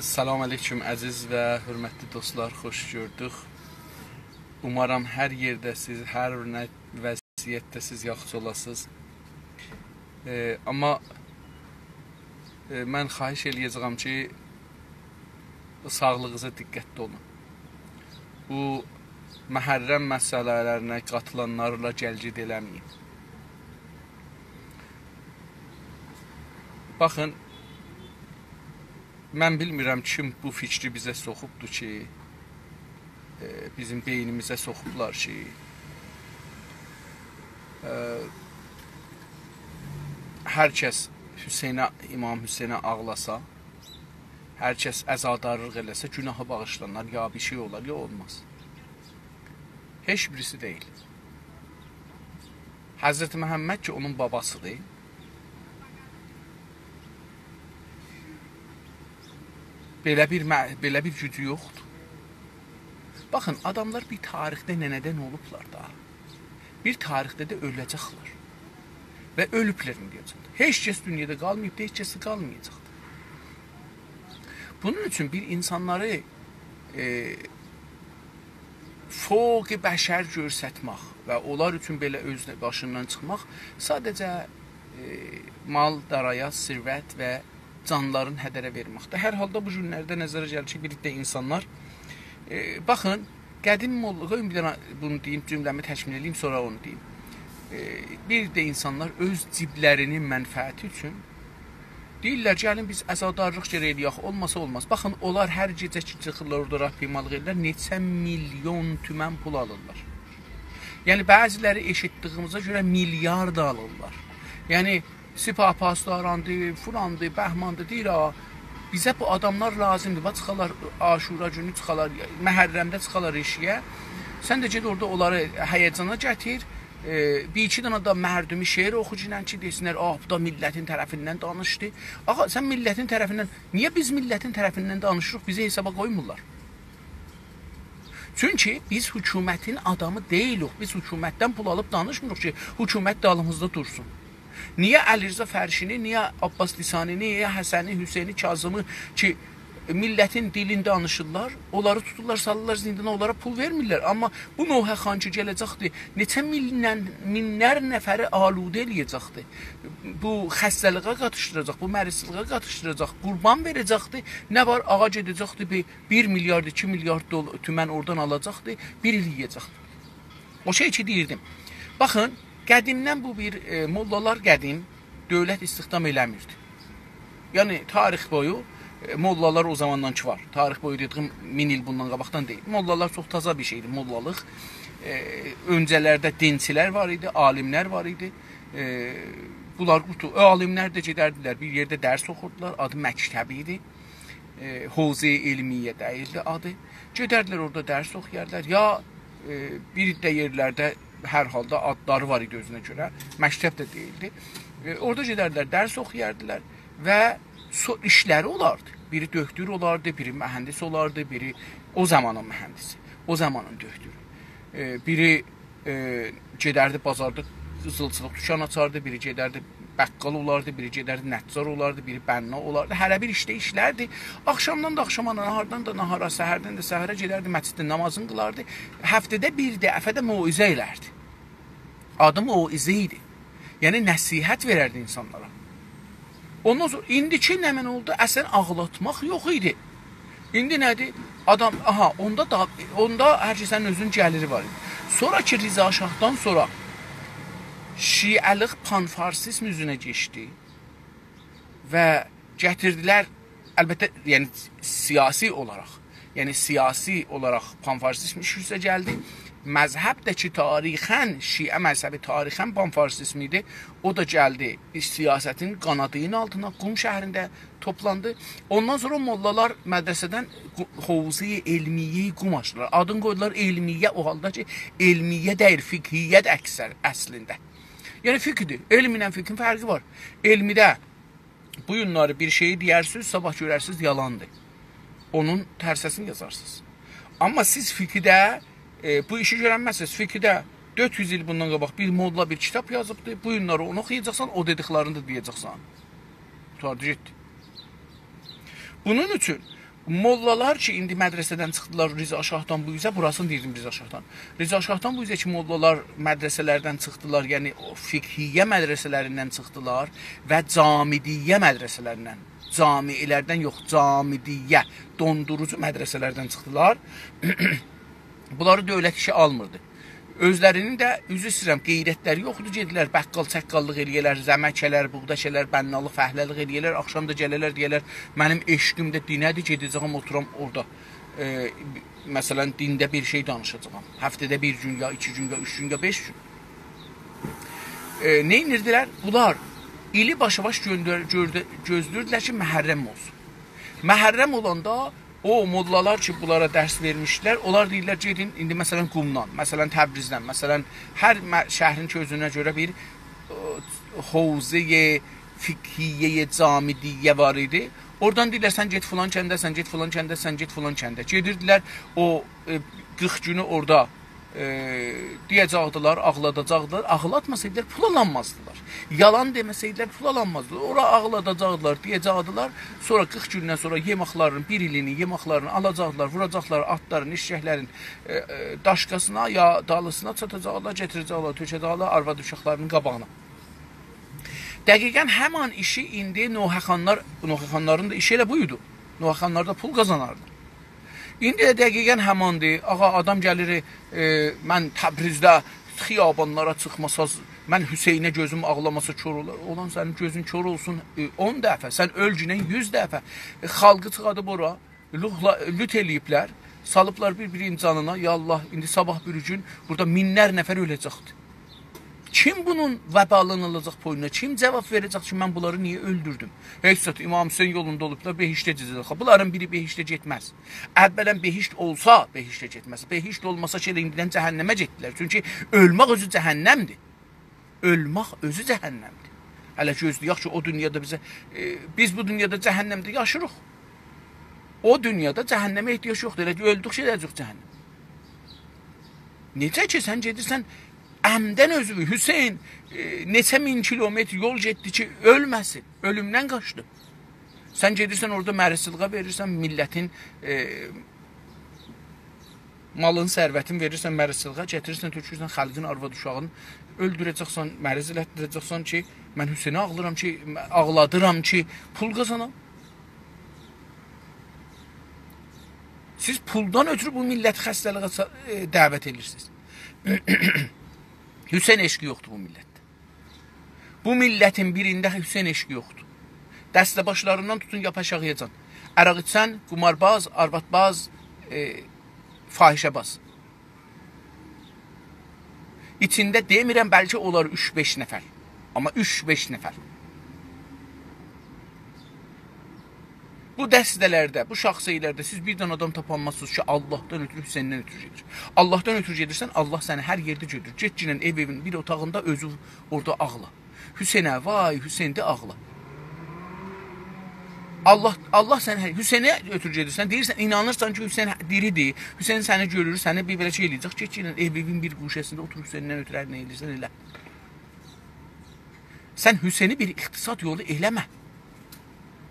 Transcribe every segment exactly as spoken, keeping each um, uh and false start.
سلام علیکم، عزیز و حؤرمتلی دوستلار، خوش گؤردوک. اومارام هر یئرده سیز، هر نه وضعیتده سیز یاخشی اولاسینیز. ائ، آمما، ائ، من خواهش ائله‌یه‌جه‌یم کی، ساغلیغینیزا دقتلی اولون. بو محرم مسئله‌لرینه قاتیلانلارلا گل‌گئت ائله‌مه‌یین. باخین، من بیلمیرم کیم بو فیکری بیزه سوخوبدور کی، ائ، بیزیم بئینیمیزه سوخوبلار کی، ائ، هر کس حسینه، امام حسینه آغلاسا، هر کس عزادارلیق ائله‌سه، گوناهی باغیشلانار، یا بیر شئی اولار، یا اولماز. هئچ بیریسی دئییل. حضرت محمد کی، اونون باباسیدیر، بئله بیر مه-، بئله بیر گوجو یوخدور. باخین، آداملار بیر تاریخده ننه‌دن اولوبلار دا. بیر تاریخده ده اؤله‌جکلر. و اؤلوبلر، ایندیه‌جن. هئچ کس دونیادا قالماییب دا، هئچ کس ده قالمایاجاقدیر. بونون اوچون بیر اینسانلاری، ائ، فوق بشر گؤرستمک و اونلار اوچون بئله اؤز باشیندان چیخماق ساده‌جه، ائ، مال، دارایی، ثروت و جانلارین هدره وئرمکدیر. هر حالدا بو گونلرده نظره گلیر کی، بیر عده اینسانلار، ائ، باخین، قدیم موللا، قویون بیر دنه بونو دئییم، جمله‌می تکمیل ائله‌ییم، سونرا اونو دئییم. ائ، بیر عده اینسانلار اؤز جیبلرینین منفعتی اوچون دئییرلر: «گلین بیز عزادارلیق گرک ائله‌یک، اولماسا اولماز.» باخین، اونلار هر گئجه کی چیخیرلار اورادا راهپیمالیق ائدیرلر، نئچه میلیون تومن پول آلیرلار. یعنی، بعضی‌لری ائشیتدیییمیزه گؤره میلیارد آلیرلار. یعنی، سپاه پاسداراندی، فلاندی، بهماندی، دئییر: «آ، بیزه بو آداملار لازیمدیر. باخ، چیخالار عاشورا گونو، چیخالار محرمده، چیخالار ائشییه. سن ده گئت اورادا اونلاری هیجانا گتیر. ائ، بیر ایکی دنه ده مردمی شعر اوخوگینن کی، دئسینلر: آ، بو دا میللتین طرفیندن دانیشدی.» آغا، سن میللتین طرفیندن، نییه بیز میللتین طرفیندن دانیشیریق، بیزی حسابا قویمورلار؟ چونکی بیز حکومتین آدامی دئییلیک. بیز حکومتدن پول آلیب دانیشمیریق کی، حکومت دالیمیزدا دورسون. نییه علیرضا فرشینی، نییه عباس لسانی‌نی، نییه حسنی، حسینی، کاظمی کی، میللتین دیلینی دانیشیرلار، اونلاری توتورلار، سالیرلار زیندانا، اونلارا پول وئرمیرلر. آمما بو نوحه‌خوان کی گله‌جکدیر، نئچه مینن، مینلر نفری آلوده ائله‌یه‌جکدیر. بو خسته‌لیگه قاتیشدیراجاق، بو مریضچیلیگه قاتیشدیراجاق، قوربان وئره‌جکدیر. نه وار، آغا گئده‌جکدیر، بیر، بیر میلیارد، ایکی میلیارد دول-، تومن اورادان آلاجاقدیر، بیر ایل یئیه‌جکدیر. او شئی کی دئییردیم. باخین، قدیمدن بو بیر، ائ، موللالار قدیم دؤولت استخدام ائله‌میردی. یعنی، تاریخ بویو، ائ، موللالار او زاماندان کی وار. تاریخ بویو دئدیییم مین ایل بوندان قاباقدان دئییل. موللالار چوخ تازا بیر شئیدی، موللالیق. ائ، اؤنجه‌لرده دینچیلر وار ایدی، عالیملر وار ایدی. ائ، بونلار قوتو-، او عالیملر ده گئدردیلر، بیر یئرده درس اوخوردولار، آدی مکتبی ایدی. ائ، حوزه علمیه دئییلدی آدی. گئدردیلر اورادا درس اوخویاردیلار. یا، ائ، بیر ده یئرلرده هر حالدا آدلاری وار ایدی اؤزونه گؤره. مکتب ده دئییلدی. ائ، اورادا گئدردیلر، درس اوخویاردیلار و سو-، ایشلری اولاردی. بیری دؤکتور اولاردی، بیری مهندس اولاردی، بیری او زامانین مهندسی، او زامانین دؤکتورو. ائ، بیری، ائ، گئدردی بازاردا قیزیلچیلیق دوکان آچاردی، بیری گئدردی بقال اولاردی، بیری گئدردی نجار اولاردی، بیری بنا اولاردی. هره بیر ایشده ایشلردی. آخشامدان دا آخشاما، ناهاردان دا ناهارا، سحردن ده سحره گئدردی مسجدده نامازینی قیلاردی. هفته‌ده بیر دفعه ده موعظه ائلردی. آدی موعظه ایدی. یعنی نصیحت وئرردی اینسانلارا. اوندان سونرا ایندیکی نمنه اولدو؟ اصلاً آغلاتماق یوخ ایدی. ایندی نه‌دیر؟ آدام، آها، اوندا دا، اوندا هر کسین اؤزونون گلیری وار ایدی. سونرا کی رضا شاهدان سونرا شیعه‌لیق پان‌فارسیزم اوزونه کئچدی و گتیردیلر، البته، یعنی سیاسی اولاراق، یعنی سیاسی اولاراق پان‌فارسیزم ایش اوسته گلدی. مذهب ده کی تاریخاً، شیعه مذهبی تاریخاً پان‌فارسیزم ایدی، او دا گلدی سیاستین قانادی‌نین آلتینا، قم شهرینده توپلاندی. اوندان سونرا موللالار مدرسه‌دن قو-، حوزه علمیه قم آچدیلار. آدینی قویدولار علمیه، او حالدا کی علمیه دئییل، فقهیه‌دیر اکثر اصلینده. یعنی فقه‌دیر. علم ایله فقهین فرقی وار. علمیده بو گونلری بیر شئیی دئیرسینیز، صاباح گؤررسینیز یالاندیر. اونون ترسه‌سینی یازارسینیز. آمما سیز فقهده، ائ، بو ایشی گؤرنمزسینیز. فقهده دؤرد یوز ایل بوندان قاباق بیر موللا بیر کیتاب یازیبدی. بو گونلری اونو اوخویاجاقسان، او دئدیکلرینی ده دئیه‌جکسن. قورتاردی گئتدی. بونون اوچون موللالار کی، ایندی مدرسه‌دن چیخدیلار رضا شاهدان بو اوزه، بوراسینی دئییردیم رضا شاهدان. رضا شاهدان بو اوزه کی، موللالار مدرسه‌لردن چیخدیلار، یعنی او فقهیه مدرسه‌لریندن چیخدیلار و جامدیه مدرسه‌لریندن، جامعه‌لردن یوخ، جامدیه، دوندوروجو مدرسه‌لردن چیخدیلار. بونلاری دؤولت ایشه آلمیردی. اؤزلرینین ده، عذر ایسته‌ییرم، غیرتلری یوخدور، گئدیرلر، بقال چقاللیق ائله‌یه‌لر، زمه اکه‌لر، بوغدا اکه‌لر، بننالیق، فهله‌لیک ائله‌یه‌لر، آخشام دا گله‌لر، دئیه‌لر، «منیم عشقیم ده دینه‌دیر، گئده‌جه‌یم، اوتورام اورادا.» ائ، مثلا، دینده بیر شئی دانیشاجاغام. هفته‌ده بیر گون، یا ایکی گون، یا اوچ گون، یا بئش گون. ائ، نه ائدیردیلر؟ بونلار ایلی باشاباش گؤندر-، گؤرده-، گؤزله‌ییردیلر کی، محرم اولسون. محرم اولاندا او موللالار کی، بونلارا درس وئرمیشدیلر، اونلار دئییرلر، «گئدین، ایندی، مثلا، قمدان، مثلا، تبریزدن، مثلا، هر م-، شهرین کی، اؤزونه گؤره بیر، ائ، حوزه‌ی فقهیه‌ی جامدیه وار ایدی. اورادان دئییرلر، سن گئت فلان کنده، سن گئت فلان کنده، سن گئت فلان کنده.» گئدیردیلر، او، ائ، قیرخ گونو اورادا، ائ، دئیه‌جکدیلر، آغلاداجاقدیلار. آغلاتماسایدیلار، پول آلانمازدیلار. یالان دئمه‌سه‌یدیلر، پول آلانمازدیلار. اورا آغلاداجاقدیلار، دئیه‌جکدیلر. سونرا قیرخ گوندن سونرا یئماقلارین، بیر ایلینی، یئماقلارینی آلاجاقدیلار، ووراجاقلار آتلارین، ائششکلرین، ائ، ائ، داشقاسینا یا دالیسینا، چاتاجاقلار، گتیره‌جکلر، تؤکه‌جکلر آرواد اوشاقلارینین قاباغینا. دقیقا همان ایشی ایندی نوحه‌خوانلار، نوحه‌خوانلارین دا ایشی ائله بویدو. نوحه‌خوانلار دا پول قازاناردی. ایندی ده دقیقا هماندیر. آغا، آدام گلیر، ائ، «من تبریزده خیابانلارا چیخماساز، من حسینه گؤزوم آغلاماسا کور اولار.» اولان سنین گؤزون کور اولسون، ائ، اون دفعه، سن اؤلگینن یوز دفعه. ائ، خالقی چیخادیب اورا، لوتلا-، لوت ائله‌ییبلر، سالیبلار بیر-بیرینین جانینا. یا الله، ایندی صاباح بیر گون بورادا مینلر نفر اؤله‌جکدی. کیم بونون وبالینی آلاجاق بوینونا؟ کیم جاواب وئره‌جک کی، من بونلاری نییه اؤلدوردوم؟ هئچ زاد، امام حسین یولوندا اولوبلار، بهشته گئده‌جکلر. بونلارین بیری بهشته گئتمز. اولا بهشت اولسا، بهشته گئتمز. بهشت اولماسا کی، ائله ایندیدن جهنمه گئتدیلر. چونکی اؤلمک اؤزو جهنمدیر. اؤلمک اؤزو جهنمدیر. هله گؤزله‌یک کی، او دونیادا بیزه، ائ، بیز بو دونیادا جهنمده یاشیریق. او دونیادا جهنمه احتیاج یوخدور. ائله اؤلدوکجه گئده‌جه‌ییک جهنمه. نئجه کی، سن گئدیرسن، عمدن اؤزووو، حسین، ائ، نئچه مین کیلومتر یول گئتدی کی، اؤلمه‌سین، اؤلومدن قاچدی. سن گئدیرسن اورادا مریضچیلیغا وئریرسن، میللتین، ائ، مالین، ثروتین وئریرسن مریضچیلیغا، گتیریرسن، تؤکورسن خالقین، آرواد اوشاغین اؤلدوره‌جکسن، مریض ائلتدیره‌جکسن کی، من حسینه آغلیرام کی، آغلادیرام کی، پول قازانام. سیز پولدان اؤترو بو میللتی خسته‌لیغه چا-، ائ، دعوت ائدیرسینیز. حسین عشقی یوخدور بو میللتده. بو میللتین بیرینده حسین عشقی یوخدور. دسته‌باشلاریندان توتون لاپ آشاغییاجان. عرق ایچن، قمارباز، آروادباز، ائ، فاحشه‌باز. ایچینده دئمیرم، بلکه اولار اوچ-بئش نفر. آمما اوچ-بئش نفر. بو دسته‌لرده، بو شخصیت‌لرده سیز بیر دنه آدام تاپانمازسینیز کی، آللاهدان اؤترو، حسیندن اؤترو گئدیر. آللاهدان اؤترو گئدیرسن، آللاه سنی هر یئرده گؤرور. گئتگینن ائو-ائوین بیر اوتاغیندا اؤزو اورادا آغلا. حسینه، وای، حسین دئ، آغلا. آللاه، آللاه سنی، حسینه اؤترو گئدیرسن، دئییرسن، اینانیرسان کی، حسین دیریدیر، حسین سنی گؤرور، سنی بیر بئله شئی ائله‌یه‌جک، گئتگینن ائو-ائوین بیر گوشه‌سینده اوتور، حسیندن اؤترو هر نه ائله‌ییرسن ائله. سن حسینی بیر اقتصاد یولو ائله‌مه.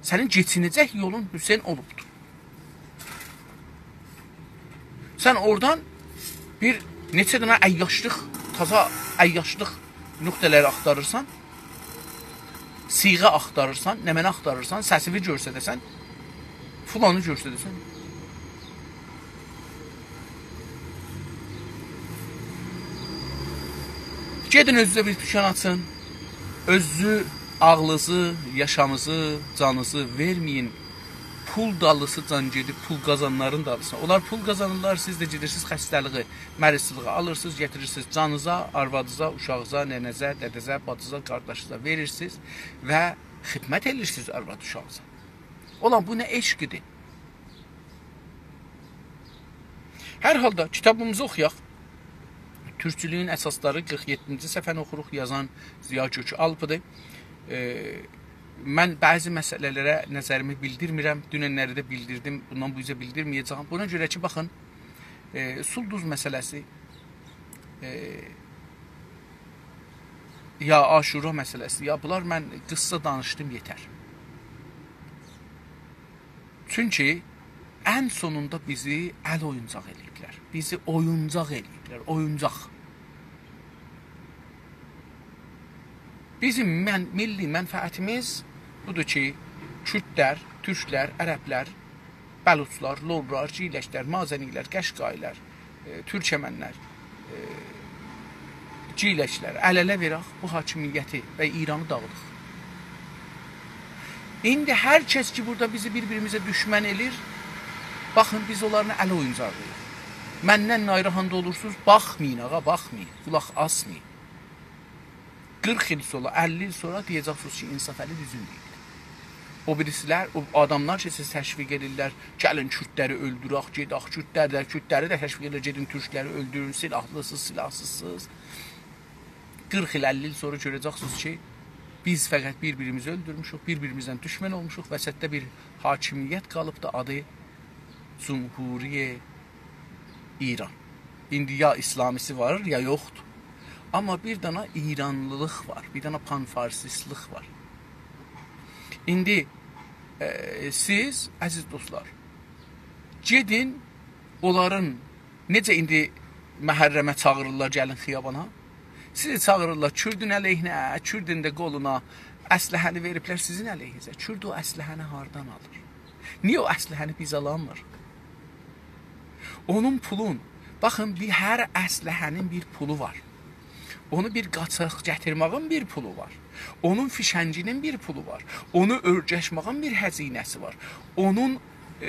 سنین کئچینه‌جک یولون حسین اولوبدور. سن اورادان بیر نئچه دنه عیاشلیق، تازا عیاشلیق نقطه‌لری آختاریرسان، صیغه آختاریرسان، نمنه آختاریرسان، سسیوی گؤرسده‌سن، فلانی گؤرسده‌سن. گئدین اؤزونوزه بیر دوکان آچین. اؤزو، عاغلینیزی، یاشامینیزی، جانینیزی وئرمه‌یین پول دالیسیجان گئدیب پول قازانانلارین دالیسینا. اونلار پول قازانیرلار، سیز ده گئدیرسینیز خسته‌لیگی، مریضچیلیگی آلیرسینیز، گتیریرسینیز جانینیزا، آروادینیزا، اوشاغینیزا، ننه‌زه، دده‌زه، باجینیزا، قارداشینیزا وئریرسینیز و خدمت ائدیرسینیز آرواد اوشاغینیزا. اولان بو نه عشقیدیر؟ هر حالدا کیتابیمیزی اوخویاق. تورکچولویون اساسلاری، قیرخ یئددینجی صفحه‌نی اوخوروق، یازان ضیا کؤک‌آلپ‌دیر. ائ، من بعضی مسئله‌لره نظریمی بیلدیرمیرم. دونن‌لری ده بیلدیردیم. بوندان بو اوزه بیلدیرمه‌یه‌جه‌یم. بونا گؤره کی، باخین، ائ، سولدوز مسئله‌سی، ائ، یا عاشورا مسئله‌سی، یا بونلار، من قیسسا دانیشدیم، یئتر. چونکی ان سونوندا بیزی ال اویونجاق ائله‌ییبلر. بیزی اویونجاق ائله‌ییبلر، اویونجاق. بیزیم من، میللی منفعتیمیز بودور کی، کوردلر، تورکلر، عربلر، بلوچلار، لورلار، گیلکلر، مازنیلر، قشقاییلر، ائ، تورکمنلر، ائ، گیلکلر، ال-اله وئرک، بو حاکمیتی و ایرانی داغیداق. ایندی هر کس کی، بورادا بیزی بیر-بیریمیزه دوشمن ائله‌ییر، باخین، بیز اونلارلا ال اویونجاغی‌ییق. مندن ناراحت اولورسونوز، باخمایین، آغا، باخمایین، قولاق آسمایین. قیرخ ایل سونرا، اللی ایل سونرا دئیه‌جکسینیز کی، انصافعلی دوزون دئییر. او بیریسیلر، او آداملار کی، سیزی تشویق ائدیرلر، «گلین کوردلری اؤلدورک، گئدک کوردلری ده، کوردلری ده تشویق ائدیرلر، گئدین تورکلری اؤلدورون، سلاحلی‌سیز، سلاحسیزسیز.» قیرخ ایل، اللی ایل سونرا گؤره‌جکسینیز کی، بیز فقط بیر-بیریمیزی اؤلدورموشوک، بیر-بیریمیزله دوشمن اولموشوق، وسطده بیر حاکمیت قالیبدی، آدی جمهوری ایران. ایندی یا اسلامی‌سی وار، یا یوخدور. آمما بیر دنه ایرانلیلیق وار، بیر دنه پان‌فارسیستلیق وار. ایندی، ائ، سیز، عزیز دوستلار، گئدین اونلارین، نئجه ایندی محرمه چاغیریرلار، گلین خیابانا، سیزی چاغیریرلار کوردون علیهینه، کوردون ده قولونا اسلحه‌نی وئریبلر سیزین علیهینیزه. کورد او اسلحه‌نی هاردان آلیر؟ نییه او اسلحه‌نی بیز آلامیریق؟ اونون پولون، باخین، بیر، هر اسلحه‌نین بیر پولو وار. اونو بیر قاچاق گتیرمه‌یین بیر پولو وار. اونون فیشنگینین بیر پولو وار. اونو اؤرگشمه‌یین بیر هزینه‌سی وار. اونون، ائ،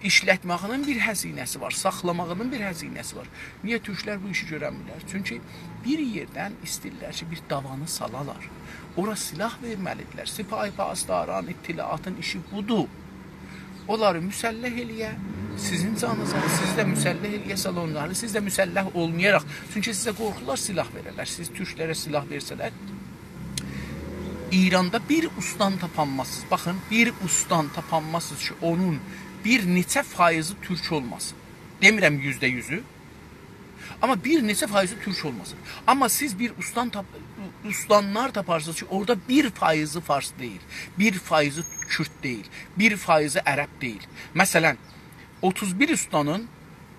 ایشلتمه‌یینین بیر هزینه‌سی وار. ساخلاماغینین بیر هزینه‌سی وار. نییه تورکلر بو ایشی گؤرنمیرلر؟ چونکی بیر یئردن ایسته‌ییرلر کی، بیر داوانی سالالار. اورا سلاح وئرمه‌لیدیرلر. سپاه پاسداران، اطلاعاتین ایشی بودور. اونلاری مسلح ائله‌یه، سیزین جانینیزا، سیزی ده مسلح ائله‌یه سالونلاری، سیز ده مسلح اولمایاراق. چونکی سیزه قورخورلار سلاح وئررلر. سیز تورکلره سلاح وئرسه‌لر، ایراندا بیر استان تاپانمازسینیز. باخین، بیر استان تاپانمازسینیز کی، اونون بیر نئچه فایضی تورک اولماسین. دئمیرم یوزده یوزو، آمما بیر نئچه فایضی تورک اولماسین. آمما سیز بیر استان تاپ-، استانلار تاپارسینیز کی، اورادا بیر فایضی فارس دئییل، بیر فایضی کورد دئییل، بیر فایضی عرب دئییل. مثلا، اوتوز بیر استانین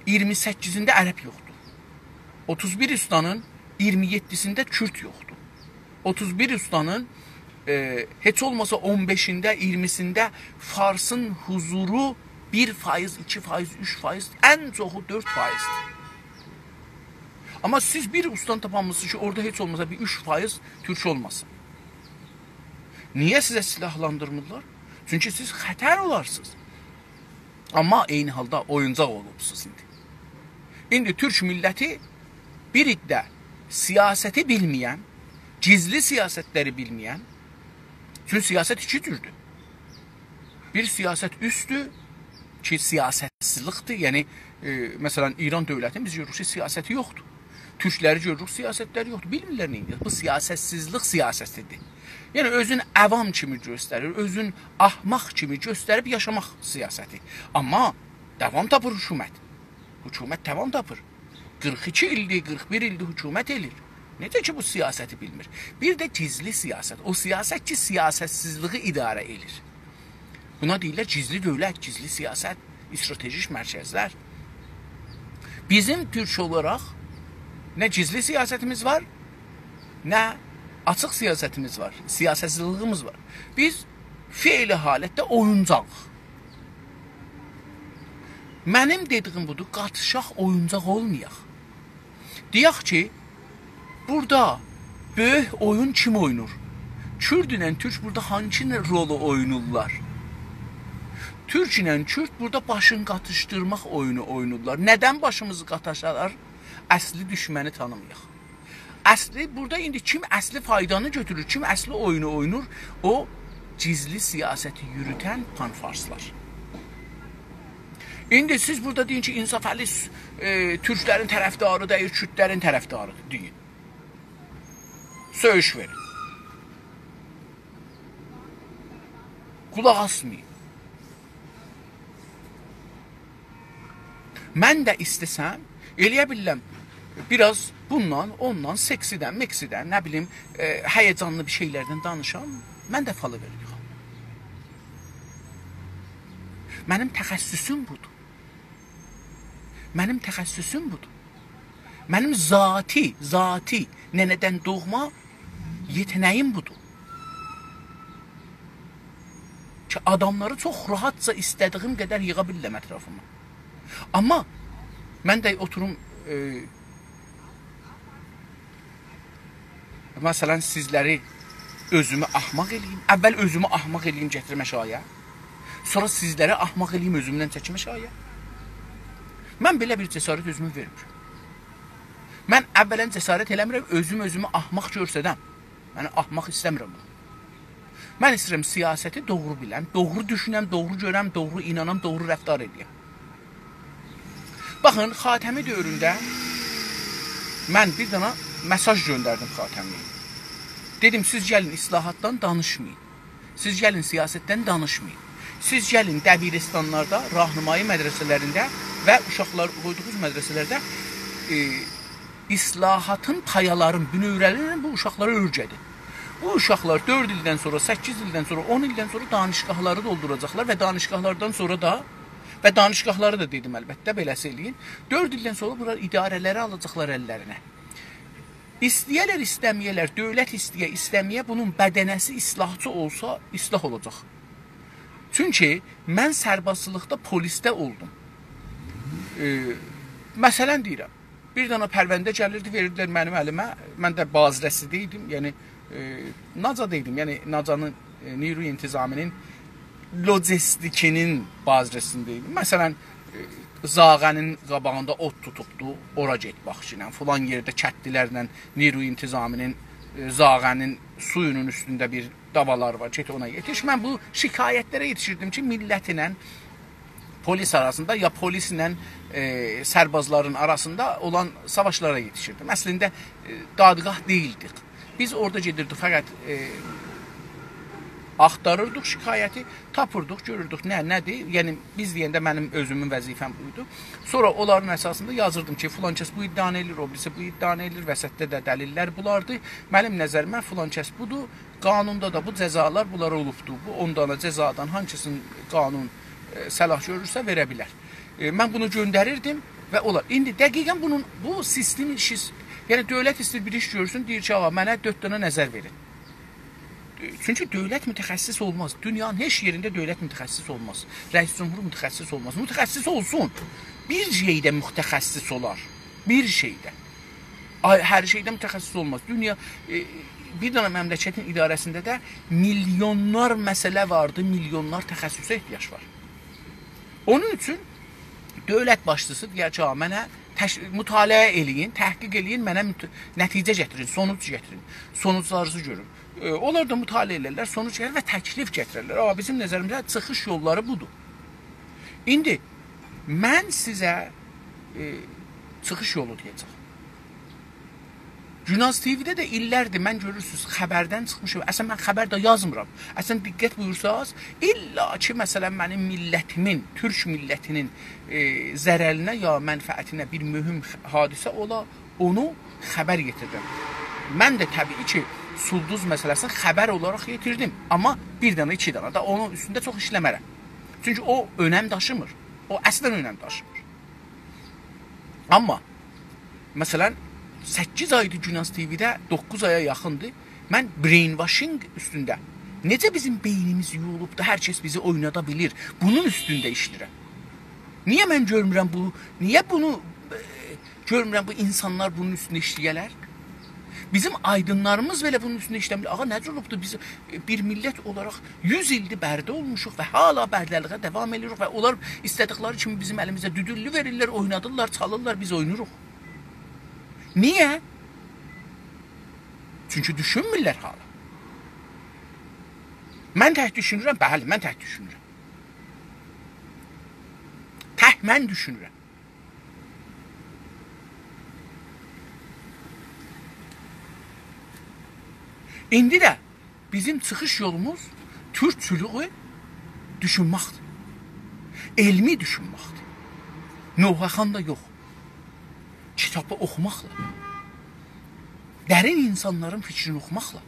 اییرمی سککیزینده عرب یوخدور. اوتوز بیر استانین اییرمی یئددیسینده کورد یوخدور. اوتوز بیر استانین، ائ، هئچ اولماسا اون بئشینده، اییرمیسینده فارسین حضورو بیر فایض، ایکی فایض، اوچ فایض، ان چوخو دؤرد فایضدیر. آمما سیز بیر استان تاپانمیسینیز کی، اورادا هئچ اولماسا بیر اوچ فایض تورک اولماسین. نییه سیزه سلاحلاندیرمیرلار؟ چونکی سیز خطر اولارسینیز. آمما عینی حالدا اویونجاق اولوبسونوز ایندی. ایندی تورک میللتی بیر عده سیاستی بیلمه‌ین، گیزلی سیاستلری بیلمه‌ین، چونکی سیاست ایکی جوردور. بیر سیاست اوستدور کی، سیاستسیزلیکدیر. یعنی، ائ، مثلا، ایران دؤولتینین بیز گؤروروک کی، سیاستی یوخدور. تورکلری گؤروروک، سیاستلری یوخدور. بیلمیرلر نه ائدیر. بو سیاستسیزلیک سیاستیدیر. یعنی، اؤزون عوام کیمی گؤستریر، اؤزون احمق کیمی گؤستریب یاشاماق سیاستی. آمما داوام تاپیر حکومت. حکومت داوام تاپیر. قیرخ ایکی ایلدیر، قیرخ بیر ایلدیر حکومت ائله‌ییر. نئجه کی، بو سیاستی بیلمیر؟ بیر ده گیزلی سیاست. او سیاست کی، سیاستسیزلیگی اداره ائله‌ییر. بونا دئییرلر گیزلی دؤولت، گیزلی سیاست، استراتژیک مرکزلر. بیزیم تورک اولاراق نه گیزلی سیاستیمیز وار، نه آچیق سیاستیمیز وار، سیاستسیزلیگیمیز وار. بیز فعلی حالتده اویونجاغیق. منیم دئدیگیم بودور، قاتیشاق، اویونجاق اولمایاق. دئیک کی، بورادا بؤیوک اویون کیم اوینور؟ کورد ایله تورک بورادا هانسی رولو اوینورلار؟ تورک ایله کورد بورادا باشین قاتیشدیرماق اویونو اوینورلار. ندن باشیمیزی قاتیشارلار؟ اصلی دوشمنی تانیمایاق. اصلی، بورادا ایندی کیم اصلی فایدانی گؤتورور، کیم اصلی اویونو اوینور، او گیزلی سیاستی یوروتن پان‌فارسلار. ایندی سیز بورادا دئیین کی، انصافعلی، ائ، تورکلرین طرفداری دئییل، کوردلرین طرفداری دئییل. سؤیوش وئرین. قولاق آسمایین. من ده ایسته‌سم، ائله‌یه بیلیرم، بیر آز بوندان، اوندان، سکسیدن، مکسیدن، نه بیلیم، ائ، هیجانلی بیر شئیلردن دانیشام، من ده فالوور ییغام. منیم تخصصوم بودور. منیم تخصصوم بودور. منیم ذاتی، ذاتی، ننه‌دن دوغما یئته‌نه‌ییم بودور. کی، آداملاری چوخ راحتجا ایسته‌دیییم قدر ییغا بیلیرم اطرافیما. آمما من ده اوتوروم، ائ، مثلا، سیزلری اؤزومو احمق ائله‌ییم. اول اؤزومو احمق ائله‌ییم، گتیریم آشاغییا. سونرا سیزلری احمق ائله‌ییم، اؤزومدن چکیم آشاغییا. من بئله بیر جسارت اؤزومه وئرمیرم. من اولا جسارت ائله‌میرم، اؤزوم اؤزومو احمق گؤرسدم. من احمق ایسته‌میرم. من ایسته‌ییرم سیاستی دوغرو بیلم، دوغرو دوشونم، دوغرو گؤرم، دوغرو اینانام، دوغرو رفتار ائدم. باخین، خاتمی دؤورونده من بیر دنه مئساژ گؤندردیم خاتمی‌یه. دئدیم: «سیز گلین اصلاحاتدان دانیشمایین. سیز گلین سیاستدن دانیشمایین. سیز گلین دبیرستانلاردا، راهنمایی مدرسه‌لرینده و اوشاقلار قویدوغونوز مدرسه‌لرده، ائ، اصلاحاتین پایالارین، بونؤوره‌لرین بو اوشاقلارا اؤیره‌دین.» بو اوشاقلار دؤرد ایلدن سونرا، سککیز ایلدن سونرا، اون ایلدن سونرا دانشگاهلاری دولدوراجاقلار و دانشگاهلاردان سونرا دا، و دانشگاهلاری دا دئدیم، البته، بئله‌سی ائله‌یین. دؤرد ایلدن سونرا بونلار اداره‌لری آلاجاقلار اللرینه. ایسته‌یه‌لر، ایسته‌مه‌یه‌لر، دؤولت ایسته‌یه، ایسته‌مه‌یه، بونون بدنه‌سی اصلاحچی اولسا، اصلاح اولاجاق. چونکی من سربازچیلیقدا پلیسده اولدوم. ائ، مثلا دئییرم، بیر دنه پرونده گلیردی، وئریردیلر منیم الیمه. من ده بازرسی‌ده ایدیم، یعنی، ائ، ناجادا ایدیم، یعنی ناجانین، ائ، نیروی انتظامی‌نین لوجیستیکی‌نین بازرسی‌سینده ایدیم. مثلا، ائ، زاغه‌نین قاباغیندا اوت توتوبدو، اورا گئت باخ کی، فلان یئرده کتلی‌لرله نیروی انتظامی‌نین، ائ، زاغه‌نین سویونون اوستونده بیر دعوالار وار، گئت اونا یئتیش. من بو شکایتلره یئتیشیردیم کی، میللتله پلیس آراسیندا، یا پلیسله، ائ، سربازلارین آراسیندا اولان ساواشلارا یئتیشیردیم. اصلینده، ائ، دادگاه دئییلدیک. بیز اورادا گئدیردیک، فقط، ائ، آختاریردیق شکایتی، تاپیردیق، گؤروردوک نه، نه‌دیر. یعنی، بیز دئینده منیم اؤزومون وظیفه‌م بویدو. سونرا اونلارین اساسیندا یازیردیم کی، فلان کس بو ادعانی ائله‌ییر، او بیریسی بو ادعانی ائله‌ییر، وسطده ده دلیل‌لر بولاردی. منیم نظریمه فلان کس بودور، قانوندا دا بو جزالار بونلارا اولوبدور. بو اون دانا جزادان هانسی‌سینی قانون، ائ، صلاح گؤرورسه، وئره بیلر. ائ، من بونو گؤندریردیم و اولار. ایندی دقیقا بونون، بو سیستم ایشی، یعنی دؤولت ایسته‌ییر بیر ایش گؤرسون، دئییر کی، «آغا، منه دؤرد دنه نظر وئرین.» ائ، چونکی دؤولت متخصص اولماز. دونیانین هئچ یئرینده دؤولت متخصص اولماز. رئیس جمهور متخصص اولماز. متخصص اولسون، بیر شئیده متخصص اولار. بیر شئیده. آی، هر شئیده متخصص اولماز. دونیا، ائ، بیر دنه مملکتین اداره‌سینده ده میلیونلار مسئله واردی، میلیونلار تخصصه احتیاج وار. اونون اوچون دؤولت باشچیسی دئیر کی، «آ، منه تش-، مطالعه ائله‌یین، تحقیق ائله‌یین، منه مت-، نتیجه گتیرین، سونوج گتیرین، سونوجلارینیزی گؤروم.» ائ، اونلار دا مطالعه ائلرلر، سونوج گلیر و تکلیف گتیررلر. «آ، بیزیم نظریمیزده چیخیش یوللاری بودور.» ایندی من سیزه، ائ، چیخیش یولو دئیه‌جم. گوناز تی‌وی‌ده ده ایللردیر من، گؤرورسونوز، خبردن چیخمیشام. اصلا من خبر ده یازمیرام. اصلا دقت بویورساز، الا کی، مثلا، منیم میللتیمین، تورک میللتی‌نین، ائ، ضررینه یا منفعتینه بیر مهم خ-، حادثه اولا، اونو خبر یئتیردیم. من ده طبیعی کی، سولدوز مسئله‌سینی خبر اولاراق یئتیردیم. آمما بیر دنه، ایکی دنه ده اونون اوستونده چوخ ایشله‌مه‌رم. چونکی او اؤنم داشیمیر. او اصلا اؤنم داشیمیر. آمما، مثلا، سککیز آیدیر گوناز تی‌وی‌ده، دوققوز آیا یاخیندیر، من brainwashing اوستونده، نئجه بیزیم بئینیمیز یویولوبدور، هر کس بیزی اوینادا بیلیر، بونون اوستونده ایشله‌ییرم. نییه من گؤرمورم بو، نییه بونو، ائ، گؤرمورم بو اینسانلار بونون اوستونده ایشله‌یه‌لر؟ بیزیم آیدینلاریمیز بئله بونون اوستونده ایشله‌میرلر. آغا، نه جور اولوبدور؟ بیز، ائ، بیر میللت اولاراق یوز ایلدیر برده اولموشوق و حالا برده‌لیغه داوام ائدیریک و اونلار ایسته‌دیکلری کیمی بیزیم الیمیزه دودوللو وئریرلر، اوینادیرلار، چالیرلار، بیز اوینوروق. نییه؟ چونکی دوشونمورلر حالا. من تک دوشونورم؟ بلی، من تک دوشونورم. تک من دوشونورم. ایندی ده بیزیم چیخیش یولوموز تورکچولویو دوشونمکدیر. علمی دوشونمکدیر. نوحه‌خوان دا یوخ. کیتابی اوخوماقلا. درین اینسانلارین فیکرینی اوخوماقلا.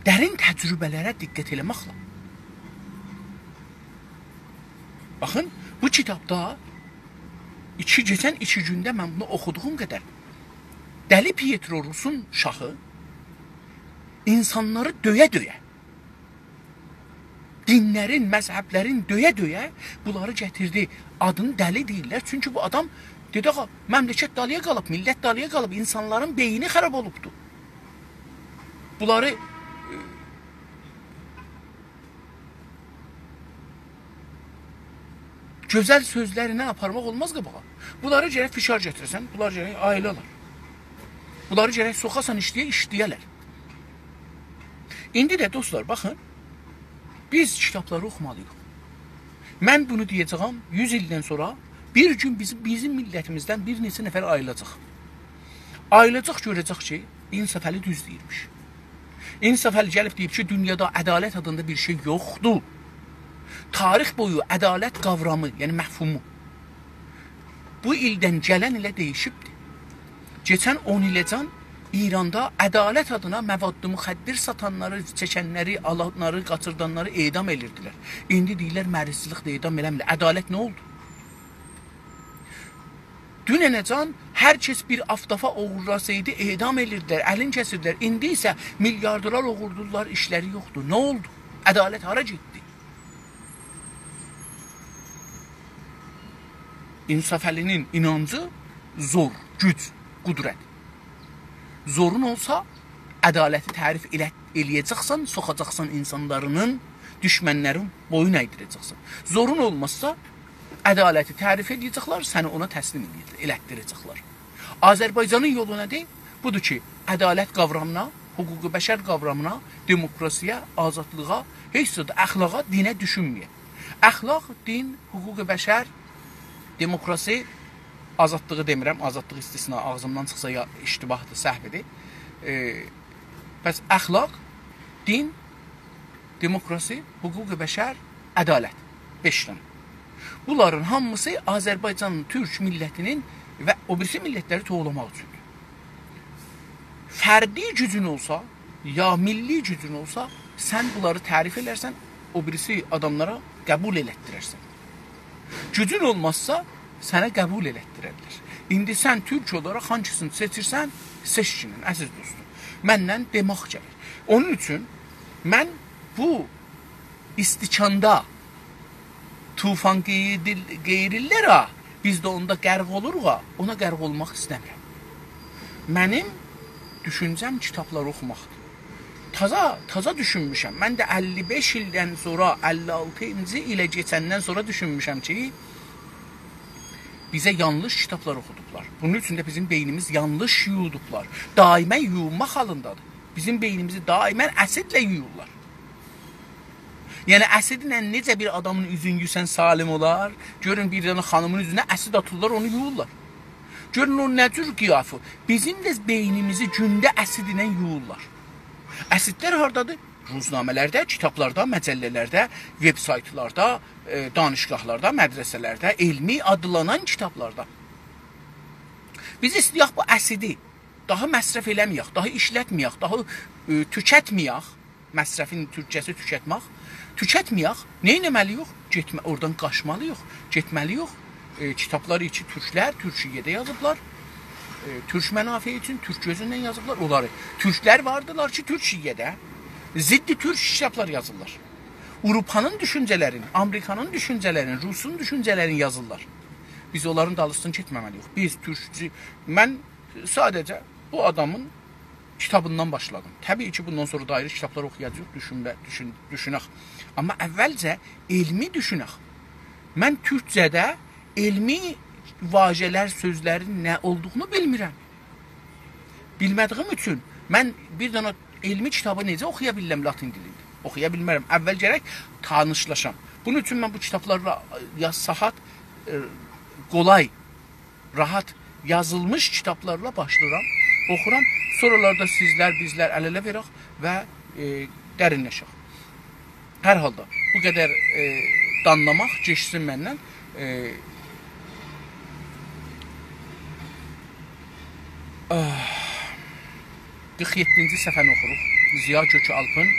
درین تجربه‌لره دقت ائله‌مکله. باخین، بو کیتابدا، ایکی، کئچن ایکی گونده من بونو اوخودوغوم قدر، دلی پیترو، روسون شاهی، اینسانلاری دؤیه-دؤیه، دینلرین، مذهبلرین دؤیه-دؤیه بونلاری گتیردی. آدینی دلی دئییرلر. چونکی بو آدام دئدی: «آغا، مملکت دالییا قالیب، میللت دالییا قالیب، اینسانلارین بئینی خراب اولوبدور.» بونلاری، ائ، گؤزل سؤزلرله آپارماق اولماز قاباغا. بونلارا گرک فشار گتیره‌سن، بونلار گرک آییلالار. بونلاری گرک سوخاسان ایشله‌یه، ایشله‌یه‌لر. ایندی ده دوستلار، باخین، بیز کیتابلاری اوخومالی‌ییق. من بونو دئیه‌جه‌یم، یوز ایلدن سونرا بیر گون بیزیم، بیزیم میللتیمیزدن بیر نئچه نفر آییلاجاق. آییلاجاق، گؤره‌جک کی، انصافعلی دوز دئییرمیش. انصافعلی گلیب دئییب کی، دونیادا عدالت آدیندا بیر شئی یوخدور. تاریخ بویو عدالت قاورامی، یعنی مفهومو، بو ایلدن گلن ایله دییشیبدیر. کئچن اون ایله‌جن ایراندا عدالت آدینا مواد مخدر ساتانلاری، چکنلری، آلانلاری، قاچیردانلاری اعدام ائدیردیلر. ایندی دئییرلر، مریضچیلیقدا اعدام ائله‌میرلر. عدالت نه اولدو؟ دوننه‌جن هر کس بیر آفتافا اوغورلاسایدی، اعدام ائدیردیلر، الین کسیردیلر. ایندی ایسه میلیاردلار اوغورلورلار، ایشلری یوخدور. نه اولدو؟ عدالت هارا گئتدی؟ انصافعلی‌نین اینانجی زور، گوج، قدرت. زورون اولسا، عدالتی تعریف ائله-، ائله‌یه‌جکسن، سوخاجاقسان اینسانلارینین، دوشمنلرین بویون اَیدیره‌جکسن. زورون اولمازسا، عدالتی تعریف ائله‌یه‌جکلر، سنی اونا تسلیم ائله‌یه‌جک-، ائلتدیره‌جکلر. آذربایجانین یولو نه‌دیر؟ بودور کی، عدالت قاورامینا، حقوق بشر قاورامینا، دموکراسی‌یه، آزادلیغا، هئچ زاد، اخلاقا، دینه دوشونمه‌یه. اخلاق، دین، حقوق بشر، دموکراسی، آزادلیغی دئمیرم، آزادلیق استثنا، آغزیمدان چیخسا یا اشتباهدیر، سهودیر. ائ، پس اخلاق، دین، دموکراسی، حقوق بشر، عدالت. بئش دنه. بونلارین هامیسی آذربایجانین، تورک میللتی‌نین و او بیریسی میللتلری توولاماق اوچوندور. فردی گوجون اولسا، یا میللی گوجون اولسا، سن بونلاری تعریف ائلرسن، او بیریسی آداملارا قبول ائلتدیررسن. گوجون اولمازسا، سنه قبول ائلتدیررلر. ایندی سن تورک اولاراق هانسینی سئچیرسن، سئچگینن، عزیز دوستوم. مندن دئمک گلیر. اونون اوچون من بو استکاندا طوفان قئییردیل-، قئییریرلر ها، بیز ده اوندا غرق اولوروق ها، اونا غرق اولماق ایسته‌میرم. منیم دوشونجه‌م کیتابلاری اوخوماقدیر. تازا، تازا دوشونموشم. من ده اللی بئش ایلدن سونرا، اللی آلتینجی ایله کئچندن سونرا دوشونموشم کی، بیزه یانلیش کیتابلار اوخودوبلار. بونون اوچون ده بیزیم بئینیمیز یانلیش یویودوبلار. دائما یویونما حالیندادیر. بیزیم بئینیمیزی دائما اسیدله یویورلار. یعنی، اسیدله نئجه بیر آدامین اوزون یوسن سالم اولار؟ گؤرون، بیر دنه خانیمین اوزونه اسید آتیرلار، اونو یویورلار. گؤرون، او نه جور قیافی؟ بیزیم ده بئینیمیزی گونده اسیدله یویورلار. اسیدلر هاردادیر؟ روزنامه‌لرده، کیتابلاردا، مجله‌لرده، وب‌سایتلاردا، ائ، دانشگاهلاردا، مدرسه‌لرده، علمی آدلانان کیتابلاردا. بیز ایسته‌یک بو اسیدی داها مصرف ائله‌مه‌یک، داها ایشلتمه‌یک، داها، ائ، توکتمه‌یک. مصرفین تورکجه‌سی توکتمک. توکتمه‌یک. نه ائتمه‌لی‌ییک؟ گئتمه-، اورادان قاچمالی‌ییق. گئتمه‌لی‌ییک. ائ، کیتابلاری کی، تورکلر تورکیه‌ده یازیبلار. ائ، تورک منافعی اوچون، تورک گؤزوندن یازیبلار اونلاری. تورکلر واردیلار کی، تورکیه‌ده ضد تورک کیتابلار یازیرلار. آوروپانین دوشونجه‌لرین، آمریکانین دوشونجه‌لرین، روسون دوشونجه‌لرین یازیرلار. بیز اونلارین دالیسیندان گئتمه‌مه‌لی‌ییک. بیز تورکچو، من ساده‌جه بو آدامین کیتابیندان باشلادیم. طبیعی کی، بوندان سونرا دا آیری کیتابلار اوخویاجاغیق، دوشونمه، دوشون-، دوشونک. آمما اولجه علمی دوشونک. من تورکجه‌ده علمی واژه‌لر، سؤزلرین نه اولدوغونو بیلمیرم. بیلمه‌دیییم اوچون من بیر دنه علمی کیتابی نئجه اوخویا بیلیرم لاتین دیلینده؟ اوخویا بیلمرم. اول گرک تانیشلاشام. بونون اوچون من بو کیتابلارلا، ائ، یا ساعات، ائ، قولای راحات یازیلمیش کیتابلارلا باشلاییرام، اوخورام. سونرالاردا سیزلر، بیزلر ال-اله وئرک و، ائ، درینلشک. هر حالدا بو قدر، ائ، دانلاماق کئچسین مندن. ائ، آه، قیرخ یئددینجی صفحه‌نی اوخوروق. ضیا گؤک‌آلپین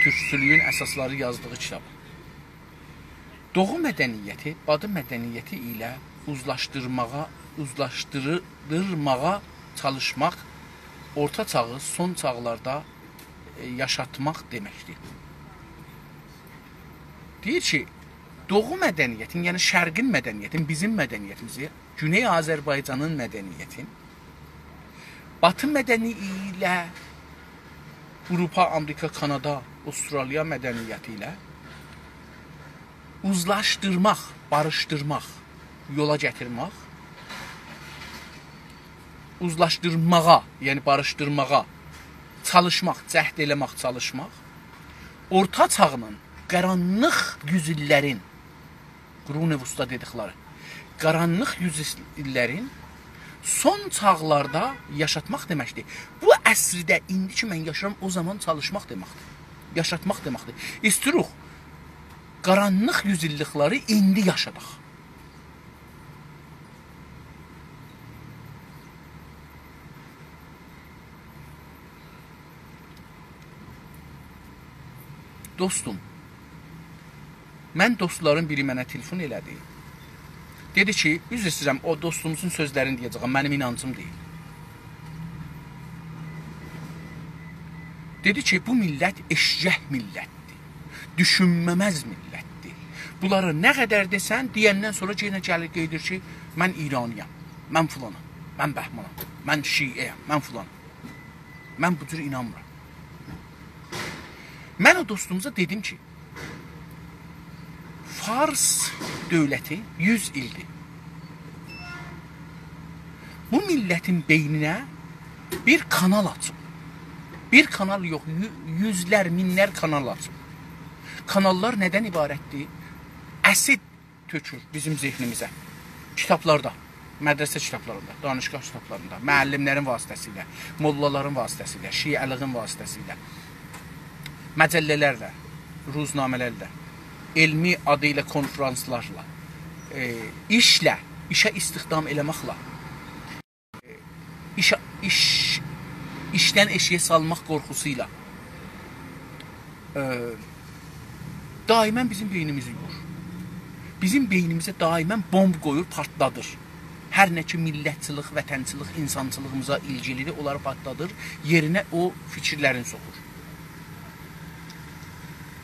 تورکچولویون اساسلاری یازدیغی کیتاب. دوغو مدنیتی، بادی مدنیتی ایله اوزلاشدیرماغا، اوزلاشدیرماغا چالیشماق اورتا چاغی سون چاغلاردا، ائ، یاشاتماق دئمکدیر. دئییر کی، دوغو مدنیتین، یعنی شرقین مدنیتین، بیزیم مدنیتیمیزی، گونئی آذربایجانین مدنیتین، باتی مدنی ایله آوروپا، آمریکا، کانادا، اوسترالیا مدنیتی ایله اوزلاشدیرماق، باریشدیرماق، یولا گتیرمک، اوزلاشدیرماغا، یعنی باریشدیرماغا چالیشماق، جهد ائله‌مک، چالیشماق، اورتا چاغین، قارانلیق یوز ایللرین، قرون وسطی دئدیکلری، قارانلیق یوز ایللرین سون چاغلاردا یاشاتماق دئمکدیر. بو عصرده ایندی کی من یاشاییرام، او زامان چالیشماق دئمکدیر. یاشاتماق دئمکدیر. ایستیروق قارانلیق یوز ایللیکلری ایندی یاشاداق. دوستوم، من دوستلارین بیری منه تلفون ائله‌دی. دئدی کی، عذر ایسته‌ییرم، او دوستوموزون سؤزلرینی دئیه‌جه‌یم، منیم اینانجیم دئییل. دئدی کی، بو میللت ائششک میللتدیر. دوشونمه‌مز میللتدیر. بونلاری نه قدر دئسن، دئیندن سونرا یئنه گلیر قاییدیر کی، من ایرانی‌یام، من فلانام، من بهمانام، من شیعه‌یم، من فلانام. من بو جور اینانمیرام. من او دوستوموزا دئدیم کی، فارس دؤولتی یوز ایلدیر بو میللتین بئینینه بیر کانال آچیب. بیر کانال یوخ، یو-، یوزلر، مینلر کانال آچیب. کاناللار نه‌دن عبارتدیر؟ اسید تؤکور بیزیم ذهنیمیزه. کیتابلاردا، مدرسه کیتابلاریندا، دانشگاه کیتابلاریندا، معلملرین واسطه‌سیله، موللالارین واسطه‌سیله، شیعه‌لیگین واسطه‌سیله، مجله‌لرله، روزنامه‌لرله، علمی آدی ایله کنفرانسلارلا، ائ، ایشله، ایشه استخدام ائله‌مکله، ایشه، ایش، ایشدن ائشیگه سالماق قورخوسو ایله، ائ، دائماً بیزیم بئینیمیزی یویور. بیزیم بئینیمیزه دائماً بومب قویور، پارتلادیر. هر نه کی میللتچیلیک، وطنچیلیک، اینسانچیلیغیمیزا ایلگیلیدیر، اونلاری پارتلادیر، یئرینه او فیکیرلرین سوخور.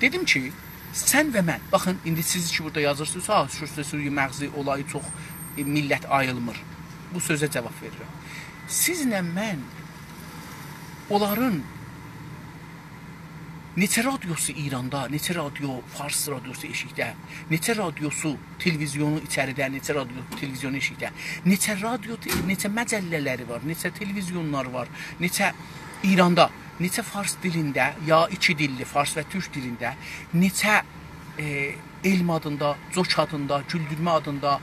دئدیم کی، سن و من، باخین، ایندی سیز کی بورادا یازیرسینیز، «ها، شورش‌سوی مغزی اولایی چوخ، ائ، میللت آییلمیر.» بو سؤزه جاواب وئریرم. سیزله من اونلارین نئچه رادیوسو ایراندا، نئچه رادیو، فارس رادیوسو ائشیکده، نئچه رادیوسو، تلویزیونو ایچریده، نئچه رادیو، تلویزیونو ائشیکده، نئچه رادیو، ته-، نئچه مجله‌لری وار، نئچه تلویزیونلار وار، نئچه ایراندا، نئچه فارس دیلینده، یا ایکی دیللی، فارس و تورک دیلینده، نئچه، ائ، علم آدیندا، جوک آدیندا، گولدورمه آدیندا، ائ،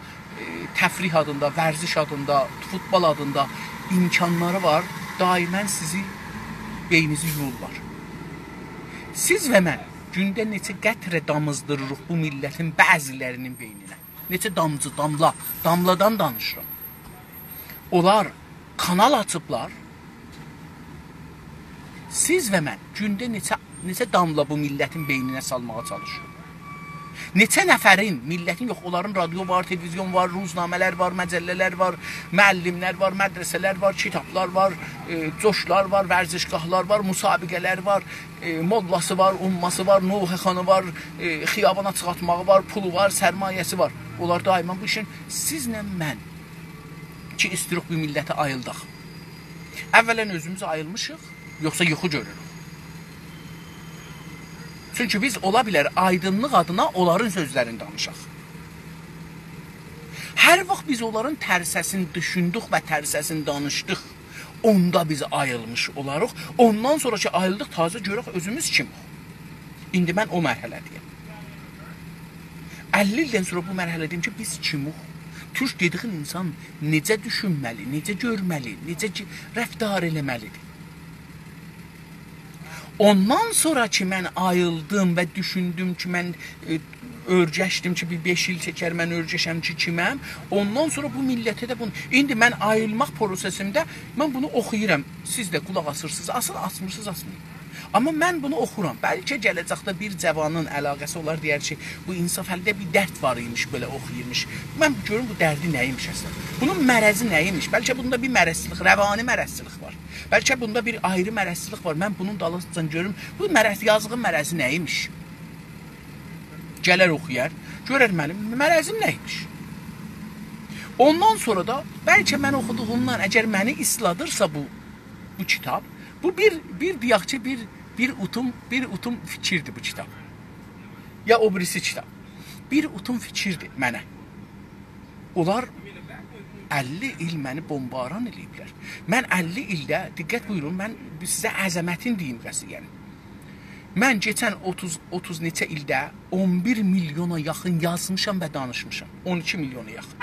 تفریح آدیندا، ورزش آدیندا، فوتبال آدیندا امکانلاری وار، دائماً سیزی، بئینینیزی یویورلار. سیز و من گونده نئچه قطره دامیزدیریریق بو میللتین بعضی‌لرینین بئینینه؟ نئچه دامجی، داملا، داملادان دانیشیرام. اونلار کانال آچیبلار. سیز و من گونده نئچه، نئچه داملا بو میللتین بئینینه سالماغا چالیشیریق؟ نئچه نفرین، میللتین یوخ، اونلارین رادیو وار، تلویزیون وار، روزنامه‌لر وار، مجله‌لر وار، معلم‌لر وار، مدرسه‌لر وار، کیتابلار وار، ائ، جوکلار وار، ورزشگاهلار وار، مسابقه‌لر وار، ائ، موللاسی وار، عمه‌سی وار، نوحه‌خوانی وار، ائ، خیابانا چیخارتماغی وار، پولو وار، سرمایه‌سی وار. اونلار دائماً بو ایشین، سیزله من کی ایستیروق بیر میللتی آییلداق. اولاً اؤزوموز آییلمیشیق، یوخسا یوخو گؤروروک؟ چونکی بیز اولا بیلر آیدینلیق آدینا اونلارین سؤزلرینی دانیشاق. هر واخت بیز اونلارین ترسه‌سینی دوشوندوک و ترسه‌سینی دانیشدیق، اوندا بیز آییلمیش اولاریق. اوندان سونرا کی آییلدیق، تازه گؤرک اؤزوموز کیمیک. ایندی من او مرحله‌ده‌یم. اللی ایلدن سونرا بو مرحله‌ده‌یم کی بیز کیمیک؟ تورک دئدیگین اینسان نئجه دوشونمه‌لی، نئجه گؤرمه‌لی، نئجه کی رفتار ائله‌مه‌لیدیر؟ اوندان سونرا کی من آییلدیم و دوشوندوم کی من، ائ، اؤرگشدیم کی بیر بئش ایل چکر من اؤرگشم کی کیمم، اوندان سونرا بو میللته ده بونو، ایندی من آییلماق پروسه‌سیمده من بونو اوخویورام. سیز ده قولاق آسیرسینیز، آسین، آسمیرسینیز، آسمایین. آمما من بونو اوخورام. بلکه گله‌جکده بیر جاوانین علاقه‌سی اولار، دئیر کی، بو انصافعلی‌ده بیر درد وار ایمیش، بئله اوخویورموش. من گؤروم بو دردی نه ایمیش اصلاً؟ بونون مرضی نه ایمیش؟ بلکه بوندا بیر مرضچیلیک، روانی مرضچیلیک وار. بلکه بوندا بیر آیری مرضچیلیک وار. من بونون دالیسیجان گؤروم، بو مرض، یازیغین مرضی نه ایمیش؟ گلر اوخویار، گؤرر منیم مرضیم نه ایمیش. اوندان سونرا دا بلکه من اوخودوغومدان، اگر منی ایسلادیرسا بو، بو کیتاب، بو بیر، بیر دئیک کی، بیر، بیر اوتوم، بیر اوتوم فیکیردیر بو کیتاب. یا او بیریسی کیتاب. بیر اوتوم فیکیردیر منه. اونلار اللی ایل منی بومباران ائله‌ییبلر. من اللی ایلده، دقت بویورون، من سیزه عظمتین دئییم قضیه‌نین. من کئچن اوتوز، اوتوز نئچه ایلده اون بیر میلیونا یاخین یازمیشام و دانیشمیشام. اون ایکی میلیونا یاخین.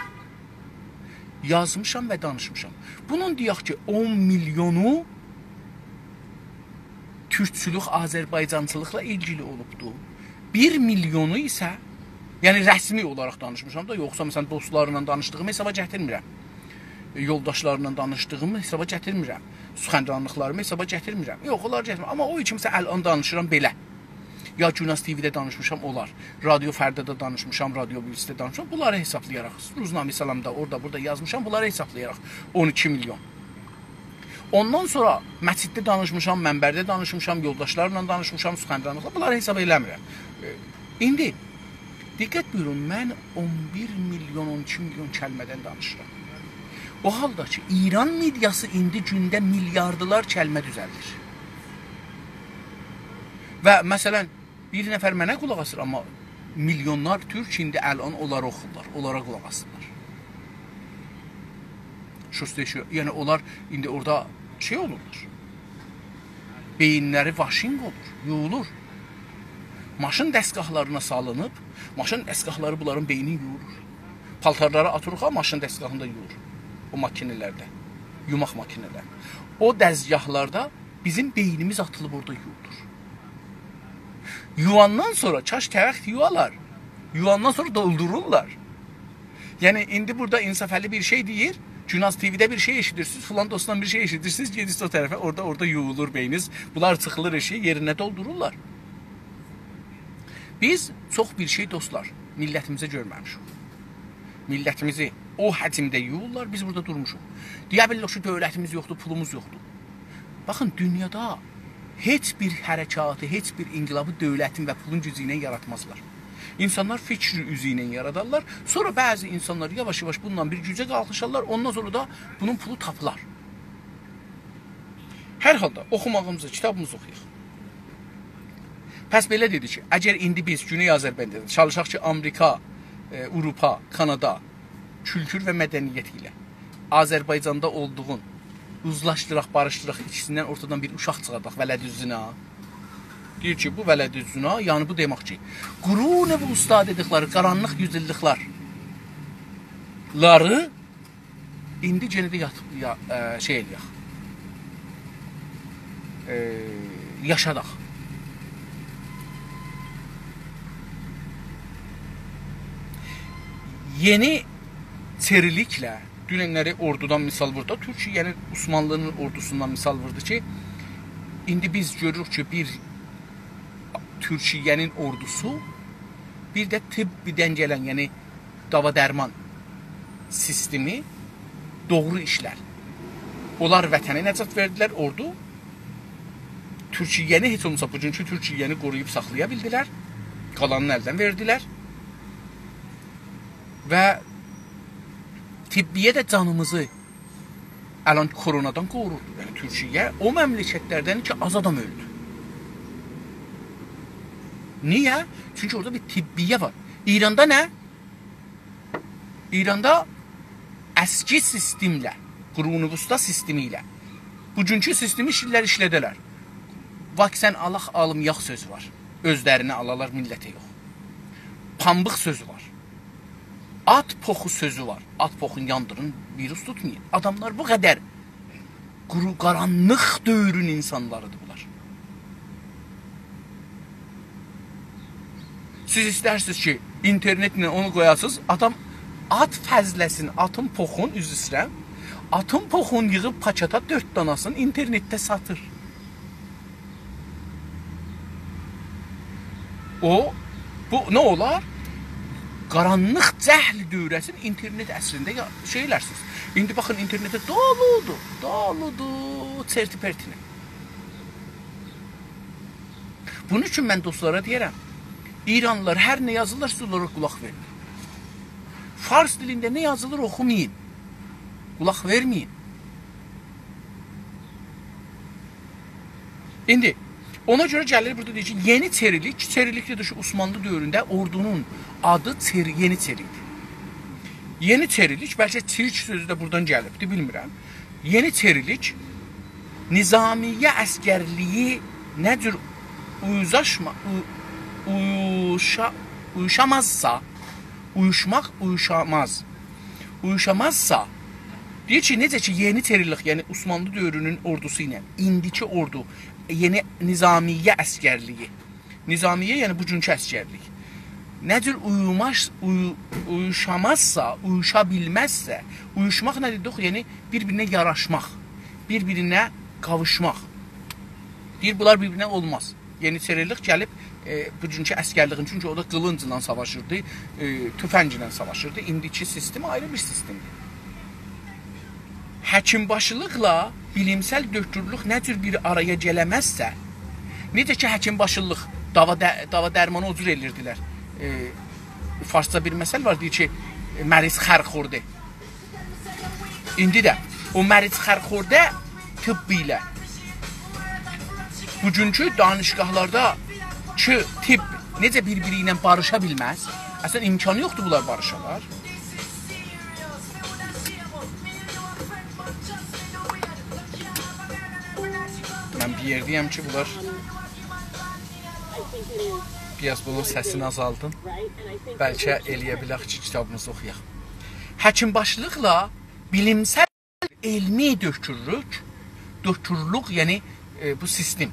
یازمیشام و دانیشمیشام. بونون دئیک کی، اون میلیونو تورکچولوک، آذربایجانچیلیقلا ایلگیلی اولوبدو. بیر میلیونو ایسه، یعنی رسمی اولاراق دانیشمیشام دا، یوخسا، مثلاً، دوستلارلا دانیشدیغیمی حسابا گتیرمیرم. یولداشلارلا دانیشدیغیمی حسابا گتیرمیرم. سخنرانلیقلاریمی حسابا گتیرمیرم. یوخ، اونلاری گتیرمیرم. آمما او کی، مثلاً، الان دانیشیرام بئله. یا گوناز تی‌وی‌ده دانیشمیشام، اولار. رادیو فردادا دانیشمیشام، رادیو بی‌بی‌سی‌ده دانیشمیشام. بونلاری حسابلایاراق، روزنامه سلامدا، اورادا، بورادا یازمیشام، بونلاری حسابلایاراق اون ایکی میلیون. اوندان سونرا مسجدده دانیشمیشام، منبرده دانیشمیشام، یولداشلارلا دانیشمیشام، سخنرانلیقدا. بونلاری حساب ائله‌میرم. ائ، ایندی دقت بویورون، من اون بیر میلیون، اون ایکی میلیون کلمه‌دن دانیشیرام. او حالدا کی، ایران مئدیاسی ایندی گونده میلیاردلار کلمه دوزلدیر. و مثلاً، بیر نفر منه قولاق آسیر، آمما میلیونلار تورک ایندی الان اونلاری اوخورلار، اونلارا قولاق آسیرلار. شستشو، یعنی اونلار ایندی اورادا شئی اولورلار. بئیینلری واشینگ اولور، یویولور. ماشین دستگاهلارینا سالینیب، ماشین دستگاهلاری بونلارین بئینینی یویور. پالتارلاری آتیریق، ماشین دستگاهیندا یویور. او ماکینه‌لرده، یوماق ماکینه‌لر. او دستگاهلاردا بیزیم بئینیمیز آتیلیب اورادا یویولور. یوواندان سونرا، کاش توخت یووالار. یوواندان سونرا دولدورورلار. یعنی، ایندی بورادا انصافعلی بیر شئی دئییر، گوناز تی‌وی‌ده بیر شئی ائشیدیرسینیز، فلان دوستدان بیر شئی ائشیدیرسینیز، گئدیرسینیز او طرفه، اورادا، اورادا یویولور بئینینیز. بونلار چیخیلیر ائشییه، یئرینه دولدورورلار. بیز چوخ بیر شئی، دوستلار، میللتیمیزه گؤرمه‌میشیک. میللتیمیزی او حجمده یویورلار، بیز بورادا دورموشوق. دئیه بیلیریک کی، دؤولتیمیز یوخدور، پولوموز یوخدور. باخین، دونیادا هئچ بیر حرکاتی، هئچ بیر انقلابی دؤولتین و پولون گوجو ایله یاراتمازلار. اینسانلار فیکری اوزو ایله یارادارلار. سونرا بعضی اینسانلار یاواش-یاواش بونونلا بیر گوجه قالخیشارلار، اوندان سونرا دا بونون پولو تاپیلار. هر حالدا اوخوماغیمیزی، کیتابیمیزی اوخویاق. پس بئله دئدی کی، اگر ایندی بیز گونئی آذربایجاندا چالیشاق کی، آمریکا، ائ، آوروپا، کانادا کولتور و مدنیت ایله آذربایجاندا اولدوغون اوزلاشدیراق، باریشدیراق، ایکیسیندن اورتادان بیر اوشاق چیخارداق، ولدالزنا. دئییر کی، بو ولدالزنا، یعنی بو دئمک کی، قرون وسطی دئدیکلری قارانلیق یوزایللیقلاری ایندی یئنه ده یاتیب، یا، ائ، شئی ائله‌یک. ائ، یاشاداق. یئنی چئریلیکله، دوننلری اوردودان مثال ووردو، تورکیه‌نین، عثمانلی‌نین اوردوسوندان مثال ووردو کی، ایندی بیز گؤروروک کی، بیر تورکیه‌نین اوردوسو، بیر ده طبی‌دن گلن، یعنی داوا درمان سیستمی دوغرو ایشلر. اونلار وطنه نجات وئردیلر، اوردو. تورکیه‌نی، هئچ اولماسا بوگونکو تورکیه‌نی قورویوب ساخلایا بیلدیلر. قالانینی الدن وئردیلر. و طبیه ده جانیمیزی الان کرونادان قوروردو. یعنی تورکیه او مملکتلردن کی، آز آدام اؤلدو. نییه؟ چونکی اورادا بیر طبیه وار. ایراندا نه؟ ایراندا اسکی سیستمله، قرون وسطی سیستمی ایله بوگونکو سیستمی ایشلر ایشلده‌لر. واکسن آلاق، آلمایاق سؤزو وار. اؤزلرینه آلالار، میللته یوخ. پامبیق سؤزو وار. آت پوخو سؤزو وار. آت پوخون یاندیرین، ویروس توتمایین. آداملار بو قدر قورو، قارانلیق دؤورون اینسانلاریدیر بونلار. سیز ایسترسینیز کی، اینترنتله اونو قویاسینیز، آدام آت فضله‌سین، آتین پوخون، عذر ایسته‌ییرم، آتین پوخون ییغیب پاکتا دؤرد داناسین اینترنتده ساتیر. او، بو نه اولار؟ قارانلیق جهل دؤوره‌سینی اینترنت عصرینده یا-، شئی ائلرسینیز. ایندی باخین، اینترنتده دولودور، دولودور چرتی پرتینه. بونون اوچون من دوستلارا دئیه‌رم، ایرانلیلار هر نه یازیرلار، سیز اونلارا قولاق وئرین. فارس دیلینده نه یازیلیر، اوخومایین. قولاق وئرمه‌یین. ایندی اونا گؤره گلیر بورادا دئییر کی، یئنی چریلیک، چریلیک دئدی کی، عثمانلی دؤورونده اوردونون آدی چری-، یئنی چریکدیر. یئنی چریلیک، بلکه چریک سؤزو ده بورادان گلیبدیر، بیلمیرم. یئنی چریلیک نظامیه عسگرلیگی نه جور اویوزاشما-، او-، اویوشا-، اویوشامازسا، اویوشماق، اویوشاماز. اویوشامازسا، دئییر کی، نئجه کی، یئنی چریلیک، یعنی عثمانلی دؤورونون اوردوسو ایله ایندیکی اوردو، یئنی نظامیه عسگرلیگی، نظامیه، یعنی بوگونکو عسگرلیک. نه جور اویوماش-، اویو-، اویوشامازسا، اویوشا بیلمزسه، اویوشماق نه دئدیک؟ یعنی بیر-بیرینه یاراشماق، بیر-بیرینه قاووشماق. دئییر، بونلار بیر-بیرینه اولماز. یئنی چریلیک گلیب، ائ، بوگونکو عسگرلیگین، چونکی او دا قیلینجلا ساواشیردی، ائ، توفنگله ساواشیردی. ایندیکی سیستم آیری بیر سیستمدیر. حکیم‌باشیلیقلا بیلیمسل دؤکتورلوک نه جور بیر آرایا گله‌مزسه، نئجه کی، حکیم‌باشیلیق داوا ده-، داوا درمانی او جور ائلیردیلر. ائ، فارسجا بیر مثل وار، دئییر کی، مریض خر خورده. ایندی ده او مریض خر خورده طب ایله بوگونکو دانشگاهلاردا کی، طب نئجه بیر-بیری ایله باریشا بیلمز؟ اصلاً امکانی یوخدور بونلار باریشالار. من بیر یئرده‌یم کی، بونلار بیر آز بونون سسینی آزالدیم. بلکه ائلیه بیلک کی، کیتابیمیزی اوخویاق. حکیم‌باشیلیقلا بیلیمسل علمی دؤکتورلوک، دؤکتورلوک، یعنی، ائ، بو سیستم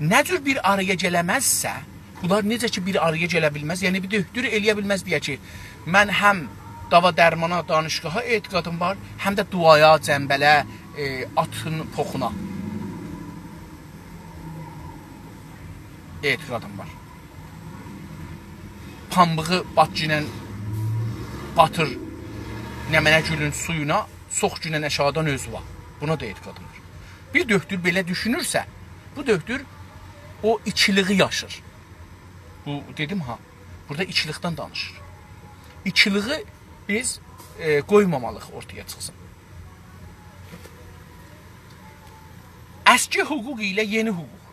نه جور بیر آرایا گله‌مزسه، بونلار نئجه کی، بیر آرایا گله بیلمز، یعنی بیر دؤکتور ائلیه بیلمز دئیه کی، من هم داوا درمانا، دانشگاها اعتقادیم وار، هم ده دعایا، جنبله، ائ، آتین پوخونا اعتقادیم وار. پامبیغی باتگینن باتیر نمنه گولون سویونا، سوخ گولن اشادان اؤزووا. بونا دا اعتقادیم وار. بیر دؤکتور بئله دوشونورسه، بو دؤکتور او ایکیلیگی یاشیر. بو، دئدیم ها، بورادا ایکیلیکدن دانیشیر. ایکیلیگی بیز، ائ، قویمامالیق اورتایا چیخسین. اسکی حقوق ایله یئنی حقوق.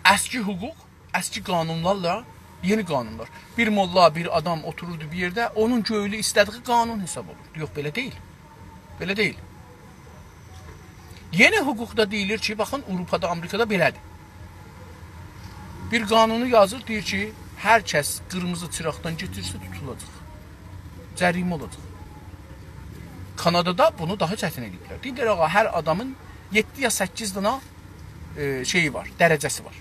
اسکی حقوق، اسکی قانونلارلا یئنی قانونلار. بیر موللا، بیر آدام اوتوروردو بیر یئرده، اونون گؤیلو ایسته‌دیگی قانون حساب اولوردو. یوخ، بئله دئییل. بئله دئییل. یئنی حقوقدا دئییلیر کی، باخین، آوروپادا، آمریکادا بئله‌دیر. بیر قانونو یازیر، دئییر کی، هر کس قیرمیزی چیراقدان کئچیرسه توتولاجاق. جریمه اولاجاق. کانادادا بونو داها چتین ائدیبلر. دئییرلر، آغا، هر آدامین یئددی یا سککیز دنه، ائ، شئیی وار، درجه‌سی وار.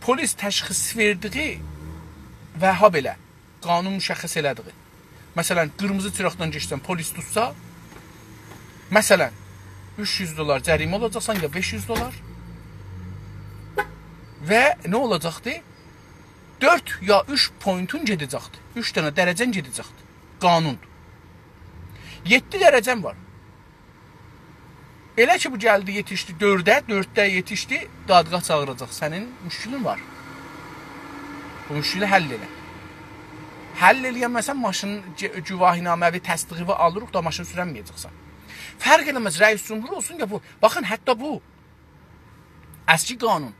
پلیس تشخیص وئردیگی و هابئله قانون مشخص ائله‌دیگی. مثلا، قیرمیزی چیراقدان کئچسن، پلیس توتسا، مثلا، اوچ یوز دلار جریمه اولاجاقسان یا بئش یوز دلار. و نه اولاجاقدی؟ دؤرد یا اوچ پوینتون گئده‌جکدی. اوچ دنه درجه‌ن گئده‌جکدی. قانوندور. یئددی درجه‌ن وار. ائله کی، بو گلدی، یئتیشدی دؤرده، دؤردده یئتیشدی، دادگاه چاغیراجاق. سنین مشکلین وار. بو مشکلی حل ائله. حل ائلیه‌نمه‌سن، ماشین گ-، گواهینامه‌وی تصدیقیوی آلیریق دا، ماشین سورنمه‌یه‌جکسن. فرق ائله‌مز، رئیس جمهور اولسون یا بو. باخین، حتی بو اسکی قانون،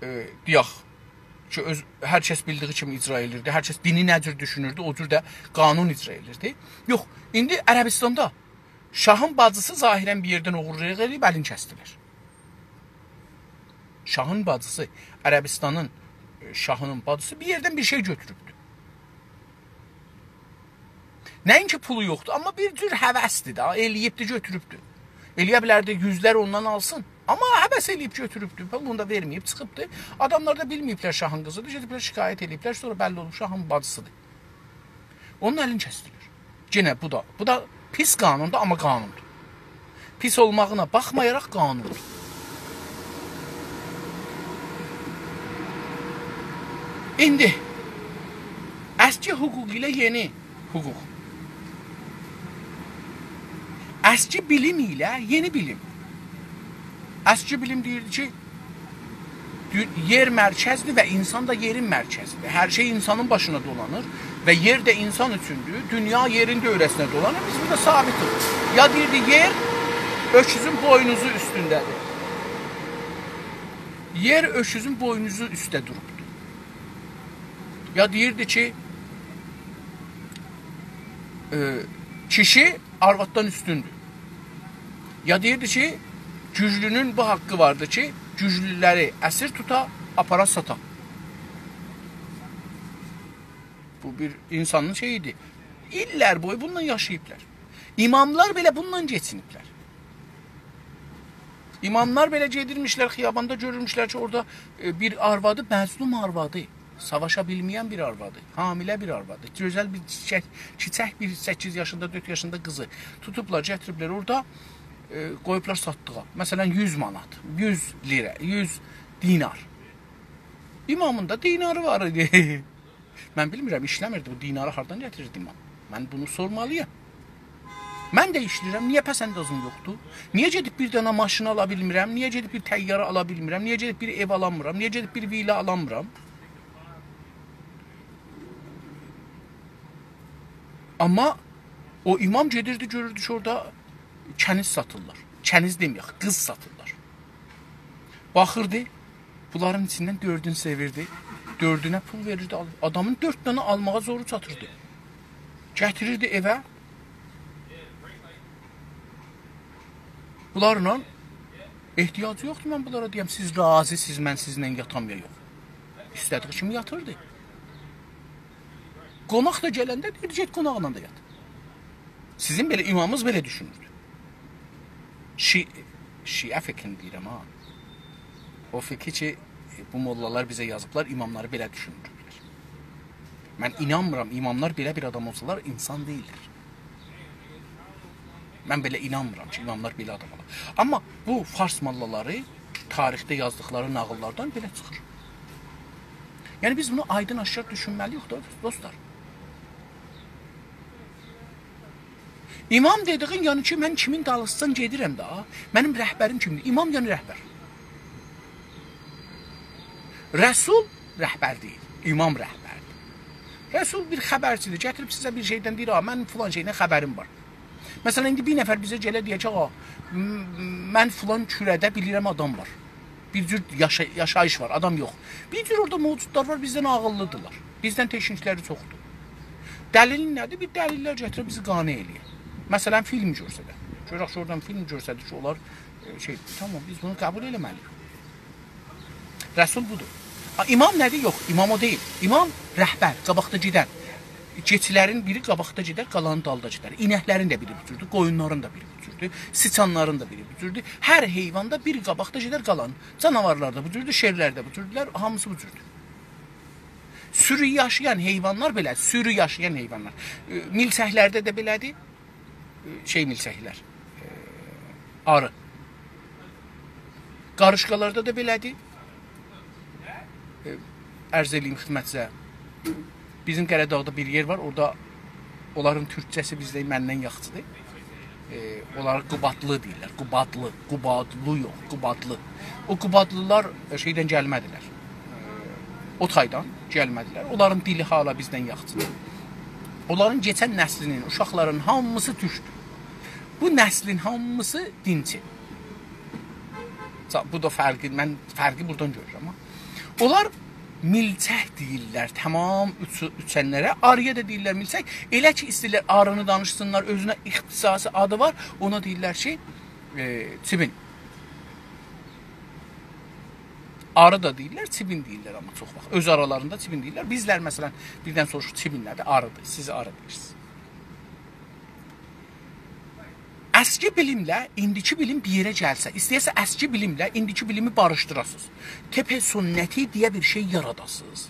ائ، دئیک کی، اؤز، هر کس بیلدیگی کیمی اجرا ائدیردی. هر کس دینی نه جور دوشونوردو، او جور ده قانون اجرا ائدیردی. یوخ، ایندی عربستاندا شاهین باجیسی ظاهرا بیر یئردن اوغورلوق ائله‌ییب، الینی کسدیلر. شاهین باجیسی، عربستانین، ائ، شاهینین باجیسی بیر یئردن بیر شئی گؤتوروبدو. نه اینکی پولو یوخدور، آمما بیر جور هوسدیر ده، ائله‌ییبدی، گؤتوروبدو. ائلیه بیلردی یوزلر اوندان آلسین، آمما هوس ائله‌ییب گؤتوروبدو. پولونو دا وئرمه‌ییب، چیخیبدی. آداملار دا بیلمه‌ییبلر شاهین قیزیدیر، گئدیبلر شکایت ائله‌ییبلر، سونرا بللی اولوب شاهین باجیسیدیر. اونون الینی کسدیلر. یئنه بو دا، بو دا پیس قانوندور، آمما قانوندور. پیس اولماغینا باخمایاراق قانوندور. ایندی اسکی حقوق ایله یئنی حقوق. اسکی بیلیم ایله یئنی بیلیم. اسکی بیلیم دئییردی کی، دو-، یئر مرکزدیر و اینسان دا یئرین مرکزیدیر. هر شئی اینسانین باشینا دولانیر و یئر ده اینسان اوچوندور. دونیا یئرین دؤوره‌سینه دولانیر. بیز بورادا ثابتیک. یا دئییردی، یئر اؤکوزون بوینوزو اوستونده‌دیر. یئر اؤکوزون بوینوزو اوسته دوروبدور. یا دئییردی کی، ائ، کیشی آرواددان اوستوندور. یا دئییردی کی، گوجلونون بو حاققی واردیر کی، گوجلولری اسیر توتا، آپارا ساتا. بو بیر اینسانین شئییدیر. ایللر بویو بونونلا یاشاییبلار. اماملار بئله بونونلا کئچینیبلر. اماملار بئله گئدیرمیشلر خیاباندا، گؤرورموشلر کی، اورادا، ائ، بیر آروادی، مظلوم آروادی، ساواشا بیلمه‌ین بیر آروادی، حامله بیر آروادی، گؤزل بیر چیچک، چیچک بیر سککیز یاشیندا، دؤرد یاشیندا قیزی توتوبلار، گتیریبلر اورادا، ائ، قویوبلار ساتدیغا. مثلا، یوز مانات، یوز لیره، یوز دینار. امامین دا دیناری وار ایدی. من بیلمیرم، ایشله‌میردی، بو دیناری هاردان گتیریردی امام؟ من بونو سورمالی‌یام. من ده ایشله‌ییرم، نییه پس‌اندازیم یوخدور؟ نییه گئدیب بیر دنه ماشین آلا بیلمیرم؟ نییه گئدیب بیر طیاره آلا بیلمیرم؟ نییه گئدیب بیر ائو آلانمیرام؟ نییه گئدیب بیر ویلا آلانمیرام؟ آمما او امام گئدیردی، گؤروردو کی، اورادا کنیز ساتیرلار. کنیز دئمه‌یک، قیز ساتیرلار. باخیردی، بونلارین ایچیندن دؤردونو سئویردی. دؤردونه پول وئریردی. آل-، آدامین دؤرد دنه آلماغا زورو چاتیردی. گتیریردی ائوه. بونلارلا احتیاجی یوخدور من بونلارا دئیم، سیز راضی‌سینیز، من سیزینله یاتام یا یوخ. ایسته‌دیگی کیمی یاتیردی. قوناق دا گلنده دئییردی، گئت قوناقلا دا یات. سیزین بئله امامینیز بئله دوشونوردو. شی-، شیعه فقهینی دئییرم ها. او فقهی کی، بو موللالار بیزه یازیبلار، اماملاری بئله دوشوندوروبلر. من اینانمیرام، اماملار بئله بیر آدام اولسالار، اینسان دئییللر. من بئله اینانمیرام کی، اماملار بئله آدام اولار. آمما بو فارس موللالاری تاریخده یازدیقلاری ناغیللاردان بئله چیخیر. یعنی، بیز بونو آیدین آشکار دوشونمه‌لی‌ییک دا، دوستلار. امام دئدیگین، یعنی کی، من کیمین دالیسیجان گئدیرم ده، منیم رهبریم کیمدیر؟ امام یعنی رهبر. رسول رهبر دئییل، امام رهبردیر. رسول بیر خبرچیدیر، گتیریب سیزه بیر شئیدن دئییر، «آ، من فلان شئیله خبریم وار.» مثلا، ایندی بیر نفر بیزه گله دئیه کی، «آقا، م-، من فلان کوره‌ده بیلیرم آدام وار. بیر جور یاشا-، یاشاییش وار، آدام یوخ.» بیر جور اورادا موجودلار وار، بیزدن عاغیللی‌دیرلار. بیزدن تکنیکلری چوخدور. دلیلین نه‌دیر؟ بیر دلیللر گتیره بیزی قانع ائله‌یه. مثلا، فیلم گؤرسده. گؤرک کی، اورادان فیلم گؤرسدیر کی، اونلار، ائ، شئی، تامام، بیز بونو قبول ائله‌مه‌لی‌ییک. رسول بودور. آ، امام نه‌دیر؟ یوخ، امام او دئییل. امام رهبر، قاباقدا گئدن. کئچیلرین بیری قاباقدا گئدر، قالانی دالدا گئدر. اینکلرین ده بیری بو جوردور، قویونلارین دا بیری بو جوردور، سیچانلارین دا بیری بو جوردور. هر حیوان دا بیری قاباقدا گئدر، قالانی. جاناوارلار دا بو جوردور، شئرلر ده بو جوردولر، هامیسی بو جوردور. سورو یاشایان حیوانلار بئله، سورو یاشایان حیوانلار. ائ، میلچکلرده ده بئله‌دیر. ائ، شئی میلچکلر. ائ، آری. قاریشقالاردا دا بئله‌دیر. ائ، عرض ائله‌ییم خدمتینیزه. بیزیم قره‌داغدا بیر یئر وار، اورادا اونلارین تورکجه‌سی بیزدن، مندن یاخشیدیر. ائ، اونلارا قوبادلی دئییرلر. قوبادلی، قوبادلی یوخ، قوبادلی. او قوبادلیلار، ائ، شئیدن گلمه‌دیلر. ائ، او تایدان گلمه‌دیلر. اونلارین دیلی حالا بیزدن یاخشیدیر. اونلارین کئچن نسلینین، اوشاقلارین هامیسی تورکدور. بو نسلین هامیسی دینچی. سا-، بو دا فرقی، من فرقی بورادان گؤرورم، ها. اونلار میلچک دئییرلر، تامام اوچو-، اوچنلره، آری‌یا دا دئییرلر میلچک. ائله کی، ایسته‌ییرلر آرینی دانیشسینلار، اؤزونه اختصاصی آدی وار، اونا دئییرلر کی، ائ، چیبین. آری دا دئییرلر، چیبین دئییرلر، آمما چوخ واخت. اؤز آرالاریندا چیبین دئییرلر. بیزلر، مثلا، بیردن سوروشور، «چیبین نه‌دیر؟» «آری‌دیر.» سیز آری دئییرسینیز. اسکی بیلیمله ایندیکی بیلیم بیر یئره گلسه، ایسته‌یه‌سه اسکی بیلیمله ایندیکی بیلیمی باریشدیراسینیز. طب سنتی دئیه بیر شئی یاراداسینیز.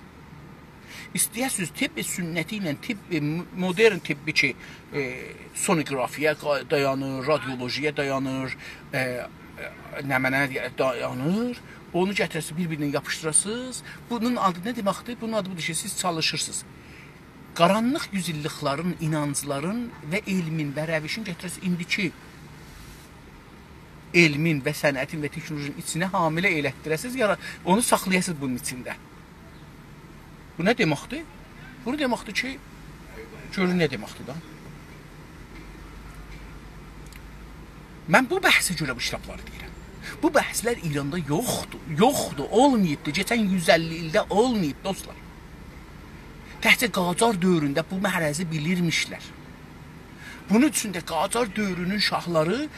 ایسته‌یه‌سینیز طب سنتی ایله طب، ائ، م-، مدرن طبی کی، ائ، سونوگرافی‌یه قا-، دایانیر، رادیولوژی‌یه دایانیر، ائ، ائ، نمنه دایانیر. اونو گتیره‌سینیز، بیر-بیرینه یاپیشدیراسینیز. بونون آدی نه دئمکدیر؟ بونون آدی بودور کی، سیز چالیشیرسینیز قارانلیق یوز ایللیکلرین اینانجلارین و علمین و روشین گتیره‌سینیز ایندیکی علمین و صنعتین و تکنولوژی‌نین ایچینه حامله ائلتدیره‌سینیز، یارا-، اونو ساخلایاسینیز بونون ایچینده. بو نه دئمکدیر؟ بونو دئمکدیر کی، گؤرون نه دئمکدیر دا. من بو بحثه گؤره بو کیتابلاری دئییرم. بو بحثلر ایراندا یوخدور، یوخدور، اولماییبدیر. کئچن یوز اللی ایلده اولماییب، دوستلار. تکجه قاجار دؤورونده بو معرضی بیلیرمیشلر. بونون اوچون ده قاجار دؤورونون شاهلاری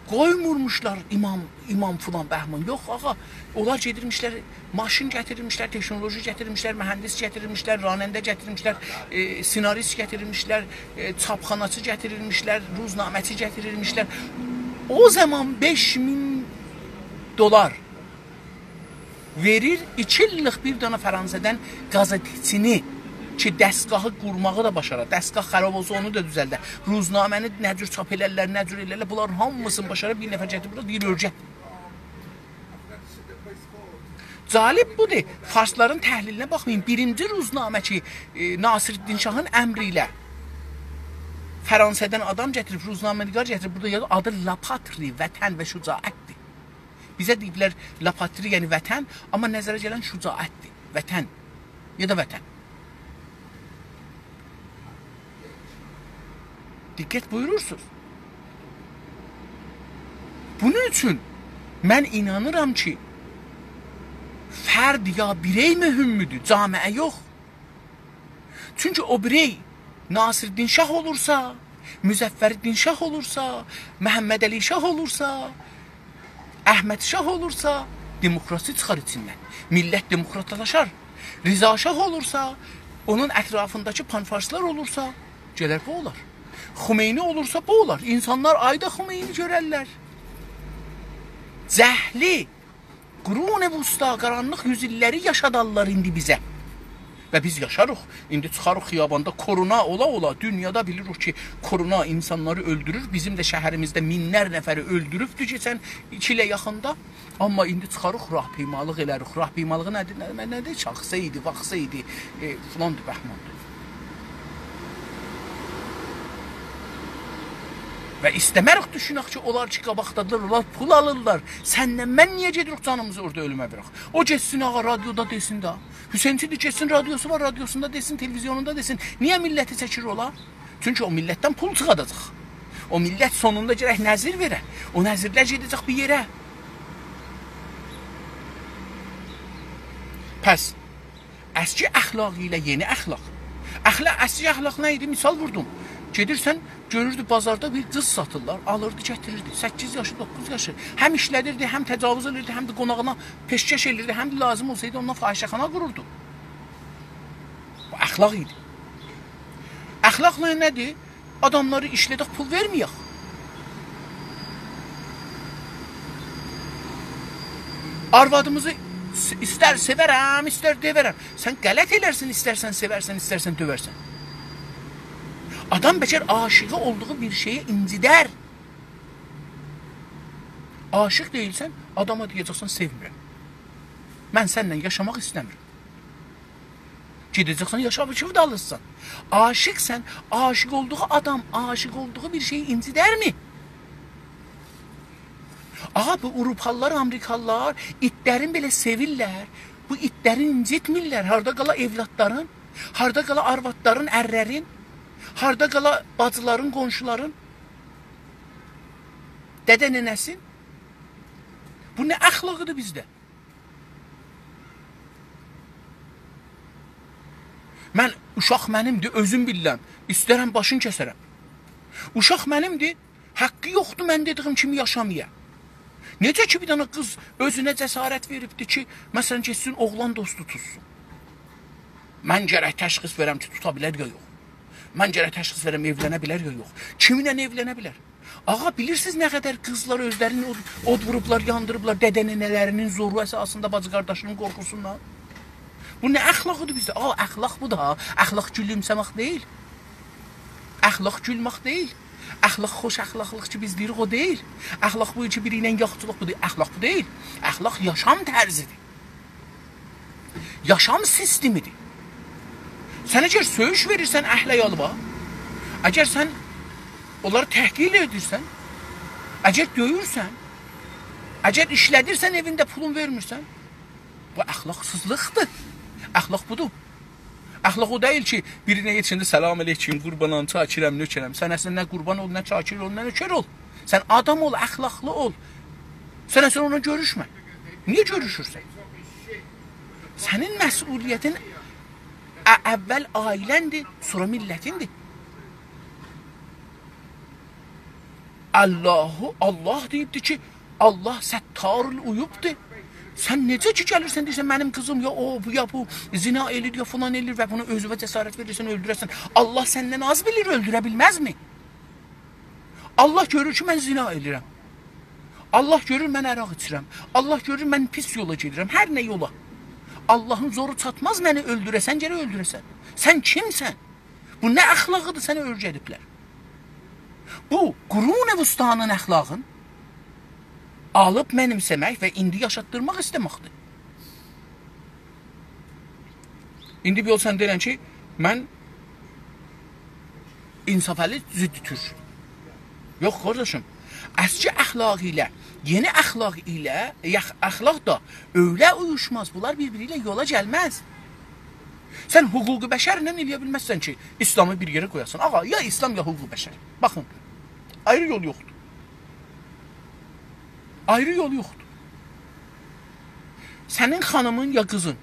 قویمورموشلار امام، امام فلان بهمان. یوخ، آغا، اونلار گئدیرمیشلر، ماشین گتیریرمیشلر، تکنولوژی گتیریرمیشلر، مهندس گتیریرمیشلر، راننده گتیریرمیشلر، ائ، سناریست گتیریرمیشلر، ائ، چاپخاناچی گتیریرمیشلر، روزنامه‌چی گتیریرمیشلر. او زامان بئش مین دلار وئریر، ایکی ایللیک بیر دنه فرانسه‌دن قزئتچینی کی، دستگاهی قورماغی دا باشارا، دستگاه خراب اولسا اونو دا دوزلده، روزنامه‌نی نه جور چاپ ائلرلر، نه جور ائلرلر، بونلارین هامیسینی باشارا بیر نفر گتیریر، بورادا دئییر، اؤرگت. جالب بودور، فارسلارین تحلیلینه باخمایین. بیرینجی روزنامه کی، ائ، ناصرالدین شاهین امری ایله فرانسه‌دن آدام گتیریب، روزنامه‌نگار گتیریب، بورادا یازیر، آدی La Patrie، وطن و شجاعتدیر. بیزه دئییبلر La Patrie، یعنی وطن، آمما نظره گلن شجاعتدیر. وطن. یا دا وطن. دقت بویورورسونوز. بونون اوچون من اینانیرام کی، فرد یا بیرئی مهمدور، جامعه یوخ. چونکی او بیرئی ناصرالدین شاه اولورسا، مظفرالدین شاه اولورسا، محمدعلی شاه اولورسا، احمد شاه اولورسا، دموکراسی چیخار ایچیندن. میللت دموکراتلاشار. رضا شاه اولورسا، اونون اطرافینداکی پان‌فارسلار اولورسا، گلر بو اولار. خمینی اولورسا، بو اولار. اینسانلار آیدا خمینی گؤررلر. جهلی، قرون وسطی، قارانلیق یوز ایللری یاشادارلار ایندی بیزه. و بیز یاشاریق. ایندی چیخاریق خیاباندا، کرونا اولا-اولا، دونیادا بیلیریک کی، کرونا اینسانلاری اؤلدورور. بیزیم ده شهریمیزده مینلر نفری اؤلدوروبدور کئچن ایکی ایله یاخیندا. آمما ایندی چیخاریق، راهپیمالیق ائلریک. راهپیمالیغی نه‌دیر؟ نه، نه، نه‌دیر؟ چاخسا ایدی، واخسا ایدی، ائ، فلاندیر، بهماندیر. و ایسته‌مه‌ریک دوشونک کی، اونلار کی قاباقدادیلار، اونلار پول آلیرلار. سنله من نییه گئدیریک جانیمیزی اورادا اؤلومه وئرک؟ او گئتسین، آغا، رادیودا دئسین ده. حسینچی ده گئتسین، رادیوسو وار، رادیوسوندا دئسین، تلویزیونوندا دئسین. نییه میللتی چکیر اولا؟ چونکی او میللتدن پول چیخاداجاق. او میللت سونوندا گرک نذیر وئره. او نذیرلر گئده‌جک بیر یئره. پس اسکی اخلاق ایله یئنی اخلاق. اخلا-، اسکی اخلاق نه ایدی؟ مثال ووردوم. گئدیرسن، گؤروردو بازاردا بیر قیز ساتیرلار، آلیردی، گتیریردی. سککیز یاشی، دوققوز یاشی. هم ایشله‌دیردی، هم تجاوز ائدیردی، هم ده قوناغینا پیشکش ائدیردی، هم ده لازیم اولسایدی اونونلا فاحشه‌خانا قورورردو. بو اخلاق ایدی. اخلاق نه، نه‌دیر؟ آداملاری ایشله‌دک، پول وئرمه‌یک. آروادیمیزی س-، ایستر سئورم، ایستر دؤورم. سن غلط ائلرسن، ایسترسن سئورسن، ایسترسن دؤورسن. آدام بلکه عاشیقی اولدوغو بیر شئیی اینجیدر. عاشیق دئییلسن، آداما دئیه‌جکسن، سئومیرم. من سنله یاشاماق ایسته‌میرم. گئده‌جکسن، یاشامیشی دا آلیرسان. عاشیقسن، عاشیق اولدوغو آدام، عاشیق اولدوغو بیر شئی اینجیدرمی؟ آغا، بو آوروپالیلار، آمریکالیلار ایتلرین بئله سئویرلر، بو ایتلرین اینجیتمیرلر. هاردا قالا اولادلارین، هاردا قالا آروادلارین، ارلرین، هاردا قالا باجیلارین، قونشولارین، دده ننه‌سین؟ بو نه اخلاقیدیر بیزده؟ من، اوشاق منیمدیر، اؤزوم بیلیرم. ایسترم باشین کسرم. اوشاق منیمدیر، حقی یوخدور من دئدیگیم کیمی یاشامایا. نئجه کی، بیر دنه قیز اؤزونه جسارت وئریبدیر کی، مثلا، گئتسین اوغلان دوستو توتسون. من گرک تشخیص وئرم کی، توتا بیلر یا یوخ. من گرک تشخیص وئرم، ائولنه بیلر یا یوخ. کیمینله ائولنه بیلر؟ آغا، بیلیرسینیز نه قدر قیزلار اؤزلرینی اود، اود ووروبلار، یاندیریبلار، دده ننه‌لرینین زورو اساسیندا، باجی قارداشینین قورخوسوندان؟ بو نه اخلاقیدیر بیزده؟ آغا، اخلاق بو دا. اخلاق گولومسه‌مک دئییل. اخلاق گولمک دئییل. اخلاق، خوش اخلاقلیق کی بیز دئییریک، او دئییل. اخلاق بو کی بیری ایله یاخچیلیق، بو دئییل. اخلاق بو دئییل. اخلاق یاشام طرزیدیر. یاشام سیستمیدیر. سن اگر سؤیوش وئریرسن اهل عیالیوا، اگر سن اونلاری تحقیر ائدیرسن، اگر دؤیورسن، اگر ایشله‌دیرسن ائوینده پولون وئرمیرسن، بو اخلاقسیزلیقدیر. اخلاق بودور. اخلاق او دئییل کی بیرینه یئتیشنده «سلام علیکم، قوربانام، چاکرم، نؤکرم.» سن اصلینده نه قوربان اول، نه چاکر اول، نه نؤکر اول. سن آدام اول، اخلاقلی اول. سن اصلینده اونونلا گؤروشمه. نییه گؤروشورسن؟ سنین مسئولیتین ا-، اول عائله‌ندیر، سونرا میللتیندیر. الله، الله دئییبدی کی، الله ستار العیوبدور. سن نئجه کی گلیرسن دئییرسن: «منیم قیزیم، یا او، بو، یا بو زنا ائله‌ییر، یا فلان ائله‌ییر»، و بونو اؤزووه جسارت وئریرسن، اؤلدوره‌سن. الله سندن آز بیلیر، اؤلدوره بیلمزمی؟ الله گؤرور کی من زنا ائله‌ییرم. الله گؤرور من عرق ایچیرم. الله گؤرور من پیس یولا گئدیرم. هر نه یولا. اللهین زورو چاتماز منی اؤلدوره، سن گرک اؤلدوره‌سن. سن کیمسن؟ بو نه اخلاقیدیر سنه اؤیره‌دیبلر؟ بو قرون وسطانین اخلاقین آلیب منیمسه‌مک و ایندی یاشاتدیرماق ایسته‌مکدیر. ایندی بیر یول سن دئییرن کی من انصافعلی ضد تورک. یوخ، قارداشیم. اسکی اخلاق ایله یئنی اخلاق ایله، یاخ-، اخلاق دا ائله اویوشماز. بونلار بیر-بیری ایله یولا گلمز. سن حقوق بشرله ائله‌یه بیلمزسن کی اسلامی بیر یئره قویاسان. آقا، یا اسلام، یا حقوق بشر. باخین، آیری یول یوخدور. آیری یول یوخدور. سنین خانیمین یا قیزین،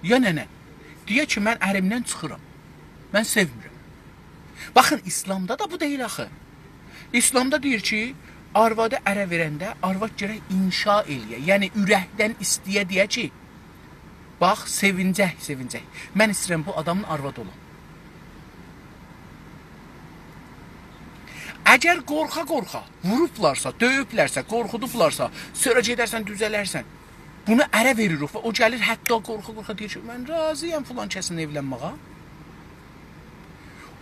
یا ننه‌ن دئیه کی من اریمدن چیخیرام، من سئومیرم. باخین، اسلامدا دا بو دئییل آخی. اسلامدا دئییر کی آروادی اره وئرنده آرواد گرک انشا ائله‌یه، یعنی اورکدن ایسته‌یه، دئیه کی باخ، سئوینجک، سئوینجک، من ایسته‌ییرم بو آدامین آروادی اولوم. اگر قورخا-قورخا ووروبلارسا، دؤیوبلرسه، قورخودوبلارسا، سونرا گئدرسن، دوزه‌لرسن. بونو اره وئریریک و او گلیر، حتی قورخا-قورخا دئییر کی من راضی‌یام فلان کسینن ائولنمه‌یه.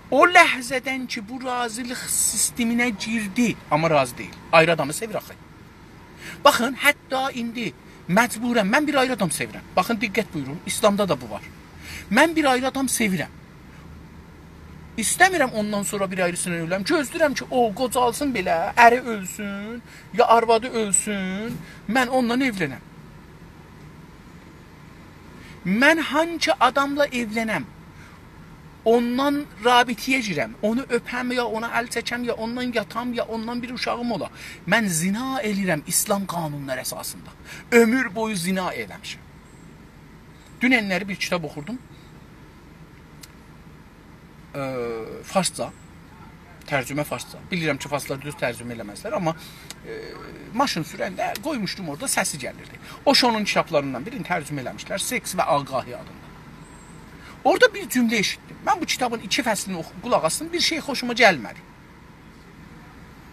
او لحظه‌دن کی بو راضیلیق سیستمینه گیردی، آمما راضی دئییل. آیری آدامی سئویر آخی. باخین، حتی ایندی مجبوراً من بیر آیری آدام سئویرم. باخین، دقت بویورون، اسلامدا دا بو وار. من بیر آیری آدام سئویرم. ایسته‌میرم اوندان سونرا بیر آیریسینان اؤلم. گؤزله‌ییرم کی او قوجالسین بئله، اری اؤلسون، یا آروادی اؤلسون، من اوننان ائولنم. من هانسی آداملا ائولنم، اوندان رابطه‌یه گیرم، اونو اؤپم یا اونا ال چکم یا اوندان یاتام یا اوندان بیر اوشاغیم اولا، من زنا ائله‌ییرم اسلام قانونلاری اساسیندا. عؤمور بویو زنا ائله‌میشم. دوننلری بیر کیتاب اوخوردوم. ائ، فارسجا. ترجمه فارسجا. بیلیرم کی فارسلار دوز ترجمه ائله‌مزلر، آمما، ائ، ماشین سورنده قویموشدوم اورادا، سسی گلیردی. اوشونون کیتابلاریندان بیرینی ترجمه ائله‌میشلر، سکس و آگاهی آدیندا. اورادا بیر جمله ائشیتدیم. من بو کیتابین ایکی فصلینی اوخو-، قولاق آسدیم، بیر شئی خوشوما گلمه‌دی.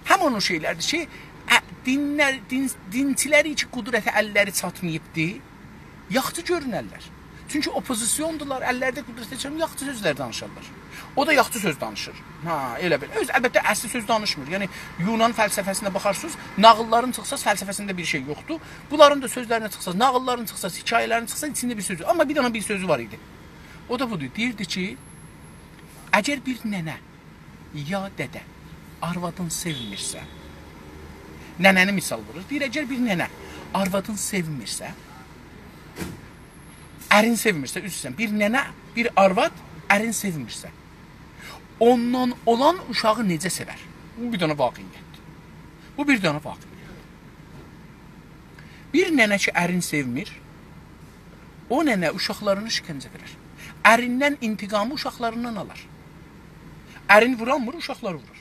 همین او شئیلردیر کی، ا، دینلر، دین، دینچیلر کی قدرته اللری چاتماییبدی، یاخشی گؤرونرلر. چونکی اوپوزیسیوندولار، اللرده قدرته چاتماییب، یاخشی سؤزلر دانیشیرلار. او دا یاخشی سؤز دانیشیر. ها، ائله بئله. اؤز، البته، اصلی سؤز دانیشمیر. یعنی یونان فلسفه‌سینه باخارسینیز، ناغیللارین چیخساز فلسفه‌سینده بیر شئی یوخدور. بونلارین دا سؤزلرینه چیخساز، ناغیللارین چیخساز، حکایه‌لرین چیخساز، ایچینده بیر سؤز یوخ. آمما بیر دنه بیر سؤزو وار ایدی. او دا بودور. دئییردی کی اگر بیر ننه یا دده آروادین سئومیرسه، ننه‌نی مثال وورور. دئییر، اگر بیر ننه آروادین سئومیرسه، ارین سئومیرسه، عذر ایسته‌ییرم، بیر ننه، بیر آرواد ارین سئومیرسه، اوندان اولان اوشاغی نئجه سئور؟ بو بیر دنه واقعیتدیر. بو بیر دنه واقعیت. بیر ننه کی ارین سئومیر، او ننه اوشاقلارینی شکنجه وئرر. اریندن انتقامی اوشاقلاریندان آلار. ارین وورانمیر، اوشاقلاری وورور.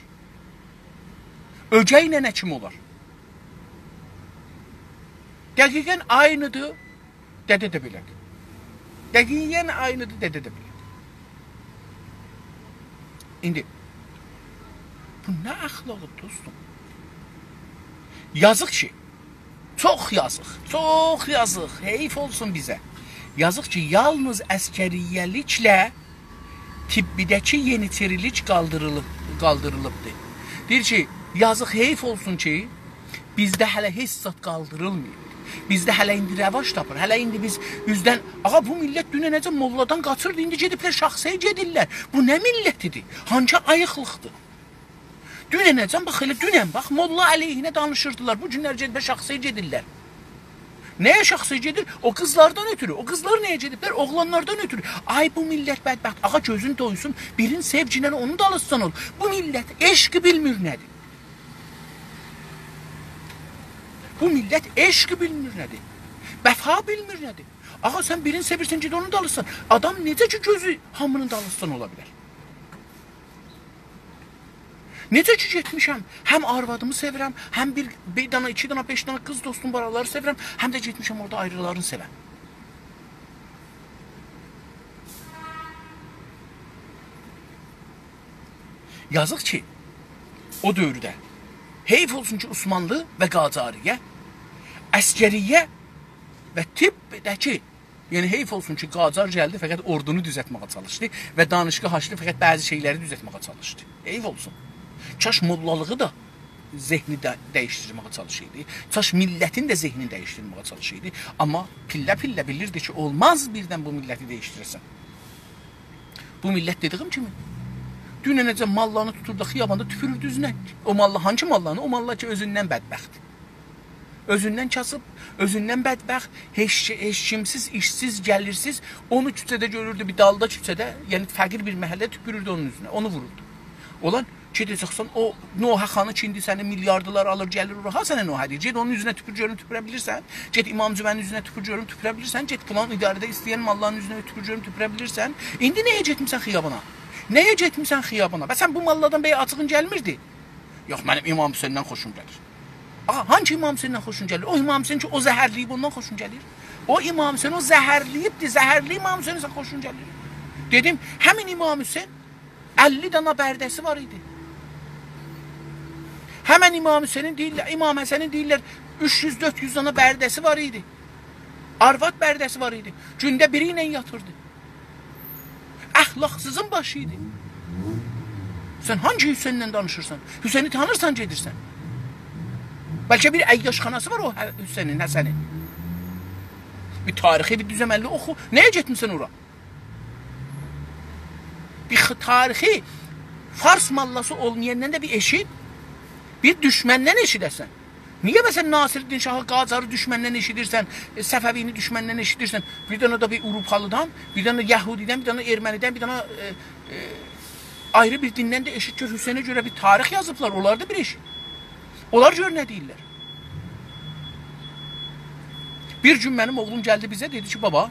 اؤگئی ننه کیم اولار؟ دقیقاً عینیدیر، دده ده بئله‌دیر. دقیقاً عینیدیر، دده ده بئله‌دیر. ایندی بو نه اخلاقدیر، دوستوم؟ یازیق کی، چوخ یازیق، چوخ یازیق، حیف اولسون بیزه. یازیق کی یالنیز عسکریه‌لیکله طبی‌ده‌کی یئنیچریلیک قالدیریلیب، قالدیریلیبدیر. دئییر کی، یازیق، حیف اولسون کی، بیزده هله هئچ زاد قالدیریلماییب. بیزده هله ایندی رواج تاپیر. هله ایندی بیز اوزدن، آغا، بو میللت دوننه‌جن موللادان قاچیردی، ایندی گئدیبلر شاخسئیه گئدیرلر. بو نه میللتیدیر؟ هانسی آییقلیقدیر؟ دوننه‌جن، باخ، ائله دونن، باخ، موللا علیهینه دانیشیردیلار. بو گونلر گئدیبلر شاخسئیه گئدیرلر. نه‌یه شاخسئیه گئدیر؟ او قیزلاردان اؤتورو. او قیزلار نه‌یه گئدیبلر؟ اوغلانلاردان اؤتورو. آی، بو میللت بدبخت. آغا، گؤزون دویسون، بیرین سئو، گینن اونون دالیسیجان اول. بو میللت عشق بیلمیر نه‌دیر. بو میللت عشق بیلمیر نه‌دیر. وفا بیلمیر نه‌دیر. آغا، سن بیرین سئویرسن، گئت اونون دالیسیجان. آدام نئجه کی گؤزو هامینین دالیسیجان اولا بیلر؟ نئجه کی گئتمیشم، هم آروادیمی سئویرم، هم بیر، بیر دانا، ایکی دانا، بئش دانا قیز دوستوم وار، اونلاری سئویرم، هم ده گئتمیشم اورادا آیریلارینی سئوم. یازیق کی، او دؤورده. حیف اولسون کی، عثمانلی و قاجاریه، عسگریه و طب‌ده‌کی، یعنی حیف اولسون کی، قاجار گلدی، فقط اوردونو دوزلتمه‌یه چالیشدی و دانشگاه آچدی، فقط بعضی شئیلری دوزلتمه‌یه چالیشدی. حیف اولسون. کاش موللالیغی دا ذهنی ده، دییشدیرمه‌یه چالیشایدی. کاش میللتین ده ذهنینی دییشدیرمه‌یه چالیشایدی. آمما پیلله-پیلله بیلیردی کی، اولماز بیردن بو میللتی دییشدیره‌سن. بو میللت دئدیییم کیمی، دوننه‌جن ماللانی توتوردو خیاباندا، توپوروردو اوزونه. او ماللا، هانسی ماللانی؟ او ماللا کی، اؤزوندن بدبخت. اؤزوندن کاسیب، اؤزوندن بدبخت، هئچ، هئچ کیمسیز، ایشسیز، گلیرسیز. اونو کوچه‌ده گؤروردو، بیر دالدا کوچه‌ده، یعنی فقیر بیر محله، توپوروردو اونون اوزونه، اونو ووروردو. اولان، گئده‌جکسن، او نوحه خانی کی، ایندی سنی میلیاردلار آلیر، گلیر اورا، ها سنه نوحه دئییر. گئت اونون اوزونه توپور، گؤروم توپوره بیلیرسن. گئت امام جمعه‌نین اوزونه توپور، گؤروم توپوره بیلیرسن. گئت فلان اداره‌ده ایشله‌ین ماللانین اوزونه توپور، گؤروم توپوره بیلیرسن. ایندی نه‌یه گئتمیسن خیابانا؟ نه‌یه گئتمیسن خیابانا؟ بس سن بو ماللادان بیر آجیغین گلمیردی؟ یوخ، منیم امام حسیندن خوشوم گلیر. آغا، هانسی امام حسیندن خوشون گلیر؟ او امام حسین کی، او زهرله‌ییب، اوندان خوشون گلیر؟ او امام حسین، او زهرله‌ییبدی، زهرلی امام حسین سن خوشون گلیر؟ دئدیم، همین امام حسین اللی دانا برده‌سی وار ایدی. همین امام حسینین دئییرلر، امام حسنین دئییرلر، اوچ یوز، دؤرد یوز دانا برده‌سی وار ایدی. آرواد برده‌سی وار ایدی. گونده بیری ایله یاتیردی. اخلاقسیزین باشی ایدی. سن هانسی حسیندن دانیشیرسان؟ حسینی تانیرسان، گئدیرسن. بلکه بیر عیاشخاناسی وار او ح-، حسینین، حسنین. بیر تاریخی، بیر دوز عمللی اوخو. نه‌یه گئتمیسن اورا؟ بیر خ-، تاریخی فارس ماللاسی اولمایاندان دا بیر ائشیت، بیر دوشمندن ائشیده‌سن. نییه، مثلا، ناصرالدین شاهی قاجاری دوشمندن ائشیدیرسن، ائ، صفوی‌نی دوشمندن ائشیدیرسن، بیر دنه ده بیر آوروپالیدان، بیر دنه یهودیدن، بیر دنه ارمنیدن، بیر دنه، ائ، ائ، آیری بیر دیندن ده ائشیت گؤر، حسینه گؤره بیر تاریخ یازیبلار، اونلار دا بیر ائشیت. اونلار گؤر نه دئییرلر. بیر گون منیم اوغلوم گلدی بیزه، دئدی کی، بابا،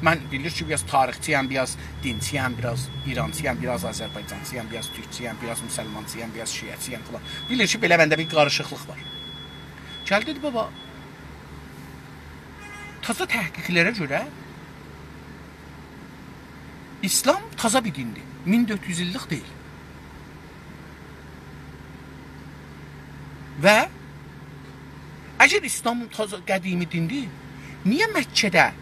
من بیلیر کی، بیر آز تاریخچی‌یم، بیر آز دینچی‌یم، بیر آز ایرانچی‌یم، بیر آز آذربایجانچی‌یم، بیر آز تورکچویم، بیر آز مسلمانچی‌یم، بیر آز شیعه‌چی‌یم فلان. بیلیر کی، بئله منده بیر قاریشیقلیق وار. گلدی، دئدی، بابا، تازا تحقیقلره گؤره ایسلام تازا بیر دیندیر. مین دؤرد یوز ایللیک دئییل. و اگر ایسلام تازا قدیمی دیندیر، نییه مکه‌ده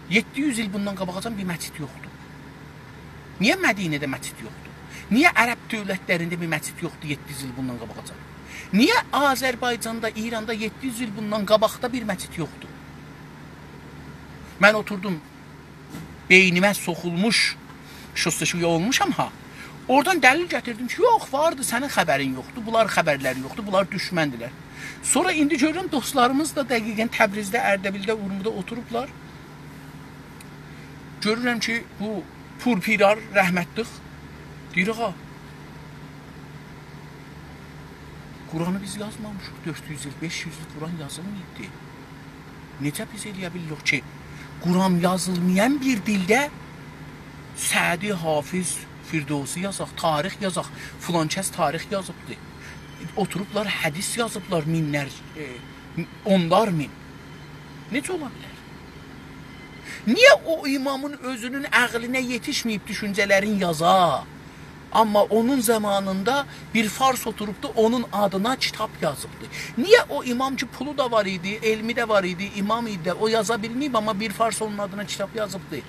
یئددی یوز ایل بوندان قاباقاجان بیر مسجد یوخدور؟ نییه مدینه‌ده مسجد یوخدور؟ نییه عرب دؤولتلرینده بیر مسجد یوخدور یئددی یوز ایل بوندان قاباقاجان؟ نییه آذربایجاندا، ایراندا یئددی یوز ایل بوندان قاباقدا بیر مسجد یوخدور؟ من اوتوردوم، بئینیمه سوخولموش، شستشوی اولموشام ها. اورادان دلیل گتیردیم کی، یوخ، واردی، سنین خبرین یوخدور، بونلار خبرلری یوخدور، بونلار دوشمندیلر. سونرا ایندی گؤرورم، دوستلاریمیز دا دقیقا تبریزده، اردبیلده، اورمودا اوتوروبلار. گؤرورم کی، بو پورپیرار رحمتلیک دئییر، آغا، قرآنی بیز یازمامیشیق، دؤرد یوز ایل، بئش یوز ایل قرآن یازیلماییبدی. نئجه بیز ائلیه بیلیریک کی، قرآن یازیلمایان بیر دیلده سعدی، حافظ، فردوسی یازاق، تاریخ یازاق، فلان کس تاریخ یازیبدی. اوتوروبلار، حدیث یازیبلار مینلر، ائ، اونلار مین. نئجه اولا بیلر؟ نییه او امامین اؤزونون عقلینه یئتیشمه‌ییب دوشونجه‌لرین یازا؟ آمما اونون زامانیندا بیر فارس اوتوروبدو، اونون آدینا کیتاب یازیبدی. نییه او امام کی، پولو دا وار ایدی، علمی ده وار ایدی، امام ایدی ده، او یازا بیلمه‌ییب، آمما بیر فارس اونون آدینا کیتاب یازیبدی؟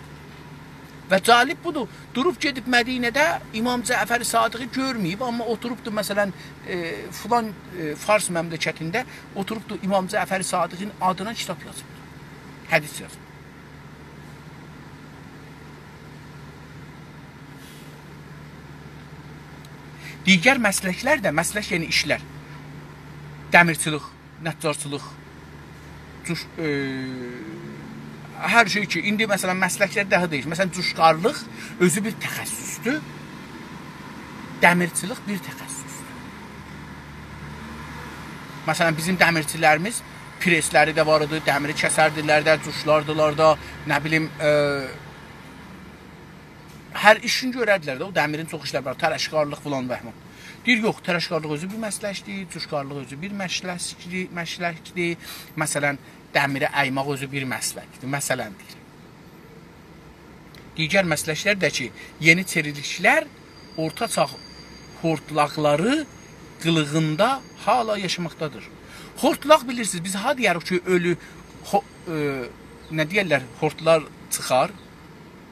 و جالب بودور، دوروب گئدیب مدینه‌ده امام جعفر صادقی گؤرمه‌ییب، آمما اوتوروبدور، مثلا، ائ، فلان، ائ، فارس مملکتینده اوتوروبدور، امام جعفر صادقین آدینا کیتاب یازیب، حدیث یازیب. دیگر مسلکلر ده، مسلک یعنی ایشلر، دمیرچیلیک، نجارچیلیق، جوش-، ائ، هر شئی کی، ایندی، مثلا، مسلکلر داها دَییشیر. مثلا، جوشکارلیق اؤزو بیر تخصصدور، دمیرچیلیک بیر تخصصدور. مثلا، بیزیم دمیرچیلریمیز پرسلری ده وار ایدی، دمیری کسردیلر ده، جوشلاردیلار دا، نه بیلیم، ائ، هر ایشین گؤرردیلر ده، او دمیرین چوخ ایشلری وار، تراشکارلیق فلان بهمان. دئییر، یوخ، تراشکارلیق اؤزو بیر مسلکدیر، جوشکارلیق اؤزو بیر مسلکدیر، مسلکدیر. مثلا، دمیری ایماق اؤزو بیر مسلکدیر، مثلا دئییر. دیگر مسلکلر ده کی، یئنی چئریلیکلر اورتا چاغ هورتلاقلاری قیلیغیندا هالا یاشاماقدادیر. هورتلاق بیلیرسینیز، بیز ها دئیه‌ریک کی، اؤلو، هو-، ائ، نه دئیرلر، هورتلار چیخار،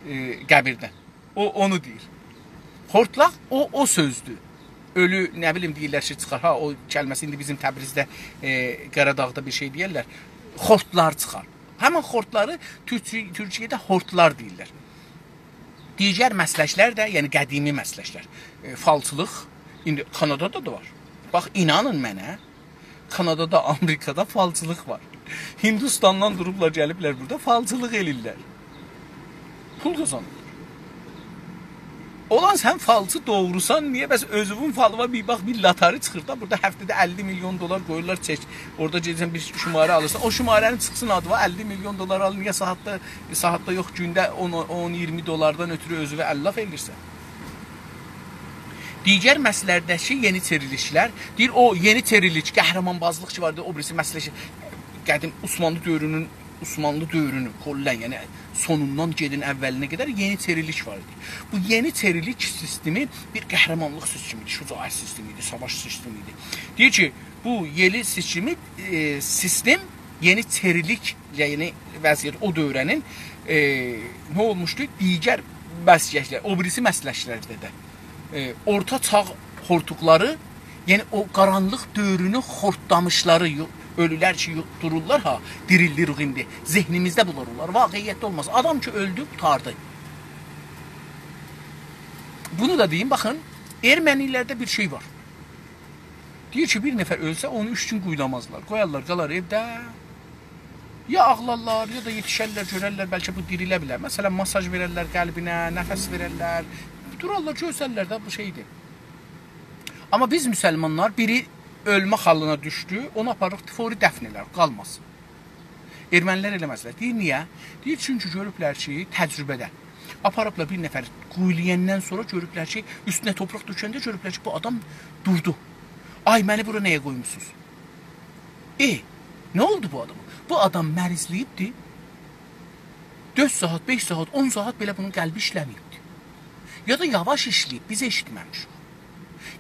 ائ، قبیردن. او، اونو دئییر. هورتلاق، او، او سؤزدور. اؤلو، نه بیلیم، دئییرلر کی، چیخار. ها، او کلمه‌سی ایندی بیزیم تبریزده، ائ، قاراداغدا بیر شئی دئیرلر. خورتلار چیخار. همین خورتلاری تورکچو-، تورکیه‌ده هورتلار دئییرلر. دیگر مسلکلر ده، یعنی قدیمی مسلکلر، ائ، فالچیلیق، ایندی کانادادا دا وار. باخ، اینانین منه، کانادادا، آمریکادا فالچیلیق وار. هیندوستاندان دوروبلار، گلیبلر بورادا فالچیلیق ائله‌ییرلر. پول قازانیرلار. اولان سن فالچی دوغروسان، نییه؟ بس اؤزونون فالووا بیر باخ، بیر لاتاری چیخیر دا. بورادا هفته‌ده اللی میلیون دلار قویورلار، چک. اورادا گئدیرسن بیر شماره آلیرسان. او شماره‌نین چیخسین آدیوا، اللی میلیون دلار آل. نییه ساعاتدا، ساعاتدا یوخ، گونده اون، اون، اییرمی دلاردان اؤترو اؤزووه علاف ائله‌ییرسن؟ دیگر مسلکلرده‌کی یئنی چئریلیکلر، دئییر، او یئنی چئریلیک، قهرمانبازلیق کی واردی، او بیریسی مسلک، قدیم عثمانلی دؤورونون، عثمانلی دؤورونون کلاً، یعنی سونوندان گئدین اوّلینه قدر یئنی چئریلیک واردی. بو یئنی چئریلیک سیستمی بیر قهرمانلیق سیستمی ایدی، شجاعت سیستمی ایدی، ساواش سیستمی ایدی. دئییر کی، بو یئنی سیستمی، ائ، سیستم، یئنی چئریلیک، یعنی وضعیت او دؤوره‌نین، ائ، نه اولموشدو؟ دیگر مسلکلر، او بیریسی مسلکلرده ده، ائ، اورتا چاغ هورتوقلاری، یعنی او قارانلیق دؤورونو خورتلامیشلاری، یو-، اؤلولر کی، یو-، دورورلار ها، دیریلدیریک ایندی. ذهنیمیزده بونلار اولار. واقعیتده اولماز. آدام کی اؤلدو، قوتاردی. بونو دا دئییم، باخین، ارمنی‌لرده بیر شئی وار. دئییر کی، بیر نفر اؤلسه، اونو اوچ گون قویولامازلار. قویارلار، قالار ائوده. یا آغلارلار، یا دا یئتیشرلر، گؤررلر، بلکه بو دیریله بیلر. مثلا، ماساژ وئررلر قلبینه، نفس وئررلر. دورارلار، گؤزللر ده، بو شئیدیر. آمما بیز مسلمانلار، بیری اؤلمه حالینا دوشدو، اونو آپاریریق، فوری دفن ائلریک، قالماسین. ارمنی‌لر ائله‌مزلر. دئییر، نییه؟ دئییر، چونکی گؤروبلر کی، تجربه‌ده آپاریبلار بیر نفر قویولایاندان سونرا گؤروبلر کی، اوستونه توپراق تؤکنده گؤروبلر کی، بو آدام دوردو. آی، منی بورا نییه قویموسونوز؟ ائ، نه اولدو بو آداما؟ بو آدام مریضله‌ییبدی. دؤرد ساعات، بئش ساعات، اون ساعات بئله بونون قلبی ایشله‌مه‌ییبدی. یا دا یاواش ایشله‌ییب، بیز ائشیتمه‌میشیک.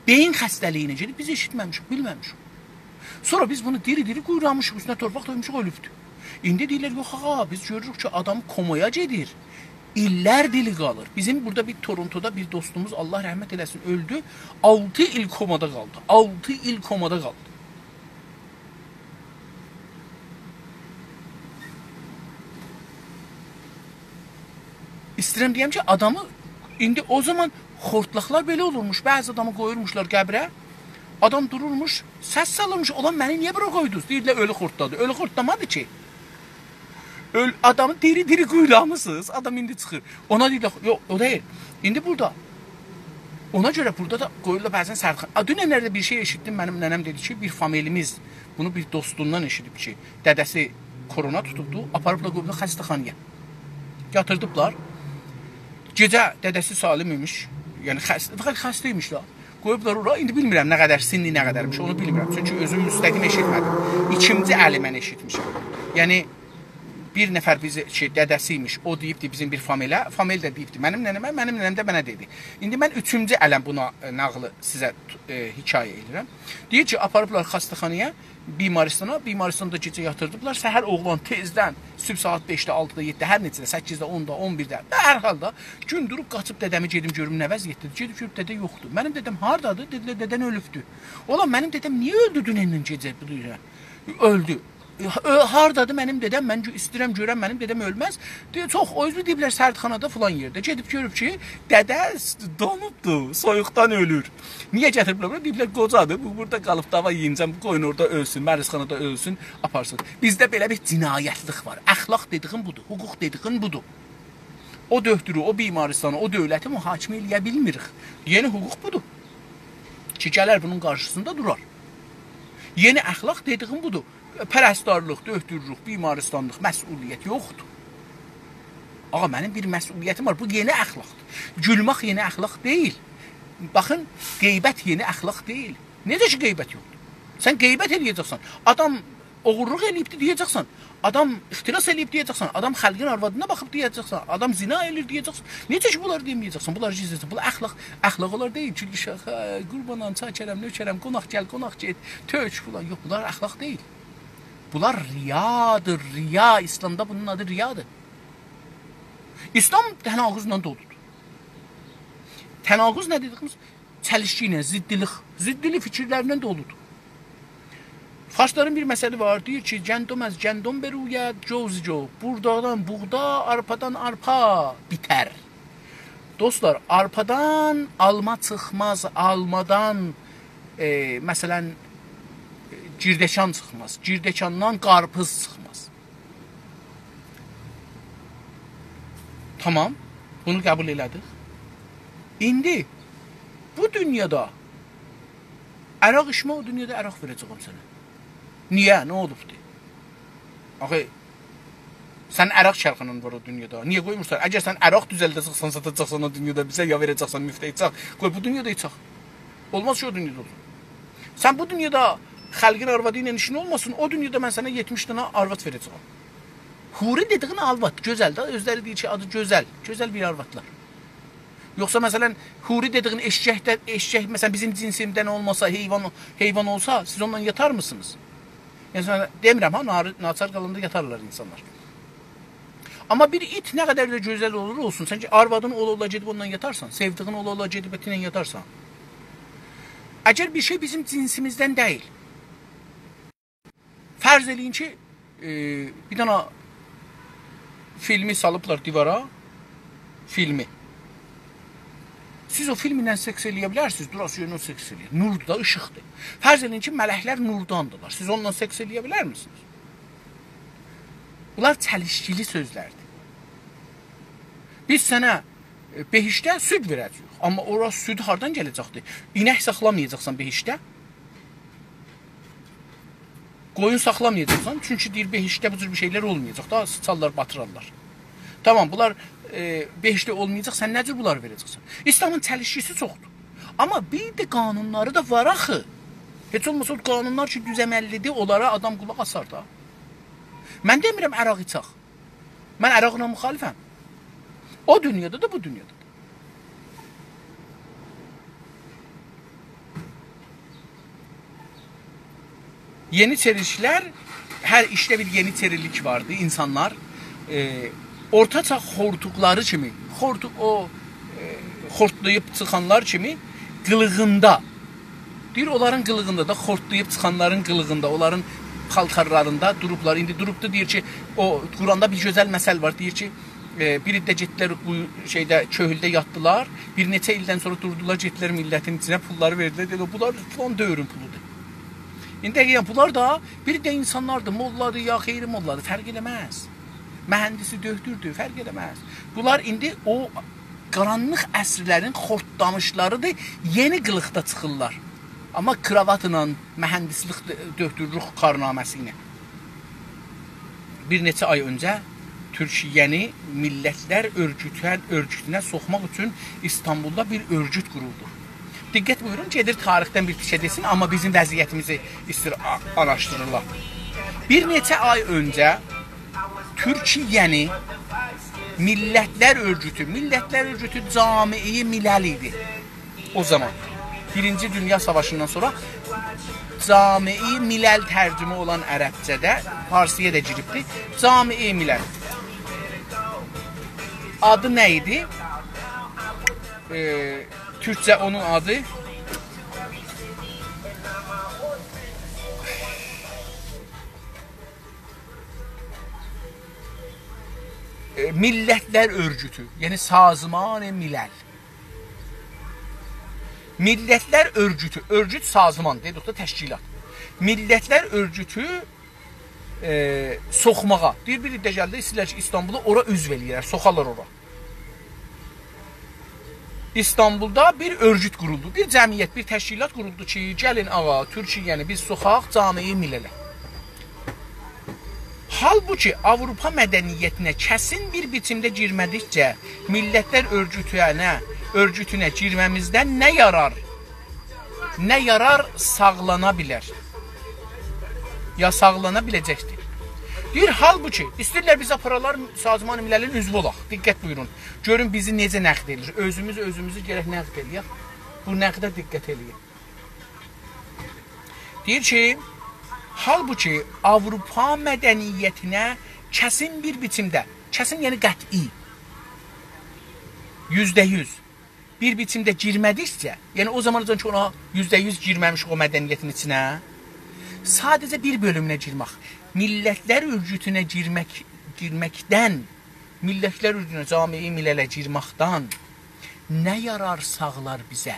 بئیین خسته‌لیگینه گئدیب، بیز ائشیتمه‌میشیک، بیلمه‌میشیک. سونرا بیز بونو دیری-دیری قویولامیشیق، اوستونه تورپاق تؤکموشوک، اؤلوبدور. ایندی دئییرلر، یوخ آغا، بیز گؤروروک کی، آدام کومایا گئدیر. ایللر دیری قالیر. بیزیم بورادا بیر تورونتودا بیر دوستوموز، الله رحمت ائله‌سین، اؤلدو. آلتی ایل کومادا قالدی. آلتی ایل کومادا قالدی. ایسته‌ییرم دئیم کی، آدامی، ایندی او زامان خورتلاقلار بئله اولورموش. بعضی آدامی قویورموشلار قبره، آدام دورورموش، سس سالورموش، «اولان، منی نییه بورا قویدونوز؟» دئییرلر، «اؤلو خورتلادی.» اؤلو خورتلامادی کی. اؤل-، آدامی دیری-دیری قویولامیسینیز، آدام ایندی چیخیر. اونا دئییرلر، یوخ، او دئییل. ایندی بورادا، اونا گؤره بورادا دا قویورلار بعضا سردخان. آ، دونن‌لرده بیر شئی ائشیتدیم، منیم ننه‌م دئدی کی، بیر فامیلیمیز، بونو بیر دوستوندان ائشیدیب کی، دده‌سی کرونا توتوبدو، آپاریبلار قویوبلار خسته‌خانایا. یاتیردیبلار. گئجه دده‌سی سالم ایمیش، یعنی خسته، فقط خسته ایمیش دا. قویوبلار اورا، ایندی بیلمیرم نه قدر سنّی، نه قدرمیش، اونو بیلمیرم. چونکی اؤزوم مستقیم ائشیتمه‌دیم. ایکینجی الی من ائشیتمیشم. یعنی بیر نفر بیزی، شئی، دده‌سی ایمیش، او دئییبدی بیزیم بیر فامیله، فامیل ده دئییبدی منیم ننه‌مه، منیم ننه‌م ده منه دئدی. ایندی من اوچونجو الم بونا، ائ، ناغیلی سیزه، ائ، حکایه ائدیرم. دئییر کی، آپاریبلار خسته‌خانایا، بیمارستانا، بیمارستاندا گئجه یاتیردیبلار، سحر اوغلان تئزدن، صبح ساعات بئشده، آلتیدا، یئددیده، هر نئچه‌ده، سککیزده، اوندا، اون بیرده، هر حالدا گون دوروب قاچیب دده‌می گئدیم گؤروم نه وضعیتده‌دیر. گئدیب گؤروب دده یوخدور. منیم دده‌م هاردادیر؟ دئدیلر دده‌ن اؤلوبدور. اولا منیم دده‌م نییه اؤلدو دونندن گئجه بو دونن؟ اؤلدو. اؤ-، هاردادیر منیم دده‌م؟ من گؤ-، ایسته‌ییرم گؤرم، منیم دده‌م اؤلمز. دئییر، چوخ، او اؤزو دئییبلر سردخانادا فلان یئرده. گئدیب گؤروب کی، دده س-، دونوبدو، سویوقدان اؤلور. نییه گتیریبلر بورا؟ دئییبلر، قوجادیر، بو بورادا قالیب، داوای یئیینجن بو قویون اورادا اؤلسون، مریضخانادا اؤلسون، آپارسین. بیزده بئله بیر جنایتلیک وار. اخلاق دئدیگین بودور، حقوق دئدیگین بودور. او دؤکتورو، او بیمارستانی، او دؤولتی محاکمه ائله‌یه بیلمیریک. یئنی حقوق بودور کی، گلر بونون قارشیسیندا دورار. یئنی اخلاق دئدیگیم بودور. پرستارلیق، دؤکتورلوک، بیمارستانلیق، مسئولیت یوخدور. آغا، منیم بیر مسئولیتیم وار. بو یئنی اخلاقدیر. گولمک یئنی اخلاق دئییل. باخین، غیبت یئنی اخلاق دئییل. نئجه کی، غیبت یوخدور. سن غیبت ائله‌یه‌جکسن. آدام اوغورلوق ائله‌ییبدی دئیه‌جکسن. آدام اختلاس ائله‌ییب دئیه‌جکسن. آدام خلقین آروادینا باخیب دئیه‌جکسن. آدام زنا ائله‌ییر دئیه‌جکسن. نئجه کی، بونلاری دئمه‌یه‌جکسن. بونلاری گیزله‌یه‌جکسن. بونلار اخلاق، اخلاق اولار دئییل کی، شاخا، قوربانان، چاکرم، نؤکرم، قوناق گل، قوناق گئت، تؤک فلان. یوخ، بونلار اخلاق دئییل. بونلار ریادیر، ریا. ایسلامدا بونون آدی ریادیر. ایسلام تناقضلا دولودور. تناقض نه دئدیگیمیز؟ چلیشکی ایله، ضدلیک، ضدلی فیکیرلرله دولودور. فارسلارین بیر مثلی وار، دئییر کی، گندم از گندم بروید، جوز جو، بوغدادان بوغدا، آرپادان آرپا بیتر. دوستلار، آرپادان آلما چیخماز، آلمادان، ائ، مثلا، ائ، گیردکان چیخماز، گیردکاندان قارپیز چیخماز. تامام، بونو قبول ائله‌دیک. ایندی بو دونیادا عرق ایچمه، او دونیادا عرق وئره‌جه‌یم سنه. نییه؟ نه اولوبدو؟ آخی، سن عرق کارخانان وار او دونیادا. نییه قویمورسان؟ اگر سن عرق دوزلده‌جکسن، ساتاجاقسان او دونیادا بیزه، یا وئره‌جکسن مفته ایچک، قوی بو دونیادا ایچک. اولماز کی، او دونیادا اولسون. سن بو دونیادا خلقین آروادی ایله ایشین اولماسین، او دونیادا من سنه یئتمیش دنه آرواد وئره‌جه‌یم. حوری دئدیگین آرواد، گؤزل ده، اؤزلری دئییر کی، آدی گؤزل، گؤزل بیر آروادلار. یوخسا، مثلا، حوری دئدیگین ائششک ده، ائششک، مثلا، بیزیم جنسیمیزدن اولماسا، حیوان، حیوان اولسا، سیز اوننان یاتارمیسینیز؟ یعنی، سنه دئمیرم ها، ناری-، ناچار قالاندا یاتارلار اینسانلار. آمما بیر ایت نه قدر ده گؤزل اولور اولسون، سن کی، آروادین اولا-اولا گئدیب اوننان یاتارسان، سئودیگین اولا-اولا گئدیب ایتینن یاتارسان. اگر بیر شئی بیزیم جنسیمیزدن دئییل، فرض ائله‌یین کی، ائ، بیر دنه فیلمی سالیبلار دیوارا، فیلمی. سیز او فیلمله سکس ائله‌یه بیلرسینیز، دوراسیز یئرینه سکس ائله‌یین. نوردور دا، ایشیقدیر. فرض ائله‌یین کی، ملکلر نورداندیلار. سیز اوننان سکس ائله‌یه بیلرمیسینیز؟ بونلار چلیشکیلی سؤزلردیر. بیز سنه، ائ، بهشتده سود وئره‌جه‌ییک. آمما اورا سود هاردان گله‌جکدیر؟ اینک ساخلامایاجاقسان بهشتده. قویون ساخلامایاجاقسان، چونکی دئییر، بهشتده بو جور بیر شئیلر اولمایاجاق دا، سیچارلار، باتیرارلار. تامام، بونلار، ائ، بهشتده اولمایاجاق، سن نه جور بونلاری وئره‌جکسن؟ ایسلامین چلیشکیسی چوخدور. آمما بیر ده قانونلاری دا وار آخی. هئچ اولماسا او قانونلار کی، دوز عمللی‌دیر، اونلارا آدام قولاق آسار دا. من دئمیرم عرق ایچک. من عرقله مخالفم. او دونیادا دا، بو دونیادا دا. یئنیچریکلر، هر ایشده بیر یئنیچریلیک واردی. اینسانلار، ائ، اورتا چاغ خورتوقلاری کیمی، خورتوق او، ائ، خورتلاییب چیخانلار کیمی قیلیغیندا، دئییر، اونلارین قیلیغیندا دا، خورتلاییب چیخانلارین قیلیغیندا، اونلارین پالتارلاریندا دوروبلار. ایندی دوروبدو، دئییر کی، او قرآندا بیر گؤزل مثل وار، دئییر کی، ائ، بیر عده گئتدیلر بو شئیده، کؤهولده یاتدیلار. بیر نئچه ایلدن سونرا دوردولار، گئتدیلر میللتین ایچینه، پوللاری وئردیلر، دئدیلر، «بونلار فلان دؤورون پولودور.» ایندی دقیقاً بونلار دا بیر ده اینسانلاردیر، موللادیر، یا غیر موللادیر، فرق ائله‌مز. مهندسی، دؤکتوردور، فرق ائله‌مز. بونلار ایندی او قارانلیق عصرلرین خورتلامیشلاریدیر، یئنی قیلیقدا چیخیرلار. آمما کراواتلا، مهندسلیک، دؤکتورلوک کارنامه‌سی ایله. بیر نئچه آی اؤنجه تورکیه‌نی میللتلر اؤرگوتو-، اؤرگوتونه سوخماق اوچون ایستانبولدا بیر اؤرگوت قورولدو. دقت بویورون، گئدیر تاریخدن بیر تیکه دئسین، آمما بیزیم وضعیتیمیزی ایستیر آ-، آراشدیریرلار. بیر نئچه آی اؤنجه تورکیه‌نی میللتلر اؤرگوتو، میللتلر اؤرگوتو جامعه ملل ایدی او زامان. بیرینجی دونیا ساواشیندان سونرا جامعه ملل ترجمه اولان عربجه‌ده، فارسی‌یا دا گیریبدی. جامعه ملل. آدی نه ایدی؟ ائ، تورکجه اونون آدی ائ، میللتلر اؤرگوتو، یعنی سازمان ملل. میللتلر اؤرگوتو، اؤرگوت سازمان، دئدیک ده تشکیلات. میللتلر اؤرگوتو، ائ، سوخماغا. دئییر، بیر عده گلدی، ایسته‌ییرلر کی، ایستانبولو اورا عضو ائله‌یه‌لر، سوخالار اورا. ایستانبولدا بیر اؤرگوت قورولدو، بیر جمعیت، بیر تشکیلات قورولدو کی، گلین آغا، تورکیه‌نی بیز سوخاق جامعه ملله. حالبوکی آوروپا مدنیتینه کسین بیر بیچیمده گیرمه‌دیکجه میللتلر اؤرگوتونه، اؤرگوتونه گیرمه‌میزدن نه یارار، نه یارار ساغلانا بیلر؟ یا ساغلانا بیله‌جکدیر. دئییر، حالبوکی ایسته‌ییرلر بیزی آپارالار سازمان مللین عضوو اولاق. دقت بویورون. گؤرون بیزی نئجه نقد ائدیر. اؤزوموز اؤزوموزو گرک نقد ائله‌یک. بو نقده دقت ائله‌یین. دئییر کی، حالبوکی آوروپا مدنیتینه کسین بیر بیچیمده، کسین یعنی قطعی، یوزده یوز، بیر بیچیمده گیرمه‌دیکجه، یعنی او زاماناجان کی، اونا یوزده یوز گیرمه‌میشیک او مدنیتین ایچینه، ساده‌جه بیر بؤلومونه گیرمک، میللتلر اؤرگوتونه گیرمک، گیرمکدن، میللتلر اؤرگوتونه، جامعه ملله گیرمکدن نه یارار ساغلار بیزه؟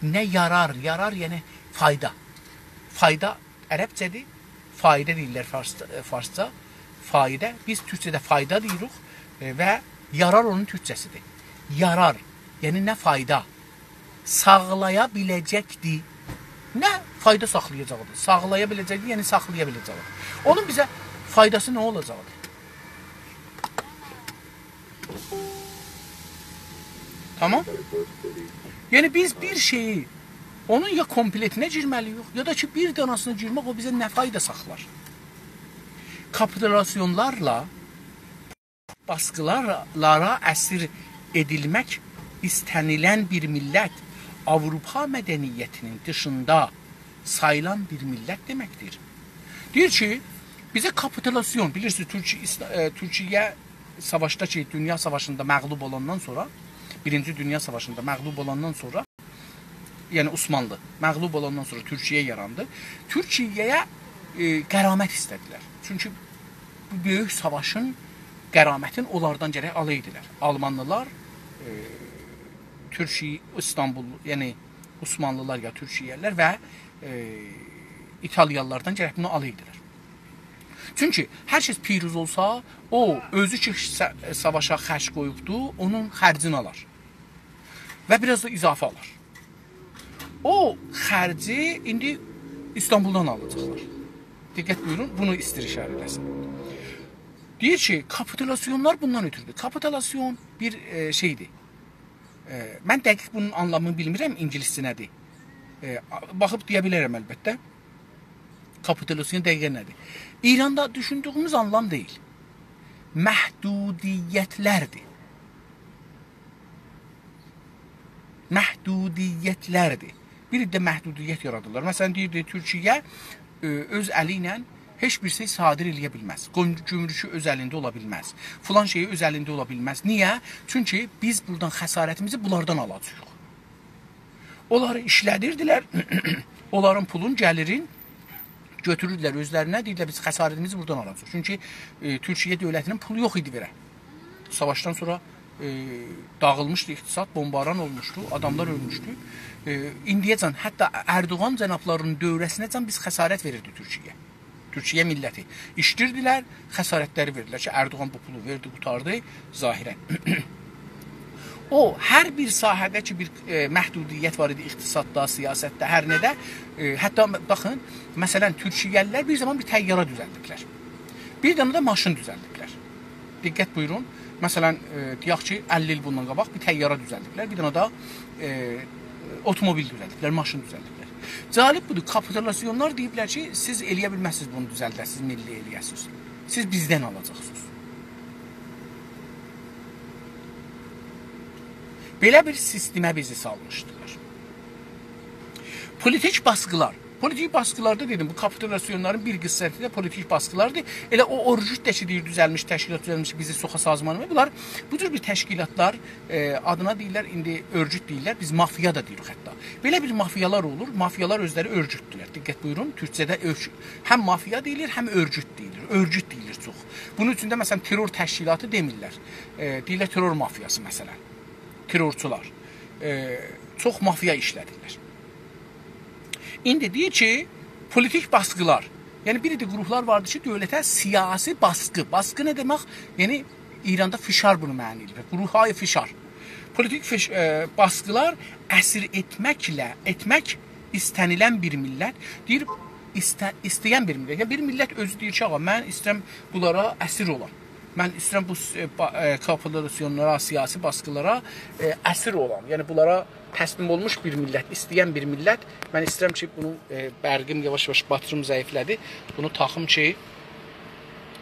نه یارار؟ یارار، یعنی فایدا. فایدا عربجه‌دیر. فایده دئییرلر فارس-، فارسجا. فایده. بیز تورکجه‌ده فایدا دئییریک، ائ، و یارار اونون تورکجه‌سیدیر. یارار، یعنی نه فایدا ساغلایا بیله‌جکدی، نه فایدا ساخلایاجاقدی. ساغلایا بیله‌جکدی، یعنی ساخلایا بیله‌جکدی. اونون بیزه فایداسی نه اولاجاقدی؟ تامام؟ یعنی بیز بیر شئیی، اونون یا کومپلئتینه گیرمه‌لی‌ییک، یا دا کی، بیر داناسینا گیرمک او بیزه نه فایدا ساخلار؟ کاپیتولاسیونلارلا، باسقیلارلا اسیر ائدیلمک ایسته‌نیلن بیر میللت، آوروپا مدنیتینین دیشیندا ساییلان بیر میللت دئمکدیر. دئییر کی، بیزه کاپیتولاسیون، بیلیرسینیز، تورکیه، ایسلا-، ائ، تورکیه ساواشدا کی، دونیا ساواشیندا مغلوب اولاندان سونرا، بیرینجی دونیا ساواشیندا مغلوب اولاندان سونرا، یعنی عثمانلی مغلوب اولاندان سونرا تورکیه یاراندی. تورکیه‌یه، ائ، غرامت ایسته‌دیلر. چونکی بو بؤیوک ساواشین غرامتین اونلاردان گرک آلایدیلار. آلمانلیلار، ائ، تورکیه، ایستانبول، یعنی عثمانلیلار یا تورکیه‌لیلر و، ائ، ایتالیالیلاردان گرک بونو آلایدیلار. چونکی هر کس پیروز اولسا، او اؤزو کی سا-، ساواشا خرج قویوبدو، اونون خرجینی آلار. و بیر آز دا اضافه آلار. او خرجی ایندی ایستانبولدان آلاجاقلار. دقت بویورون، بونو ایستیر ایشاره ائله‌سین. دئییر کی، کاپیتولاسیونلار بوندان اؤتوردور. کاپیتولاسیون بیر، ائ، شئیدیر. ائ، من دقیق بونون آنلامینی بیلمیرم، اینگیلیسجه نه‌دیر. ائ، آ-، باخیب دئیه بیلرم البته. کاپیتولاسیون دقیقا نه‌دیر؟ ایراندا دوشوندویوموز آنلام دئییل. محدودیتلردیر. محدودیتلردیر. بیر ده محدودیت یارادیرلار. مثلا، دئییردی، تورکیه، ائ، اؤز الی ایله هئچ بیر شئی صادر ائله‌یه بیلمز. گوم-، گومرکو اؤز الینده اولا بیلمز. فلان شئی اؤز الینده اولا بیلمز. نییه؟ چونکی بیز بورادان خسارتیمیزی بونلاردان آلاجاغیق. اونلاری ایشله‌دیردیلر، اونلارین پولون، گلیرین گؤتوروردولر اؤزلرینه، دئییردیلر، «بیز خسارتیمیزی بورادان آلاجاغیق.» چونکی، ائ، تورکیه دؤولتینین پولو یوخ ایدی وئره. ساواشدان سونرا، ائ، داغیلمیشدی اقتصاد، بمباران اولموشدو، آداملار اؤلموشدو. ائ، ایندیه‌جن، حتی اردوغان جنابلاری‌نین دوره‌سینه‌جن بیز خسارت وئریردیک تورکیه‌یه. تورکیه میللتی ایشله‌ییردیلر، خسارتلری وئردیلر کی، اردوغان بو پولو وئردی، قوتاردی، ظاهرا. او، هر بیر ساحه‌ده کی، بیر، ائ، محدودیت وار ایدی، اقتصاددا، سیاستده، هر نه‌ده، ائ، حتی باخین، مثلا، تورکیه‌لیلر بیر زامان بیر طیاره دوزلدیبلر. بیر دنه ده ماشین دوزلدیبلر. دقت بویورون. مثلا، ائ، دئیک کی، اللی ایل بوندان قاباق بیر طیاره دوزلدیبلر، بیر دنه ده، ائ، اوتوموبیل دوزلدیبلر، ماشین دوزلدیبلر. جالب بودور، کاپیتولاسیونلار دئییبلر کی، سیز ائله‌یه بیلمزسینیز بونو دوزلده‌سینیز، ملی ائله‌یه‌سینیز. سیز بیزدن آلاجاقسینیز. بئله بیر سیستمه بیزی سالمیشدیلار. پولیتیک باسقیلار. پولیتیک باسقیلاردا دئدیم، بو کاپیتولاسیونلارین بیر قسمتی ده پولیتیک باسقیلاردیر. ائله او اؤرگوت ده کی، دئییر، دوزلمیش، تشکیلات دوزلمیش، بیزی سوخا سازمانی. بونلار، بو جور بیر تشکیلاتلار، ائ، آدینا دئییرلر، ایندی اؤرگوت دئییرلر، بیز مافیا دا دئییریک حتی. بئله بیر مافیالار اولور، مافیالار اؤزلری اؤرگوتدولر. دقت بویورون، تورکجه‌ده اؤرگ-، هم مافیا دئییلیر، هم اؤرگوت دئییلیر. اؤرگوت دئییلیر چوخ. بونون اوچون ده، مثلا، ترور تشکیلاتی دئمیرلر. ائ، دئییرلر ترور مافیاسی، مثلا. ترورچولار. ائ، چوخ مافیا ایشله‌دیرلر. ایندی دئییر کی، پولیتیک باسقیلار. یعنی، بیر ده گروپلار واردی کی، دؤولته سیاسی باسقی. باسقی نه دئمک؟ یعنی، ایراندا فشار بونو معنا ائدیر. گروپ‌های فشار. پولیتیک فش-، ائ، باسقیلار اسیر ائتمکله، ائتمک ایسته‌نیلن بیر میللت، دئییر، ایسته-، ایسته‌ین بیر میللت. یعنی، بیر میللت اؤزو دئییر کی، آغا، من ایسته‌ییرم بونلارا اسیر اولام. من ایسته‌ییرم بو س-، ائ، با-، ائ، کاپیتولاسیونلارا، سیاسی باسقیلارا، ائ، اسیر اولام. یعنی، بونلارا تسلیم اولموش بیر میللت، ایسته‌ین بیر میللت. من ایسته‌ییرم کی، بونو، ائ، برقیم یاواش-یاواش، باتری‌م ضعیفله‌دی. بونو تاخیم کی،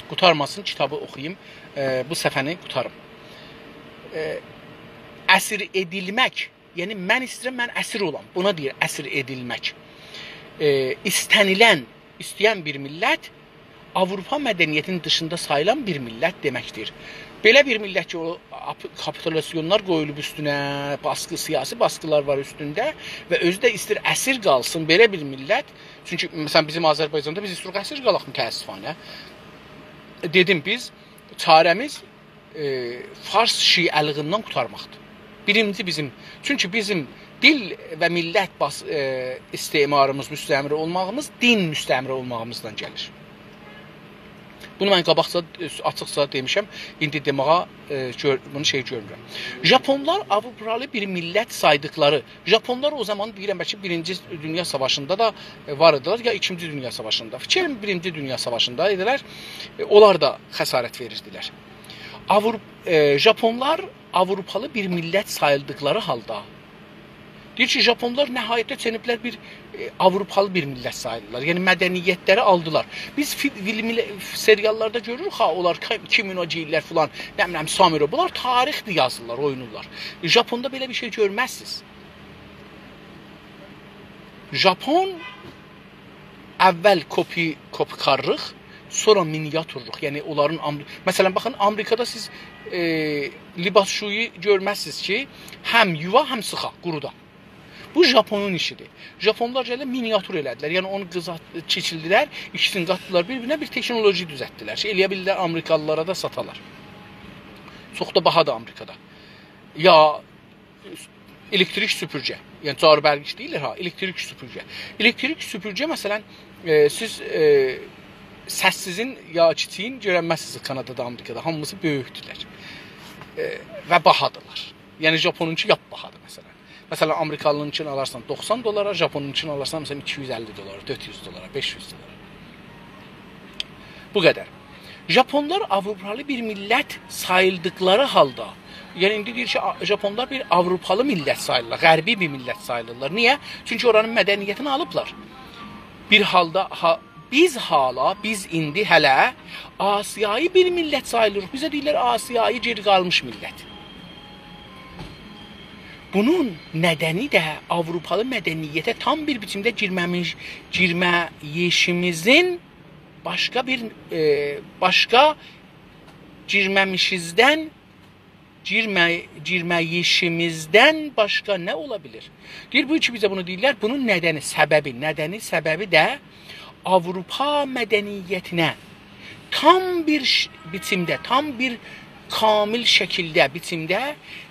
قوتارماسین، کیتابی اوخویوم. ائ، بو صفحه‌نی قوتاریم. ائ، اسیر ائدیلمک. یعنی، من ایسته‌ییرم، من اسیر اولام. بونا دئییر اسیر ائدیلمک. ائ، ایسته‌نیلن، ایسته‌ین بیر میللت، آوروپا مدنیتینین دیشیندا ساییلان بیر میللت دئمکدیر. بئله بیر میللت کی، او آپ-، کاپیتولاسیونلار قویولوب اوستونه، باسقی، سیاسی باسقیلار وار اوستونده و اؤزو ده ایسته‌ییر اسیر قالسین، بئله بیر میللت. چونکی، مثلا، بیزیم آذربایجاندا بیز ایسته‌ییریک اسیر قالاق، متأسفانه. دئدیم، بیز چاره‌میز، ائ، فارس شیعه‌لیغیندن قوتارماقدیر. بیرینجی بیزیم، چونکی بیزیم دیل و میللت باس-، ائ، استعماریمیز، مستعمره اولماغیمیز دین مستعمره اولماغیمیزدان گلیر. بونو من قاباقجا، ائ، آچیقجا دئمیشم، ایندی دئماغا، ائ، گؤر-، بونو شئی گؤرمورم. ژاپونلار آوروپالی بیر میللت سایدیقلاری، ژاپونلار او زامان، دئییرم، بلکه بیرینجی دونیا ساواشیندا دا، ائ، وار ایدیلر، یا ایکینجی دونیا ساواشیندا. فیکر ائلیرم، بیرینجی دونیا ساواشیندا ایدیلر. ائ، اونلار دا خسارت وئریردیلر. آوروپ-، ائ، ژاپونلار آوروپالی بیر میللت ساییلدیقلاری حالدا، دئییر کی، ژاپونلار نهایتده چئنیبلر بیر، ائ، آوروپالی بیر میللت ساییلدیلار. یعنی، مدنیتلری آلدیلار. بیز فیل-، فیلم ایله، سریاللاردا گؤروروک ها، اونلار کا-، کیمونو گئییرلر فلان، نه بیلیم، سامیرا. بونلار تاریخدیر یازیرلار، اوینورلار. ائ، ژاپوندا بئله بیر شئی گؤرمزسینیز. ژاپون اول کپی، کپی‌کارلیق، سونرا مینیاتورلوق. یعنی اونلارین آم-، مثلا، باخین، آمریکادا سیز، ائ، لباسشویی گؤرمزسینیز کی، هم یووا، هم سیخا، قورودا. بو ژاپونون ایشیدیر. ژاپونلار گلدی، مینیاتور ائله‌دیلر. یعنی اونو قیزالت-، کیچیلدیلر، ایکیسینی قاتدیلار بیر-بیرینه، بیر تکنولوژی دوزلتدیلر کی، ائلیه بیلدیلر آمریکالیلارا دا ساتالار. چوخ دا باهادیر آمریکادا. یا الکتریک سوپورگه. یعنی جاروبرقی دئییللر ها، الکتریک سوپورگه. الکتریک سوپورگه، مثلا، ائ، سیز، ائ، سس‌سیزین یا کیچییین گؤرنمزسینیز کانادادا، آمریکادا. هامیسی بؤیوکدورلر. ائ، و باهادیرلار. یعنی ژاپونونکی لاپ باهادیر، مثلا. مثلا، آمریکالی‌نینکینی آلارسان دوخسان دلارا، ژاپونونکینی آلارسان، مثلا، ایکی یوز اللی دلارا، دؤرد یوز دلارا، بئش یوز دلارا. بو قدر. ژاپونلار آوروپالی بیر میللت ساییلدیقلاری حالدا، یعنی ایندی دئییر کی، آ-، ژاپونلار بیر آوروپالی میللت ساییللار، غربی بیر میللت ساییللار. نییه؟ چونکی اورانین مدنیتینی آلیبلار. بیر حالدا، ها-، بیز حالا، بیز ایندی هله آسیایی بیر میللت ساییلیریق. بیزه دئییرلر آسیایی گئری قالمیش میللت. بونون ندنی ده آوروپالی مدنیته تام بیر بیچیمده گیرمه‌میش، گیرمه‌ییشیمیزین باشقا بیر، ائ، باشقا گیرمه‌میشیزدن، گیرمه-، گیرمه‌ییشیمیزدن باشقا نه اولا بیلیر؟ دئییر، بو کی، بیزه بونو دئییرلر، بونون ندنی، سببی، ندنی، سببی ده آوروپا مدنیتینه تام بیر ش-، بیچیمده، تام بیر کامل شکیلده، بیچیمده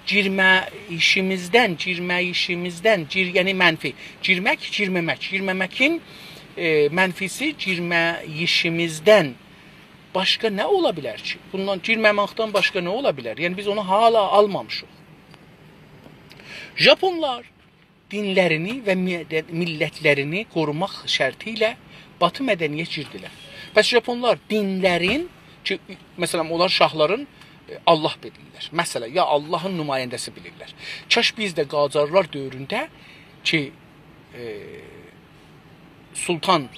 گیرمه‌ییشیمیزدن، گیرمه‌ییشیمیزدن، گیر-، یعنی منفی، گیرمک، گیرمه‌مک، گیرمه‌مکین، ائ، منفیسی گیرمه‌ییشیمیزدن باشقا نه اولا بیلر کی؟ بوندان، گیرمه‌مکدن باشقا نه اولا بیلر؟ یعنی، بیز اونو حالا آلمامیشیق. ژاپونلار دینلرینی و میللت-، میللتلرینی قوروماق شرطی ایله باتی مدنیته گیردیلر. پس ژاپونلار دینلرین کی، مثلا، اونلار شاهلارین، ائ، الله بیلیرلر. مثلا، یا اللهین نماینده‌سی بیلیرلر. کاش بیز ده قاجارلار دؤورونده کی، ائ، سلطان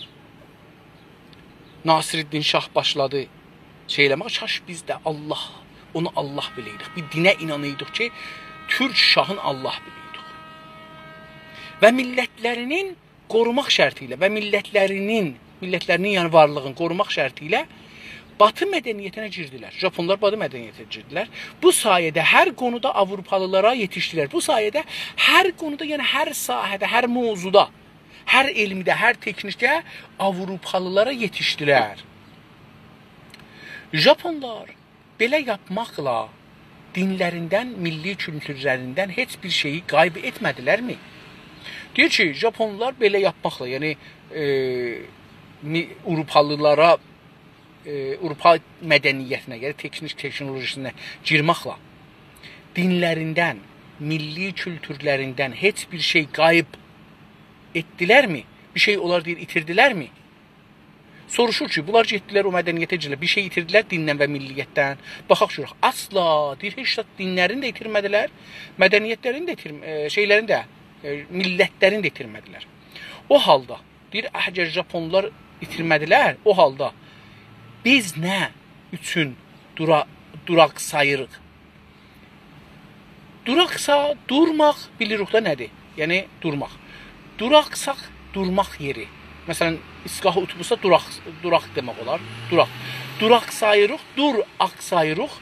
ناصرالدین شاه باشلادی شئی ائله‌مک، کاش بیز ده الله، اونو الله بیلیردیک. بیر دینه اینانیردیق کی، تورک شاهین الله بیلیردیک. و میللتلرینین قوروماق شرطی ایله و میللتلرینین، میللتلرینین، یعنی وارلیغینی قوروماق شرطی ایله باتی مدنیتینه گیردیلر. ژاپونلار باتی مدنیتینه گیردیلر. بو سایه‌ده هر قونودا آوروپالیلارا یئتیشدیلر. بو سایه‌ده هر قونودا، یعنی هر ساحه‌ده، هر موضوعدا، هر علمده، هر تکنیکده آوروپالیلارا یئتیشدیلر. ژاپونلار بئله یاپماقلا دینلریندن، میللی کولتورلریندن هئچ بیر شئیی غایب ائتمه‌دیلرمی؟ دئییر کی، ژاپونلار بئله یاپماقلا، یعنی، ائ، می-، آوروپالیلارا، ائ، آوروپا مدنیتینه، یعنی تکنیک تکنولوژیسینه گیرمکله دینلریندن، میللی کولتورلریندن هئچ بیر شئی غایب ائتدیلرمی؟ بیر شئی، اونلار دئییر، ایتیردیلرمی؟ سوروشور کی، بونلار گئتدیلر او مدنیته گیردیلر، بیر شئی ایتیردیلر دیندن و میللیتدن؟ باخاق گؤرک. اصلا، دئییر، هئچ زاد دینلرینی ده ایتیرمه‌دیلر، مدنیتلرینی ده ایتیر-، ائ، شئیلرینی ده، ائ، میللتلرینی ده ایتیرمه‌دیلر. او حالدا، دئییر، اگر ژاپونلار ایتیرمه‌دیلر، او حالدا بیز نه اوچون دورا-، دوراقساییریق؟ دوراقسا، دورماق، بیلیریک ده نه‌دیر؟ یعنی، دورماق. دوراقساق، دورماق یئری. مثلا، ایستگاه اتوبوسا دوراق، دوراق دئمک اولار. دوراق. دوراقساییریق، دور، آقساییریق.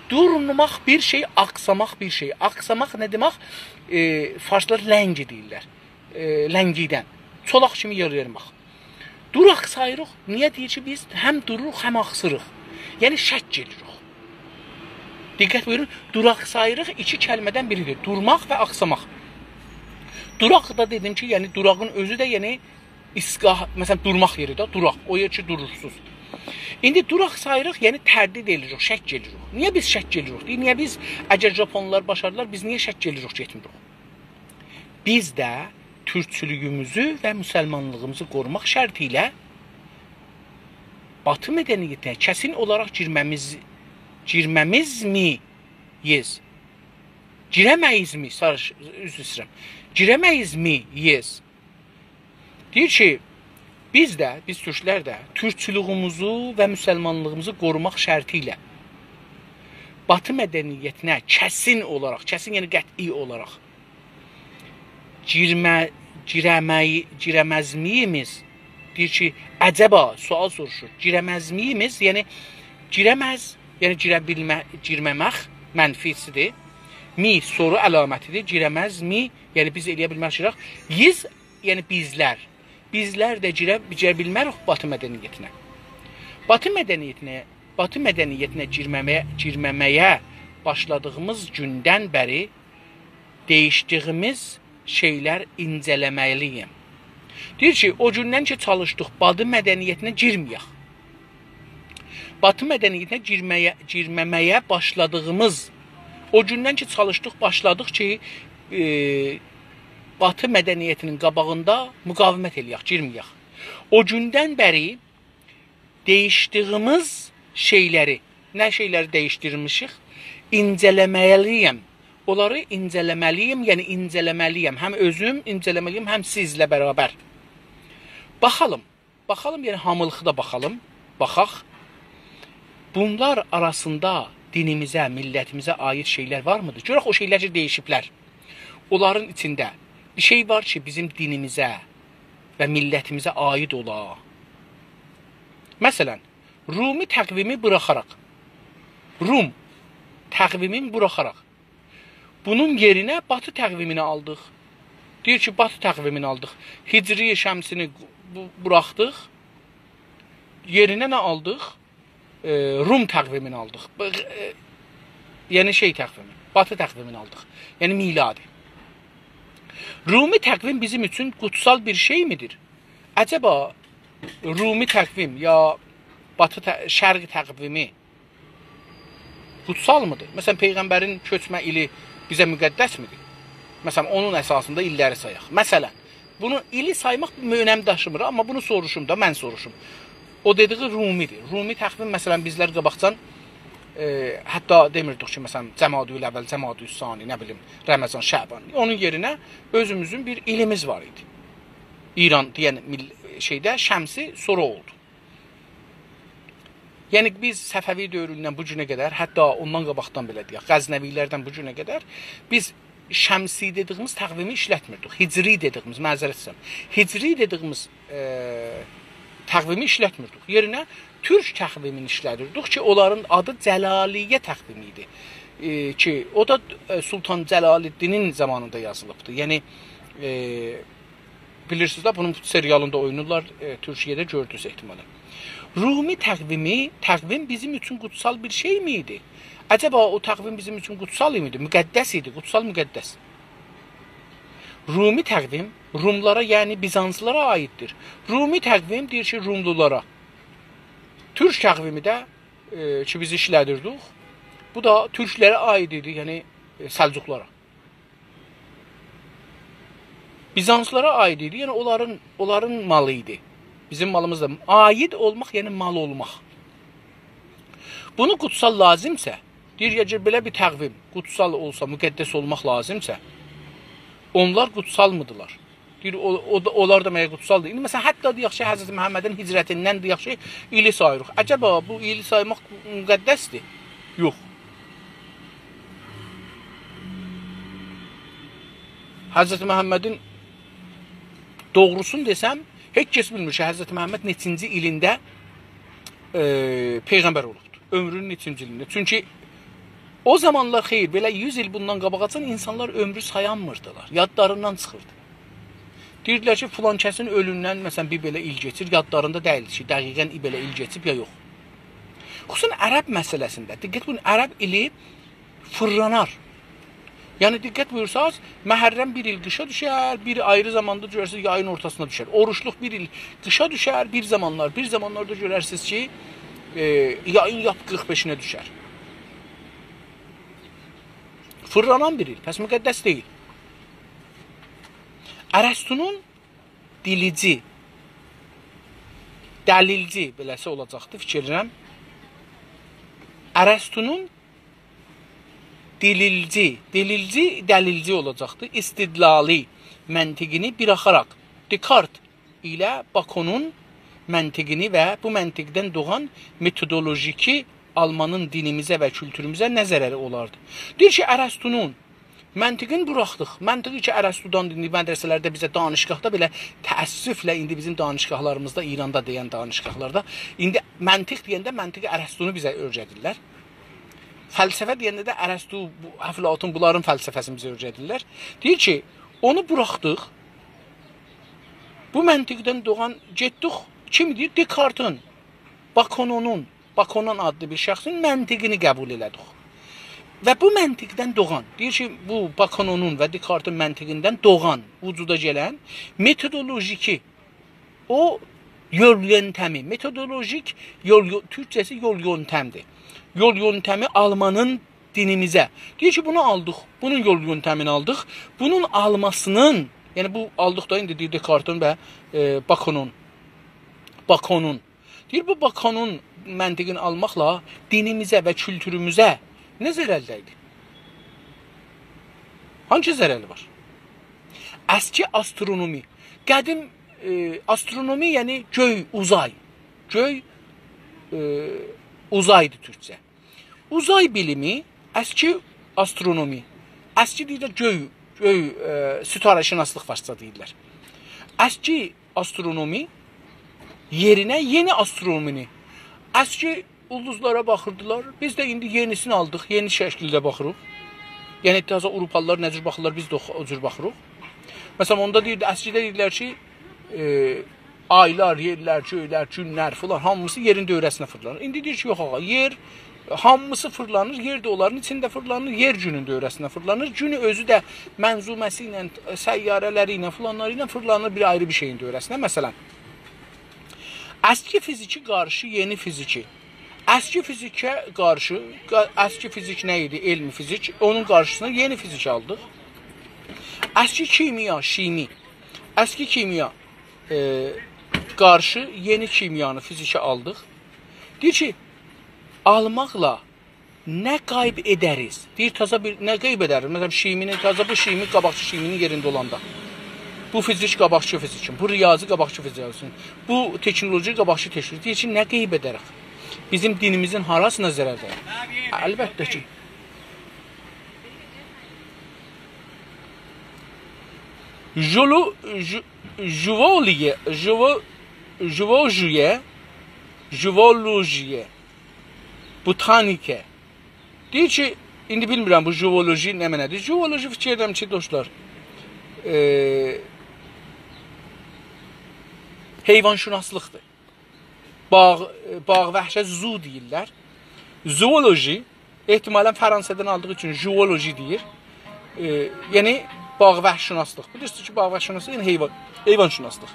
دورماق بیر شئی، آقساماق بیر شئی. آقساماق نه دئمک؟ ائ، فارسلار لنگ دئییرلر. ائ، لنگیدن. چولاق کیمی یئریرمک. دوراقساییریق. نییه دئییر کی، بیز هم دوروروق، هم آقسیریق؟ یعنی شک ائدیریک. دقت بویورون، دوراقساییریق ایکی کلمه‌دن بیریدیر. دورماق و آقساماق. دوراق دا دئدیم کی، یعنی دوراغین اؤزو ده، یعنی ایستگاه، مثلا، دورماق یئری ده، دوراق. او یئر کی، دورورسوز. ایندی دوراقساییریق، یعنی تردید ائدیریک، شک ائدیریک. نییه بیز شک ائدیریک؟ دئییر، نییه بیز، اگر ژاپونلار باشاردیلار، بیز نییه شک ائدیریک، گئتمیریک؟ بیز ده تورکچولویوموزو و مسلمانلیغیمیزی قوروماق شرطی ایله باتی مدنیتینه کسین اولاراق گیرمه‌میز، گیرمه‌میزمی‌ییز؟ گیره‌مه‌ییزمی؟ ساری، عذر ایسته‌ییرم. گیره‌مه‌ییزمی‌ییز؟ دئییر کی، بیز ده، بیز تورکلر ده تورکچولویوموزو و مسلمانلیغیمیزی قوروماق شرطی ایله باتی مدنیتینه کسین اولاراق، کسین، یعنی قطعی اولاراق گیرمه-، گیره‌مه‌یی-، گیره‌مزمی‌ییمیز؟ دئییر کی، عجبا، سؤال سوروشور. گیره‌مزمی‌ییمیز، یعنی گیره‌مز، یعنی گیره بیلمه-، گیرمه‌مک منفی‌سیدیر. می سورو علامتی‌دیر. گیره‌مزمی، یعنی بیز ائلیه بیلمه‌ریک. ییز، یعنی بیزلر. بیزلر ده گیره، گیره بیلمه‌ریک باتی مدنیتینه. باتی مدنیتینه، باتی مدنیتینه گیرمه‌مه‌یه، گیرمه‌مه‌یه باشلادیغیمیز گوندن بری دییشدیگیمیز شئیلر اینجه‌له‌مه‌لی‌یم. دئییر کی، او گوندن کی، چالیشدیق باتی مدنیتینه گیرمه‌یک. باتی مدنیتینه گیرمه‌یه، گیرمه‌مه‌یه باشلادیغیمیز، او گوندن کی، چالیشدیق، باشلادیق کی، ائ، باتی مدنیتینین قاباغیندا مقاومت ائلیه‌ک، گیرمه‌یک. او گوندن بری دییشدیگیمیز شئیلری، نه شئیلری دییشدیرمیشیک؟ اینجه‌له‌مه‌لی‌یم. اونلاری اینجه‌له‌مه‌لی‌یم، یعنی اینجه‌له‌مه‌لی‌یم. هم اؤزوم اینجه‌له‌مه‌لی‌یم، هم سیزله برابر. باخالیم، باخالیم، یعنی هامیلیقدا باخالیم، باخاق. بونلار آراسیندا دینیمیزه، میللتیمیزه عایید شئیلر وارمیدیر؟ گؤرک او شئیلر کی، دییشیبلر. اونلارین ایچینده بیر شئی وار کی، بیزیم دینیمیزه و میللتیمیزه عایید اولا. مثلا، رومی تقویمی بوراخاراق، روم تقویمین بوراخاراق، بونون یئرینه باتی تقویمینی آلدیق. دئییر کی، باتی تقویمینی آلدیق. هجری شمسینی بو-، بوراخدیق. یئرینه نه آلدیق؟ ائ، روم تقویمینی آلدیق. بو، ائ، یعنی شئی تقویمی، باتی تقویمینی آلدیق. یعنی میلادی. رومی تقویم بیزیم اوچون قوتسال بیر شئی میدیر؟ عجبا رومی تقویم یا باتی ت-، شرق تقویمی قوتسالمیدیر؟ مثلا، پیغمبرین کؤچمه ایلی بیزه مقدس‌میدیر؟ مثلا، اونون اساسیندا ایللری سایاق. مثلا، بونو ایلی سایماق اؤنم داشیمیر، آمما بونو سوروشوم دا، من سوروشوم. او دئدیگی رومی‌دیر. رومی تقویم، مثلا، بیزلر قاباقجان، ائ، حتی دئمیردیک کی، مثلا، جمادی الاول، جمادی الثانی، نه بیلیم، رمضان، شعبان. اونون یئرینه اؤزوموزون بیر ایلیمیز وار ایدی. ایران دئین میل-، شئیده، شمسی سونرا اولدو. یعنی، بیز صفوی دؤوروندن بو گونه قدر، حتی اوندان قاباقدان بئله دئیک، غزنوی‌لردن بو گونه قدر بیز شمسی دئدیگیمیز تقویمی ایشلتمیردیک. هجری دئدیگیمیز، معذرت ایسته‌ییرم، هجری دئدیگیمیز، ائ، تقویمی ایشلتمیردیک. یئرینه تورک تقویمینی ایشلدیردیک کی، اونلارین آدی جلالیه تقویمی ایدی. ائ، کی، او دا، ائ، سلطان جلال‌الدینین زامانیندا یازیلیبدی. یعنی، ائ، بیلیرسینیز ده، بونون سریالیندا اویناییرلار، ائ، تورکیه‌ده گؤردونوز احتمالاً. رومی تقویمی، تقویم بیزیم اوچون قوتسال بیر شئی می ایدی؟ عجبا او تقویم بیزیم اوچون قوتسال ایمیدی؟ مقدس ایدی، قوتسال مقدس. رومی تقویم روملارا، یعنی بیزانسلیلارا عاییددیر. رومی تقویم دئییر کی، روملولارا. تورک تقویمی ده، ائ، کی، بیز ایشلدیردیک، بو دا تورکلره عایید ایدی، یعنی، ائ، سلجوقلارا. بیزانسلیلارا عایید ایدی، یعنی اونلارین، اونلارین مالی ایدی. بیزیم مالیمیز دا عایید اولماق، یعنی مال اولماق. بونو قوتسال لازیمسه، دئییر، اگر بئله بیر تقویم قوتسال اولسا، مقدس اولماق لازیمسه، اونلار قوتسالمیدیلار. دئییر، او، او دا، اونلار دا مگر قوتسالدیر؟ ایندی، مثلاً، حتی دئیک کی، حضرت محمدین هجرتیندن، دئیک کی، ایلی ساییریق. عجبا، بو ایلی سایماق مقدسدیر؟ یوخ. حضرت محمدین، دوغروسونو دئسم، هئچ کس بیلمیر کی، حضرت محمد نئچینجی ایلینده، ائ، پیغمبر اولوبدور. عؤمرونون نئچینجی ایلینده. چونکی او زامانلار، خئیر، بئله یوز ایل بوندان قاباقاجان اینسانلار عؤمرو سایانمیردیلار. یادلاریندان چیخیردی. دئییردیلر کی، فلان کسین اؤلوموندن، مثلاً، بیر بئله ایل کئچیر، یادلاریندا دئییل کی، دقیقاً بیر بئله ایل کئچیب یا یوخ. خصوصاً عرب مسئله‌سینده. دقت بویورون، عرب ایلی فیرلانار. یعنی، دقت بویورساز، محرم بیر ایل قیشا دوشر، بیر آیری زاماندا گؤررسینیز، یایین اورتاسینا دوشر. اوروجلوق بیر ایل قیشا دوشر، بیر زامانلار، بیر زامانلاردا گؤررسینیز کی، ائ، یایین لاپ قیرخ بئشینه دوشر. فیرلانان بیر ایل، پس مقدس دئییل. ارسطونون دیلیجی، دلیلجی، بئله‌سی اولاجاقدی، فیکیر ائدیرم. ارسطونون دیلیلجی، دیلیلجی، دلیلجی اولاجاقدی. استدلالی منطقینی بوراخاراق دکارت ایله باکونون منطقینی و بو منطقدن دوغان متودولوژیکی آلمانین دینیمیزه و کولتوروموزه نه ضرری اولاردی؟ دئییر کی، ارسطونون منطقینی بوراخدیق. منطقی کی، ارسطودان ایندی مدرسه‌لرده بیزه دانشگاهدا بئله، تأسفله ایندی بیزیم دانشگاهلاریمیزدا، ایراندا دئین دانشگاهلاردا ایندی منطق دئینده منطقی ارسطونو بیزه اؤیره‌دیرلر. فلسفه دئینده ده ارسطو، بو، افلاطون، بونلارین فلسفه‌سینی بیزه اؤیره‌دیرلر. دئییر کی، اونو بوراخدیق. بو منطقدن دوغان، گئتدیک، کیم دئییر؟ دکارتین، باکونونون، باکونون آدلی بیر شخصین منطقینی قبول ائله‌دیک. و بو منطقدن دوغان، دئییر کی، بو باکونونون و دکارتین منطقیندن دوغان، وجودا گلن متودولوژیکی، او یول یؤنتمی، متودولوژیک یول، یو-، تورکجه‌سی یول یؤنتمدیر. یول یؤنتمی آلمانین دینیمیزه. دئییر کی، بونو آلدیق، بونون یول یؤنتمینی آلدیق. بونون آلماسینین، یعنی بو آلدیق دا ایندی دئییر دکارتین و، ائ، باکونون، باکونون. دئییر، بو باکونون منطقینی آلماقلا دینیمیزه و کولتوروموزه نه ضرری دَیدی؟ هانسی ضرری وار؟ اسکی آسترونومی. قدیم، ائ، آسترونومی، یعنی گؤی، اوزای. گؤی، ائ، اوزایدیر تورکجه. اوزای بیلیمی، اسکی آسترونومی. اسکی دئییرلر گؤی، گؤی، ائ، ستاره‌شناسلیق فارسجا دئییرلر. اسکی آسترونومی یئرینه یئنی آسترونومینی. اسکی اولدوزلارا باخیردیلار. بیز ده ایندی یئنیسینی آلدیق، یئنی شکیلده باخیریق. یعنی، تازا آوروپالیلار نه جور باخیرلار، بیز ده او، او جور باخیریق. مثلاً، اوندا دئییردی، اسکیده دئییرلر کی، ائ، آیلار، یئرلر، گؤیلر، گونلر فلان، هامیسی یئرین دؤوره‌سینه فیرلانیر. ایندی دئییر کی، یوخ آغا، یئر، هامیسی فیرلانیر، یئر ده اونلارین ایچینده فیرلانیر، یئر گونون دؤوره‌سینه فیرلانیر، گونو اؤزو ده منظومه‌سی ایله، سیاره‌لری ایله، فلانلاری ایله فیرلانیر بیر آیری بیر شئیین دؤوره‌سینه. مثلاً، اسکی فیزیکی قارشی یئنی فیزیکی. اسکی فیزیکه قارشی، قا-، اسکی فیزیک نه ایدی؟ علم فیزیک. اونون قارشیسینا یئنی فیزیک آلدیق. اسکی کیمیا، شیمی. اسکی کیمیا، ائ، قارشی یئنی کیمیانی، فیزیکی آلدیق. دئییر کی، آلماقلا نه غیب ائدریز؟ دئییر، تازا بیر، نه غیب ائدریز؟ مثلاً، شیمینی، تازا بو شیمی قاباقکی شیمینین یئرینده اولاندا. بو فیزیک قاباقکی فیزیکین، بو ریاضی قاباقکی فیزیکین، بو تکنولوژی قاباقکی تکنولوژی. دئییر کی، نه غیب ائدریک؟ بیزیم دینیمیزین هاراسینا ضرر دَیر؟ البته کی. ژولو-، ژو-، ژوولوژی، ژوو-، ژوولوژی، ژوولوژی، بوتانیکه. دئییر کی، ایندی بیلمیرم بو ژوولوژی نه معنادیر. ژوولوژی فیکیر ائدیرم کی، دوستلار، ائ، حیوان‌شناسلیقدیر. باغ، باغ وحشه زو دئییرلر. زوولوژی، احتمالاً فرانسه‌دن آلدیغی اوچون ژوولوژی دئییر. ائ، یعنی باغ وحشی‌شناسلیق. بیلیرسینیز کی، باغ وحشی‌شناسلیق، یعنی حیوان، حیوان‌شناسلیق.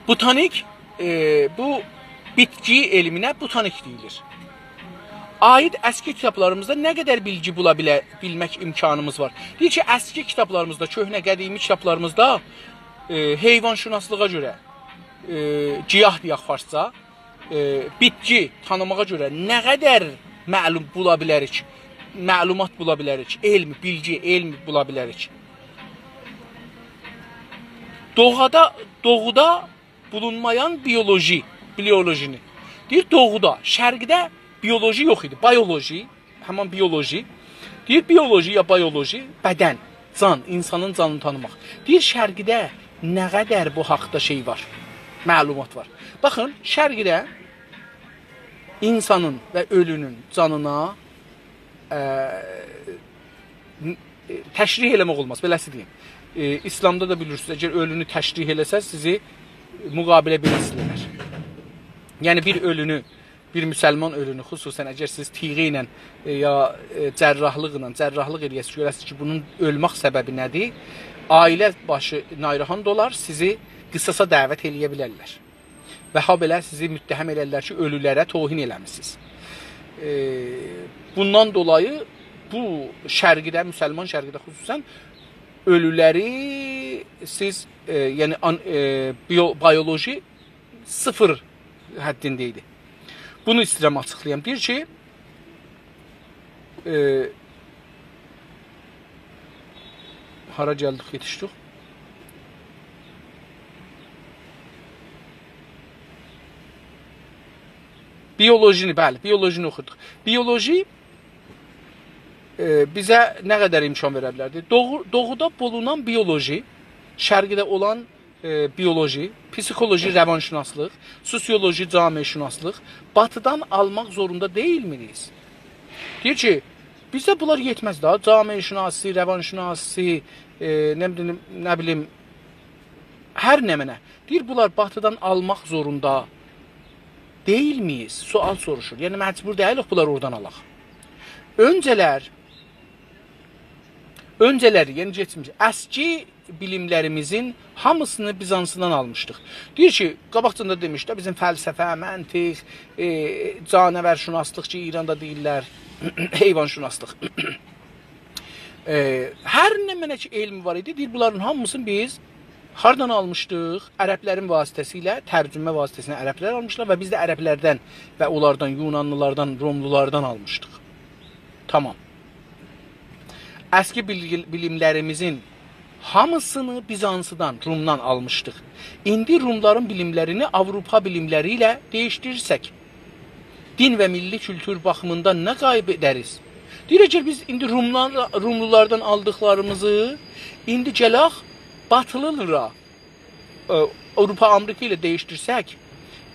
بوتانیک، ائ، بو بیتکی علمینه بوتانیک دئییلیر. عاید اسکی کیتابلاریمیزدا نه قدر بیلگی بولا بیله-، بیلمک امکانیمیز وار؟ دئییر کی، اسکی کیتابلاریمیزدا، کؤهنه، قدیمی کیتابلاریمیزدا، ائ، حیوان‌شناسلیغا گؤره، ائ، گیاه دئیک فارسجا، ائ، بیتکی تانیماغا گؤره نه قدر معلوم بولا بیلریک، معلومات بولا بیلریک، علم، بیلگی، علم بولا بیلریک؟ دوغادا، دوغودا بولونمایان بیولوژی، بیولوژینی. دئییر، دوغودا، شرقده بیولوژی یوخ ایدی، بیولوژی، همان بیولوژی. دئییر، بیولوژی یا بیولوژی، بدن، جان، اینسانین جانینی تانیماق. دئییر، شرقده نه قدر بو حاقدا شئی وار، معلومات وار. باخین، شرقده اینسانین و اؤلونون جانینا، ائ، ن-، ائ، تشریح ائله‌مک اولماز، بئله‌سی دئییم. ائ، ایسلامدا دا بیلیرسینیز، اگر اؤلونو تشریح ائله‌سز، سیزی مقابله بیلیرسینیز. یعنی بیر اؤلونو، بیر مسلمان اؤلونو، خصوصاً اگر سیز تیغی ایله، ائ، یا، ائ، جراحلیق ایله، جراحلیق ائله‌یه‌سینیز، گؤره‌سینیز کی، بونون اؤلمک سببی نه‌دیر؟ عائله باشی ناراحت اولار، سیزی قصاصا دعوت ائله‌یه بیلرلر. و هابئله سیزی متهم ائلرلر کی، اؤلولره توهین ائله‌میسینیز. ائ، بوندان دولایی بو شرقده، مسلمان شرقده خصوصاً اؤلولری سیز، ائ، یعنی آن-، ائ، بیو-، بیولوژی صفر حدینده ایدی. بونو ایسته‌ییرم آچیقلایام. دئییر کی، ائ، هارا گلدیک، یئتیشدیک؟ بیولوژینی، بلی، بیولوژینی اوخودوق. بیولوژی، ائ، بیزه نه قدر امکان وئره بیلردی؟ دوغو-، دوغودا بولونان بیولوژی، شرقده اولان ائ، بیولوژی، پسیخولوژی، روان‌شناسلیق، سوسیولوژی، جامعه‌شناسلیق باتیدان آلماق زوروندا دئییلمیریک؟ دئییر کی، بیزه بونلار یئتمز ده، جامعه‌شناسی، روان‌شناسی، ائ، نه بیلیم، نه بیلیم، هر نمنه. دئییر، بونلار باتیدان آلماق زوروندا دئییلمیریک؟ سؤال سوروشور. یعنی، مجبور دئییلیک بونلاری اورادان آلاق. اؤنجه‌لر، اؤنجه‌لری، یعنی کئچمیش، اسکی بیلیملریمیزین هامیسینی بیزانسدان آلمیشدیق. دئییر کی، قاباقجان دا دئمیشدی، بیزیم فلسفه، منطق، ائ، جانورشناسلیق کی، ایراندا دئییرلر، حیوان‌شناسلیق. ائ، هر نمنه کی، علم وار ایدی، دئییر، بونلارین هامیسینی بیز هاردان آلمیشدیق؟ عربلرین واسطه‌سیله، ترجمه واسطه‌سیله عربلر آلمیشلار و بیز ده عربلردن و اونلاردان، یونانلیلاردان، روملولاردان آلمیشدیق. تامام. اسکی بیلگی-، بیلیملریمیزین هامیسینی بیزانسدان، رومدان آلمیشدیق. ایندی روملارین بیلیملرینی آوروپا بیلیملری ایله دییشدیریرسک، دین و میللی کولتور باخیمیندان نه قایب ائدریز؟ دئییر، اگر بیز ایندی روملار-، روملولاردان آلدیقلاریمیزی ایندی گلک باتیلیلارا، ائ، آوروپا، آمریکا ایله دییشدیرسک،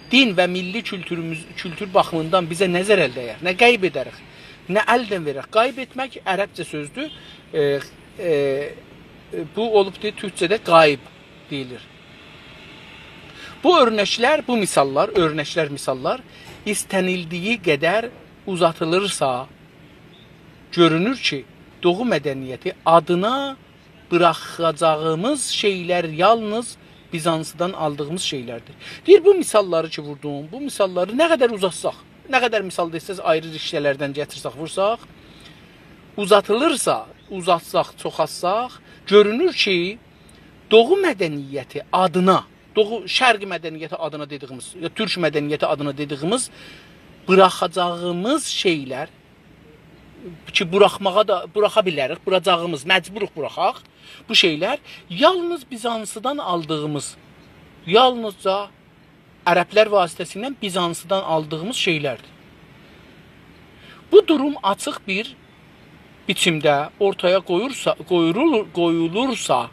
دین و میللی کولتوروموز، کولتور باخیمیندان بیزه نه ضرر دَیر، نه قایب ائدریک، نه الدن وئرریک؟ قایب ائتمک عربجه سؤزدور. ائ، ائ، بو اولوبدور، تورکجه‌ده قایب دئییلیر. بو اؤرنکلر، بو مثاللار، اؤرنکلر، مثاللار ایسته‌نیلدیگی قدر اوزاتیلیرسا، گؤرونور کی، دوغو مدنیتی آدینا بوراخاجاغیمیز شئیلر یالنیز بیزانسدان آلدیغیمیز شئیلردیر. دئییر، بو مثاللاری کی ووردوم، بو مثاللاری نه قدر اوزاتساق، نه قدر مثال دئسز، آیری رشته‌لردن گتیرسک، وورساق، اوزاتیلیرسا، اوزاتساق، چوخالتساق، گؤرونور کی، دوغو مدنیتی آدینا، دوغو، شرق مدنیتی آدینا دئدیگیمیز، یا تورک مدنیتی آدینا دئدیگیمیز بوراخاجاغیمیز شئیلر، کی، بوراخماغا دا، بوراخا بیلریک، بوراجاغیمیز، مجبوروق بوراخاق. بو شئیلر یالنیز بیزانسدان آلدیغیمیز، یالنیزجا عربلر واسطه‌سیله بیزانسدان آلدیغیمیز شئیلردیر. بو دوروم آچیق بیر بیچیمده اورتایا قویورسا، قویورولور، قویولورسا،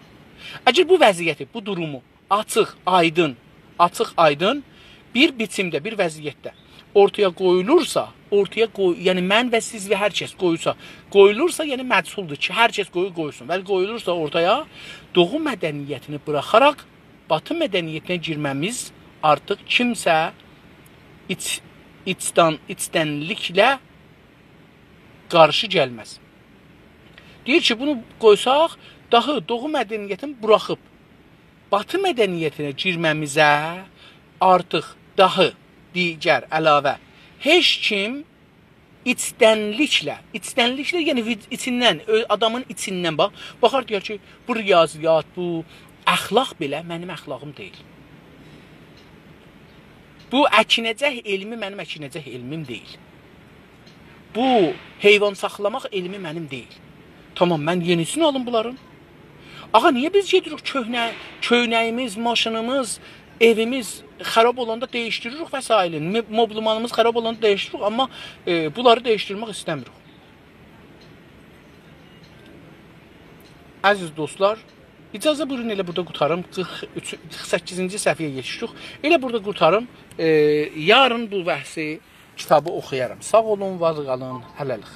اگر بو وضعیتی، بو دورومو آچیق، آیدین، آچیق، آیدین بیر بیچیمده، بیر وضعیتده اورتایا قویولورسا، اورتایا قوی-، یعنی من و سیز و هر کس قویسا، قویولورسا، یعنی مجهولدور کی، هر کس قویور، قویسون. ولی قویولورسا اورتایا، دوغو مدنیتینی بوراخاراق باتی مدنیتینه گیرمه‌میز آرتیق کیمسه ایچ-، ایچدان-، ایچدنلیکله قارشی گلمز. دئییر کی، بونو قویساق، داهی دوغو مدنیتینی بوراخیب باتی مدنیتینه گیرمه‌میزه آرتیق داهی دیگر علاوه هئچ کیم ایچدنلیکله، ایچدنلیکله، یعنی وید-، ایچیندن، اؤ-، آدامین ایچیندن باخ-، باخار، دئیر کی، بو ریاضیات، بو اخلاق بئله منیم اخلاقیم دئییل. بو اکینه‌جک علمی منیم اکینه‌جک علمیم دئییل. بو حیوان ساخلاماق علمی منیم دئییل. تامام، من یئنیسینی آلیم بونلارین. آغا، نییه بیز گئدیریک کؤهنه، کؤینه‌ییمیز، ماشینیمیز، ائویمیز خراب اولاندا دییشدیریریک وسایلین، مب-، مبلمانیمیز خراب اولاندا دییشدیریریک، آمما، ائ، بونلاری دییشدیرمک ایسته‌میریک؟ عزیز دوستلار، اجازه بویورون ائله بورادا قوتاریم. قیرخ اوچ، قیرخ سککیزینجی صفحه‌یه یئتیشدیک. ائله بورادا قوتاریم. ائ، یارین بو بحثی، کیتابی اوخویارام. ساغ اولون، وار قالین، هله‌لیک.